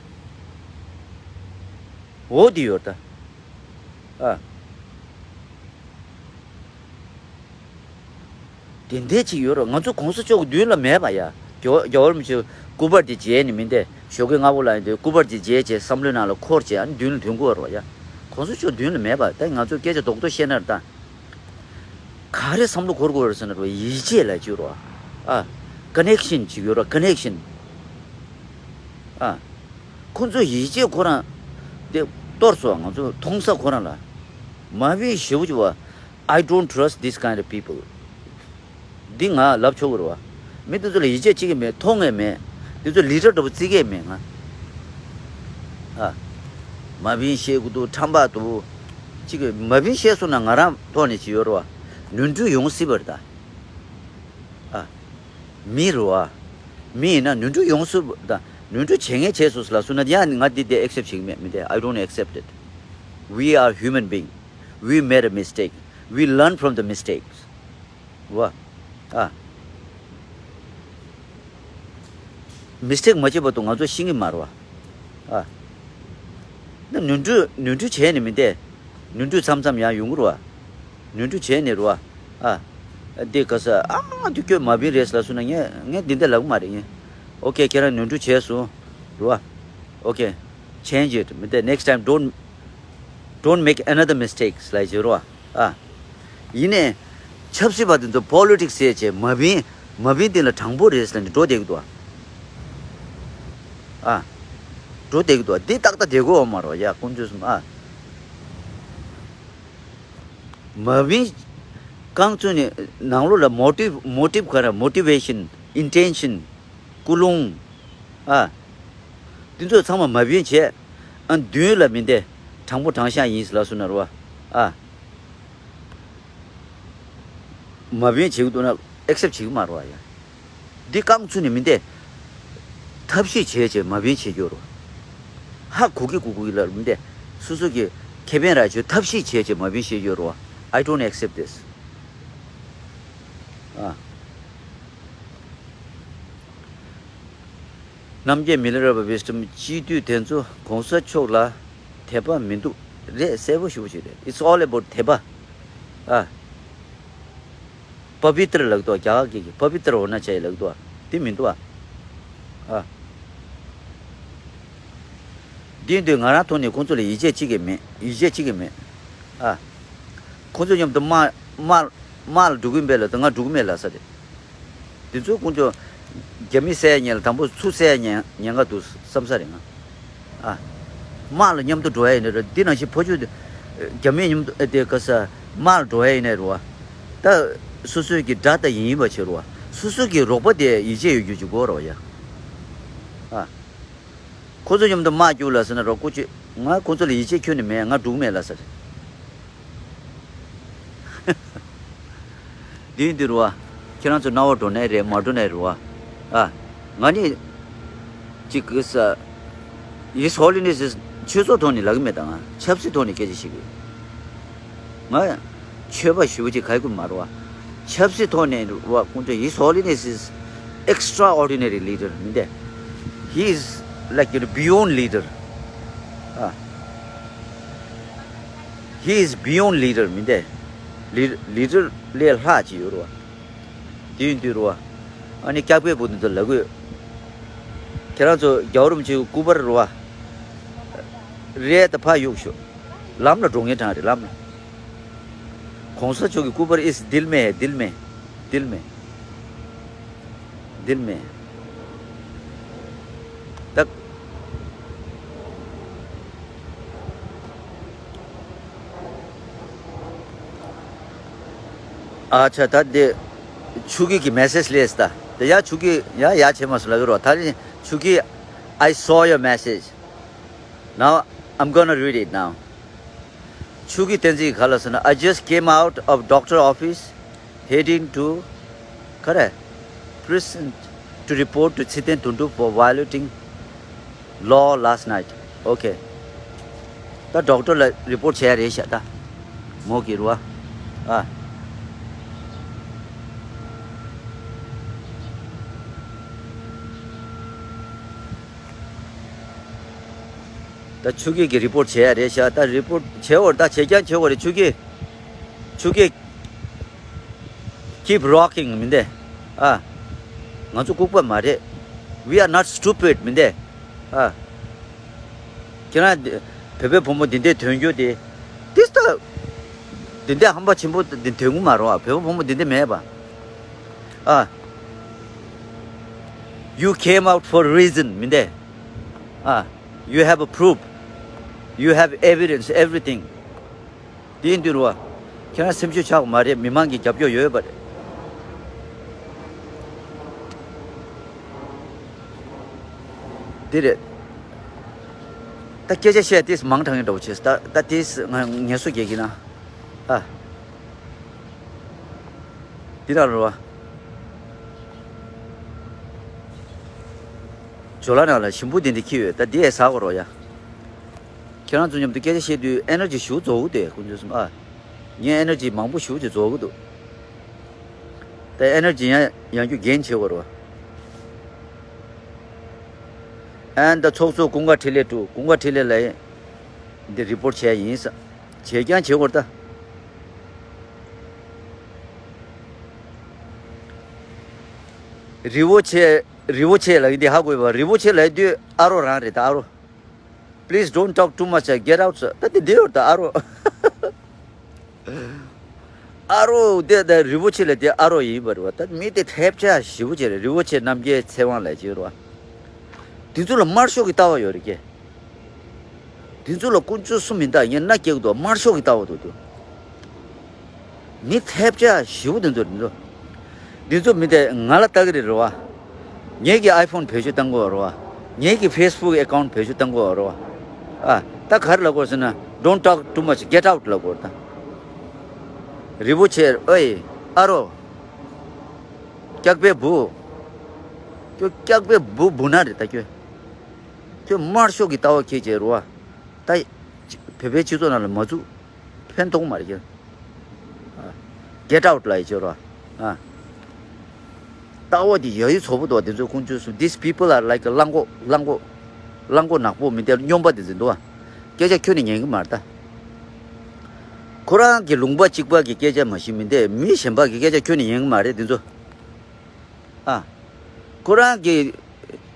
འོ་དེ་ཡོད་ད། ཨ། དེ་འདྲས་ཅིག་ཡོད་རོ། ང་ཚོ་གོང་ས་མཆོག་གི་མདུན་ལ་མེད་པ་ཡ། རྒྱལ་བ་རྒྱལ་བ་རིན་པོ་ཆེ་སྐུ་པར་དེ་མཇལ་ནི་མིན་ཏེ། ཞོགས་ཀས་སྔ་པོ་ལ་ཡིན་དུས་སྐུ་པར་དེ་མཇལ་བྱས་བསམ་བློའི་ནང་ལ་འཁོར་བྱས་ཨ་ནི་མདུན་ལ་ཐོན་དགོས་རོ་ཡ། གོང་ས་མཆོག་མདུན་ལ་མེད་པ་ད་ང་ཚོ་སྐད་ཆ་རྡོག་རྡོག་བཤད་ན་ར་ད། ག་རེ་བསམ་བློ་འཁོར་དགོས་རེད་ཟེར་ན་རོ། ཡིད་ཆེས་ལ་བཅོས་རོ། ཨ། ཀ་ནེག་ཤན་ཅིག་ཡོད་རོ། ཀ་ནེག་ཤན། ཨ། ཁོ་ཚོ་ཡིད་ཆེས་ཁོ་རང་དེ་གཏོར་སོང་། ང་ཚོ་མཐོང་ས་ཁོ་རང་ལ་མ་བིན་ཞེ་པོ་ཅིག་བ། I don't trust this kind of people. འདི་ང་ལབ་ཆོག་གི་རེད་བ། མི་དེ་ཚོ་ལ་ཡིད་ཆེས་བྱེད་ཀྱི་མེད། མཐོང་ངེས་མེད། དེ་ཚོ་ལི་ཌར་འདྲ་པོ་བརྩི་གི་མེད་ང་། ཨ། མ་བིན་བཤད་གི་འདུག་ཁྲམ་པ་འདུག་ཅིག་གི་མ་བིན་བཤད་སོང་ན་ང་རང་ཐོག་ནས་ཅིག་ཡོད་རེད་བ། ནོར་འཁྲུལ་ཡོང་སྲིད་པ་རེད་ད། ཨ། མི་རེད་བ། མི་ཡིན་ན་ནོར་འཁྲུལ་ཡོང་སྲིད་པ་ད། ནོར་འཁྲུལ་བྱེད་མཁན་བྱས་སོང་ཟེར་ལབ་སོང་ན་ཡང་ང་འདི་འདི་ཨེག་སེབ་བྱེད་ཀྱི་མེད། མི་དེ། I don't accept it. We are human being. We made a mistake. We learn from the mistakes. བ། ཨ། མི་སི་ཊེག་མ་བྱེད་བར་དུ་ང་ཚོ་ཤེས་ཀྱི་མ་རེད་བ། ཨ། ན་ནོར་འཁྲུལ་ནོར་འཁྲུལ་བྱས་ནས་མི་འདས། ནོར་འཁྲུལ་མཚམས་མཚམས་ཡང་ཡོང་གི་རེད་བ། ནོར་འཁྲུལ་བྱས་ནས་རེད་བ། ཨ། འདི་ག་ས་ཨ་འདི་ཁྱོད་མ་བིན་རེད་ལབ་སོང་ན་ངས་ངས་འདི་འདྲ་ལབ་གི་མ་རེད་ངས། Okay ཁྱེད་རང་ནོར་འཁྲུལ་བྱས་སོང་། རེད་བ། Okay change it མི་འདས། Next time don't don't make another mistakes ལབ་ཀྱི་རེད་བ། ཨ། ཡིན་ནའི། ཆབ་སྲིད་པ་དེ་ཚོ་པོ་ལི་ཊིག་སི་ཟེར་བྱས་མ་བིན། མ་བིན་དེ་ལ་དྲང་པོ་རེད་ཟེར་ནས་འགྲོ་བསྡད་ཀྱི་འདུག་ཨ། འགྲོ་བསྡད་ཀྱི་འདུག་འདི་ཏག་ཏག་བསྡད་དགོས་བ་མ་རེད་ཡ་དཀོན་མཆོག་གསུམ་ཨ། མ་བིན། རྐང་བཙུགས་ནས་ནང་ལོགས་ལ་མོ་ཊིབ་མོ་ཊིབ་ག་རེ། མོ་ཊི་ཝེ་ཤན། ཨིན་ཊེན་ཤན། ཀུན་སློང་། ཨ། འདི་ཚོ་ཚང་མ་མ་བིན་བྱས། ཨ། མདུན་ལ་མི་འདས། དྲང་པོ་དྲང་བཞག་ཡིན་ཟེར་ལབ་སོང་ན་རེད་བ། ཨ། མ་བིན་བྱེད་ཀྱི་འདུག་ན་ཨེག་སེབ་བྱེད་ཀྱི་མ་རེད་བ་ཡ། འདི་རྐང་བཙུགས་ནས་མི་འདས། ཐབས་ཤེས་བྱས་བྱས་མ་བིན་བྱེད་རྒྱུ་རེད་བ། ཧ་གོ་གི་གོ་གི་ལ་མི་འདས། སོ་སོ་གི་ཁེ་ཕན་རག་ཆེད་ཐབས་ཤེས་བྱས་བྱས་མ་བིན་བྱེད་རྒྱུ་རེད་བ། I don't accept this. ཨ། རྣམ་རྒྱལ་མི་ལ་རས་པ་ཝི་སི་ཊམ། སྤྱི་འཐུས་དེ་ཚོ་གོང་ས་མཆོག་ལ་ དད་པ་མི་འདུག་རེད། གསལ་པོ་ཞེ་པོ་ཅིག་རེད། It's all about དད་པ། ཨ། པ་བི་ཏྲ་ལབ་འདུག་རྒྱ་གར་སྐད་ཀྱི་པ་བི་ཏྲ་ཧོ་ན་ཅ་ཡི་ལབ་འདུག་དེ་མི་འདུག་ཨ། ཨ། འདི་འདུག་ང་རང་ཐོག་ནས་ཁོང་ཚོ་ལ་ཡིད་ཆེས་གཅིག་ཀྱང་མེད། ཡིད་ཆེས་གཅིག་ཀྱང་མེད། ཨ། ཁོང་ཚོ་མཉམ་དུ་དམག་དམག་དམག་ལ་འགྲོ་གི་ཡིན་པས་ལབ་དུས་ང་འགྲོ་གི་མེད་ལབ་ས་རེད། དེ་ཚོ་ཁོང་ཚོ་རྒྱ་མི་བསད་ཉེན་ལ་དང་པོ་ཚུར་བསད་ཉེན་ཉེན་ཁ་འདུག་བསམ་ས་རེད་ང་། ཨ། དམག་ལ་མཉམ་དུ་འགྲོ་ཡ་ཡིན་ན་རེད། འདི་ནང་བཞིན་ཕ་ཆུ་རྒྱ་མི་མཉམ་དུ་ཨེ་དེ་ག་ས་དམག་ལ་འགྲོ་ཡ་ཡིན་ན་རེད་བ། ད་སོ་སོའི་གི་དགྲ་ད་ཡིན་ཡིན་པ་བྱེད་རོགས། སོ་སོ་གི་རོགས་པ་དེ་ཡིད་ཆེས་ཡོད་རྒྱུ་ཅིག་དགོས་རོགས་ཡ། ཨ། ཁོ་ཚོ་མཉམ་དུ་དམག་རྒྱུགས་ལ་ཟེར་ན་རོགས་སྐུ་མཁྱེན། ང་ཁོ་ཚོ་ལ་ཡིད་ཆེས་ཁྱོན་ནས་མེད། ང་འགྲོ་གི་མེད་ལབ་ས་རེད། འདི་འདི་རུ་བ། ཁྱེད་རང་ཚོ་རྣ་བ་འགྲོ་ནའི་རེད། མ་འགྲོ་ནའི་རུ་བ། ཨ། ང་ནི། ཅིག་གི་ས། His Holiness is ཆོས་ཚོགས་ཐོག་ནས་ལབ་གི་མེད་ད། ང་ཆབ་སྲིད་ཐོག་ནས་སྐད་ཆ་བཤད་གི་ཡོད། ང་ཆོས་པ་ཞེ་པོ་ཅིག་ག་ཡི་ཀུན་མ་རུ་བ། ཆབ་སྲིད་ཐོག་ནས་རུ་བ་ཀུན་ཏུ། His Holiness is extraordinary leader མིན་ཏེ། He is like, you know, beyond leader. ཨ། He is beyond leader མིན་ཏེ། ལི་ལི་ཌར་ལས་ལྷག་ཅིག་ཡོད་རེད་བ། དེ་ཡིན་དུས་རེད་བ། ཨ་ནི་སྐྱག་པའི་བུ་འདི་ཚོ་ལབ་དགོས། ཁྱེད་རང་ཚོ་རྒྱལ་བ་རིན་པོ་ཆེའི་སྐུ་པར་རེད་བ། རེད་ད་ཕར་གཡུག་ཤོག་ལམ་ལ་འགྲོ་མཁན་གྲངས་རེད་ལམ་ལ། གོང་ས་མཆོག་གི་སྐུ་པར་ཨིས་དིལ་མེ་དིལ་མེ་དིལ་མེ། འདིར་མེད། ད། ཨ་ཆ་ད་འདི། ཆུ་སྐྱིད་ཀྱི་མེ་སེ་ཇི་སླེབས་ད། དེ་ཡ་ཆུ་སྐྱིད་ཡ་ཡ་བྱེད་མ་སོང་ལབ་ཀྱི་རོ། ད་རིང་ཆུ་སྐྱིད། I saw your message. Now I'm gonna read it now. ཆུ་སྐྱིད་བསྟན་འཛིན་ག་ལ་སོང་ན། I just came out of doctor office heading to ག་རེ། Precinct to report to ཚེ་བརྟན་དོན་གྲུབ for violating law last night. Okay. ད་ཌོག་ཊར་ལ་རི་པོར་ཊི་བྱས་རེད་ཤག་ད། མོ་གི་རུ་བ། ཨ། ད་ཆུ་སྐྱིད་ཀྱི་རི་པོར་ཊི་བྱས་ཡ་རེད་ཤག་ད་རི་པོར་ཊི་བྱས་འོར་ད་བྱས་ཀྱང་བྱས་འོ་རེད། ཆུ་སྐྱིད། ཆུ་སྐྱིད། Keep rocking མིན་ཏེ། ཨ། ང་ཚོ་ལྐུགས་པ་མ་རེད། We are not stupid མིན་ཏེ། ཨ། ཁྱེད་རང་འདི་བོད་པའི་བུ་མོ་འདི་འདྲའི་ཐོན་རྒྱུ་དེ། ཏིས་ད། འདི་འདྲའི་ཧམ་པ་ཆེན་པོ་འདི་ཐོན་གི་མ་རེད་བ། བོད་པ་བུ་མོ་འདི་འདྲ་མེད་པ། ཨ། You came out for a reason མིན་ཏེ། ཨ། You have a proof. You have evidence, everything. དེ་ཡིན་དུས་རུ་བ། ཁྱེད་རང་སེམས་ཤུགས་ཆག་མ་རེད། མི་མང་གི་རྒྱབ་སྐྱོར་ཡོད་པ་རེད། འདི་རེད། ད་སྐད་ཆ་བཤད་དེས་མང་དྲགས་ཡིན་འདྲ་བོ་བྱས། ད་ད་དེས་ང་ངལ་གསོ་རྒྱག་གི་ན། ཨ། འདི་ར་རུ་བ། ཇོ་ལ་ནང་ལ་ཞིམ་པོ་འདི་འདི་འཁྱེར་ཡོད། ད་འདི་ཡས་ཟ་དགོས་རོགས་ཡ། ཁྱེད་རང་ཚོ་མཉམ་དུ་སྐད་ཆ་བཤད་དུས་ཨེ་ནར་ཇི་ཞུ་རྫོགས་འདུག་སྟེ། ཀུན་སྤྱོད་གསུམ་ཨ། ངས་ཨེ་ནར་ཇི་མང་པོ་ཞུ་ཅིག་རྫོགས་ཀྱི་འདུག་ད་ཨེ་ནར་ཇི་ཡང་ཡང་རྒྱུ་གེན་བྱེད་དགོས་རེད་བ། ཨན་ད་ཚོགས་གཙོ་ཀུན་དགའ་འཕྲིན་ལས་དྲུག་ཀུན་དགའ་འཕྲིན་ལས་ལ་འདི་རི་པོར་ཊི་བྱས་ཡིན་ས། བྱས་ཀྱང་བྱེད་དགོས་རེད་ད། རི་བོ་ཆེ་རི་བོ་ཆེ་ལ་འདི་ཧ་གོ་བ། རི་བོ་ཆེ་ལ་དུས་ཨ་རོ་རང་རེད་ད་ཨ་རོ། Please don't talk too much, get out. ད་དེ་འདི་ཡོད་ད་ཨ་རོ། ཨ་རོ་དེ་ད་རི་བོ་ཆེ་ལ་དེ་ཨ་རོ་ཡིན་པ་རེད་བ། ད་མི་དེ་ཐེབས་ཆག་ཞེ་པོ་ཅིག་རེད། རི་བོ་ཆེ་རྣམ་རྒྱལ་ཚེ་དབང་ལགས་ཅིག་ཡོད་རེད་བ། དེ་ཚོ་ལ་དམར་ཤོག་གི་ལྟ་བ་ཡོད་རེད་ཀྱེ། དེ་ཚོ་ལ་ཀུན་སྤྱོད་གསུམ་མིན་ད་ངས་མནའ་སྐྱེལ་གི་འདུག་དམར་ཤོག་གི་ལྟ་བ་འདུག་དེ། མི་ཐེབས་ཆག་ཞེ་པོ་དེ་ཚོ་རེད་འདུག་འདི་ཚོ་མི་དེ་ང་ལ་ལྟ་གི་རེད་རེད་བ། ངེད་ཀྱི་ཨའི་ཕོན་བེད་སྤྱོད་བཏང་གི་ཡོད་རེད་བ། ངེད་ཀྱི་ཕེ་སི་བུག་ཨེ་ཁའུན་ཊི་བེད་སྤྱོད་བཏང་གི་ཡོད་རེད་བ། ཨ། ད་ག་རེ་ལབ་དགོས་ཟེར་ན། Don't talk too much, get out ལབ་དགོས་རེད་ད། རི་བོ་ཆེ་ཨོའི་ཨ་རོ། སྐྱག་པའི་བུ། ཁྱོད་སྐྱག་པའི་བུ་བུ་ན་རེད་ད་ཁྱོད། ཁྱོད་དམར་ཤོག་གི་ལྟ་བ་འཁྱེར་བྱས་རེད་བ། ད་བོད་པའི་སྤྱི་ཚོགས་ནང་ལ་མ་བཙུགས། ཕན་ཐོགས་མ་རེད་ཀྱང་། Get out ལབ་ཡ་ཅིག་རོ། ཨ། ལྟ་བ་འདི་ཡ་ཡི་ཚོ་པོ་འདུག་བ། འདི་ཚོ་ཀུན་སྤྱོད་གསུམ། These people are like གླང་གོག་གླང་གོག་གླང་གོག་ནག་པོ་མི་འདི་སྨྱོན་པ་འདི་ཚོ་འདུག་བ། སྐད་ཆ་ཁྱོན་ནས་ཉན་གི་མ་རེད་ད། ཁོ་རང་གི་ལུང་པ་གཅིག་པ་གི་སྐད་ཆ་མ་གཞི་མི་འདས་མི་གཞན་པ་གི་སྐད་ཆ་ཁྱོན་ནས་ཉན་གི་མ་རེད་འདི་ཚོ། ཨ། ཁོ་རང་གི་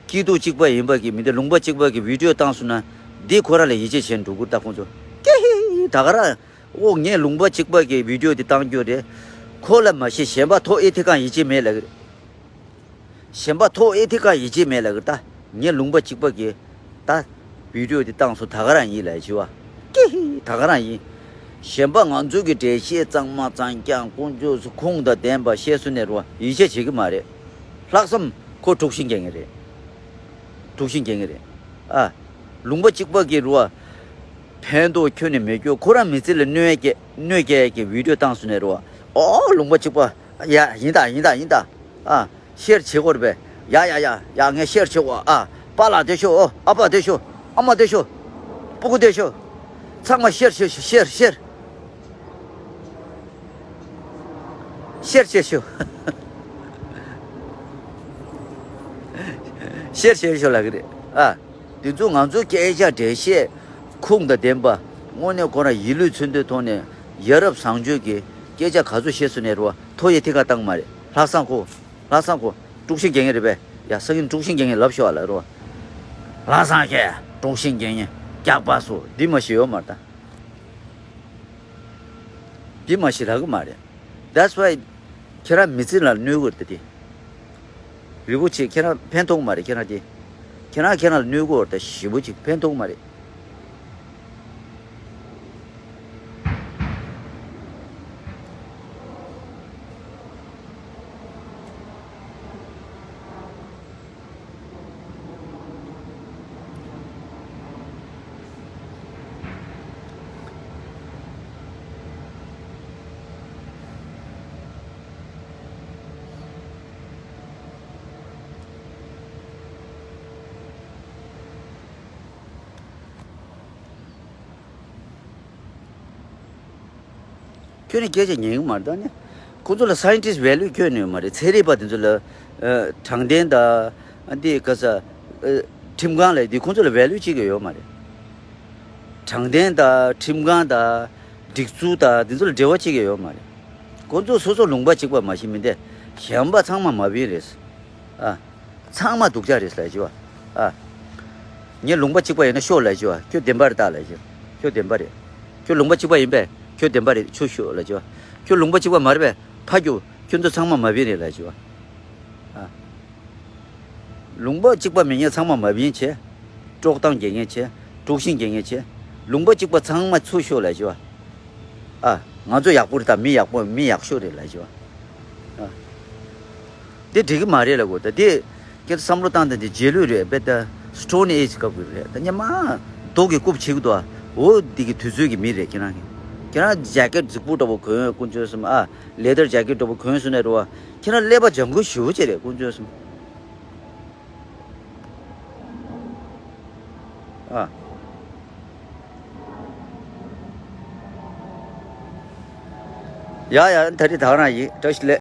སྐྱིད་སྡུག་གཅིག་པ་ཡིན་པ་གི་མི་འདས་ལུང་པ་གཅིག་པ་གི་བི་ཌིའོ་བཏང་སོང་ན་འདི་ཁོ་རང་ལ་ཡིད་ཆེས་བྱས་འགྲོ་གི་ད་ཁོང་ཚོ། ཀེ་ཧི་ཧི་ད་ག་རང་། ཨོ་ངས་ལུང་པ་གཅིག་པ་གི་བི་ཌིའོ་འདི་བཏང་རྒྱུ་རེད། ཁོ་ལ་མ་ཤེས་གཞན་པ་ཐོག་ཨེ་ཐི་ཀ་ཡིད་ཆེས་མེད་ལ། གཞན་པ་ཐོག་ཨེ་ཐི་ཀ་ཡིད་ཆེས་མེད་ལ་གི་ད། ངས་ལུང་པ་གཅིག་པ་གི་ད། བི་ཌིའོ་འདི་བཏང་སོང་ད་ག་རང་ཡིན་ལ་ཞུ་བ། ཀི་ཧི་ད་ག་རང་ཡིན། གཞན་པ་ང་ཚོ་གི་འགྲེལ་བཤད་གཙང་མ་གཙང་རྐྱང་ཀུན་སྤྱོད་སུ་ཁུངས་དང་ལྡན་པ་བཤད་སོང་ནས་རུ་བ་ཡིད་ཆེས་བྱེད་གི་མ་རེད། ལྷག་བསམ་ཁོ་དཀྲུག་ཤིང་རྒྱག་གི་རེད། དཀྲུག་ཤིང་རྒྱག་གི་རེད། ཨ། ལུང་པ་གཅིག་པ་གི་རུ་བ། ཕན་ཐོགས་ཁྱོན་ནས་མེད་རྒྱུ་ཁོ་རང་མི་ཚེ་ལ་གནོད་སྐྱེལ་གནོད་སྐྱེལ་གི་བི་ཌིའོ་བཏང་སོང་ནས་རུ་བ། ཨོ་ལུང་པ་གཅིག་པ། ཡ་ཡིན་ད་ཡིན་ད་ཡིན་ད། ཨ། ཤེར་བྱེད་དགོས་རེད་པས། ཡ་ཡ་ཡ་ཡ་ངས་ཤེར་བྱེད་དགོས་ཨ། པཱ་ལགས་བསྡད་ཤོག་ཨོ་ཨ་ཕ་བསྡད་ཤོག་ཨ་མ་བསྡད་ཤོག་སྤུ་གུ་བསྡད་ཤོག་ཚང་མ་ཤེར་བྱེད་ཤོག་ཤེར་ཤེར། ཤེར་བྱེད་ཤོག་ཤེར་བྱེད་ཤོག་ལབ་ཀྱི་རེད་ཨ། འདི་ཚོ་ང་ཚོ་སྐད་ཆ་འགྲེལ་བཤད་ཁུངས་དང་ལྡན་པ། དངོས་གནས་ཁོ་རང་ཡིད་ལུས་མཚོན་དོན་ཐོག་ནས་ཡ་རབས་བཟང་སྤྱོད་ཀྱི་སྐད་ཆ་ག་ཚོད་བཤད་སོང་ནས་རོ་ཐོ་ཡེ་ཐི་ཀ་བཏང་མ་རེད། ལྷག་བསམ་ཁོ། ལྷག་བསམ་ཁོ། དཀྲུག་ཤིང་རྒྱག་མཁན་རེད་པས། ཡ་སང་ཉིན་དཀྲུག་ཤིང་རྒྱག་མཁན་ལབ་ཤོག་ཨ་ལ་རོ། ལྷག་བསམ་ཁྱེད་དཀྲུག་ཤིང་རྒྱག་མཁན་སྐྱག་པ་སོ་འདི་མ་ཤི་ཡོད་མ་རེད་ད། འདི་མ་ཤི་རག་གི་མ་རེད། That's why ཁྱེད་རང་མི་ཚེ་ལ་གནོད་གི་རེད་དེ། རི་བོ་ཆེ་ཁྱེད་རང་ཕན་ཐོགས་མ་རེད་ཁྱེད་རང་དེ། ཁྱེད་རང་ཁྱེད་རང་ལ་གནོད་གི་རེད་ད་ཞེ་པོ་ཅིག་ཕན་ཐོགས་མ་རེད། ཁྱོད་ནི་སྐད་ཆ་ཉན་གི་མ་རེད་ད་ནི། ཁོང་ཚོ་ལ་scientist value ཁྱོད་ནི་ཡོད་མ་རེད། ཚན་རིག་པ་དེ་ཚོ་ལ་ཨ། དྲང་བདེན་དང་ཨ་འདི་ག་ས་ཨ། ཁྲིམས་ཁང་ལ་འདི་ཁོང་ཚོ་ལ་value གཅིག་ཀྱང་ཡོད་མ་རེད། དྲང་བདེན་དང་ཁྲིམས་ཁང་དང་སྒྲིག་འཛུགས་དང་འདི་ཚོ་ལ་འབྲེལ་བ་གཅིག་ཀྱང་ཡོད་མ་རེད། ཁོང་ཚོ་སོ་སོ་ལུང་པ་གཅིག་པ་མ་གཞི་མིན་ཏེ་གཞན་པ་ཚང་མ་མ་བིན་རེད། ཨ། ཚང་མ་སྡུག་ཅག་རེད་ལབ་ཞུ་བ། ཨ། ངས་ལུང་པ་གཅིག་པ་ཡིན་ན་ཤོག་ལབ་ཞུ་བ། ཁྱོད་བདེན་པ་རེད་ད་ལབ་ཞུ། ཁྱོད་བདེན་པ་རེད། ཁྱོད་ལུང་པ་གཅིག་པ་ཡིན་པས་ཁྱོད་བདེན་པ་རེད་ཆུ་ཤོག་ལབ་ཞུ་བ། ཁྱོད་ལུང་པ་གཅིག་པ་མ་རེད་པས་ཕ་རྒྱུ། ཁྱོད་ཚོ་ཚང་མ་མ་བིན་རེད་ལབ་ཞུ་བ། ཨ། ལུང་པ་གཅིག་པ་མེད་མཁན་ཚང་མ་མ་བིན་བྱས། དཀྲོག་གཏམ་རྒྱག་མཁན་བྱས། དཀྲུག་ཤིང་རྒྱག་མཁན་བྱས། ལུང་པ་གཅིག་པ་ཚང་མ་ཚུར་ཤོག་ལབ་ཞུ་བ། ཨ། ང་ཚོ་ཡག་པོ་རེད་ད་མི་ཡག་པོ་མི་ཡག་ཤོས་རེད་ལབ་ཞུ་བ། ཨ། དེ་འགྲིག་གི་མ་རེད་ལབ་དགོས་ད་དེ། ཁྱེད་བསམ་བློ་བཏང་ད་དེ་རྗེས་ལུས་རེད་དཔེ་ད། Stone Age སྐབས་ཀྱི་རེད་ད་སྙམ་མ། རྡོ་གི་རྐུབ་བྱེད་ཀྱི་འདུག་ཨ། འོ་འདི་གི་དུས་ཚོད་ཀྱི་མི་རེད་ཁྱེད་རང་གི། ཁྱེད་རང་ཇེ་ཀེཊ་རྫིག་པོ་འདྲ་པོ་གོན་དཀོན་མཆོག་གསུམ་ཨ། ལེ་དར་ཇེ་ཀེཊ་འདྲ་པོ་གོན་སོང་ནས་རེད་བ། ཁྱེད་རང་ཀླད་པ་ལྗང་ཁུ་ཞེ་པོ་ཅིག་རེད་དཀོན་མཆོག་གསུམ། ཨ། ཡ་ཡ་ད་རེས་ད་ག་རང་ཡིན། བཀྲ་ཤིས་བདེ་ལེགས།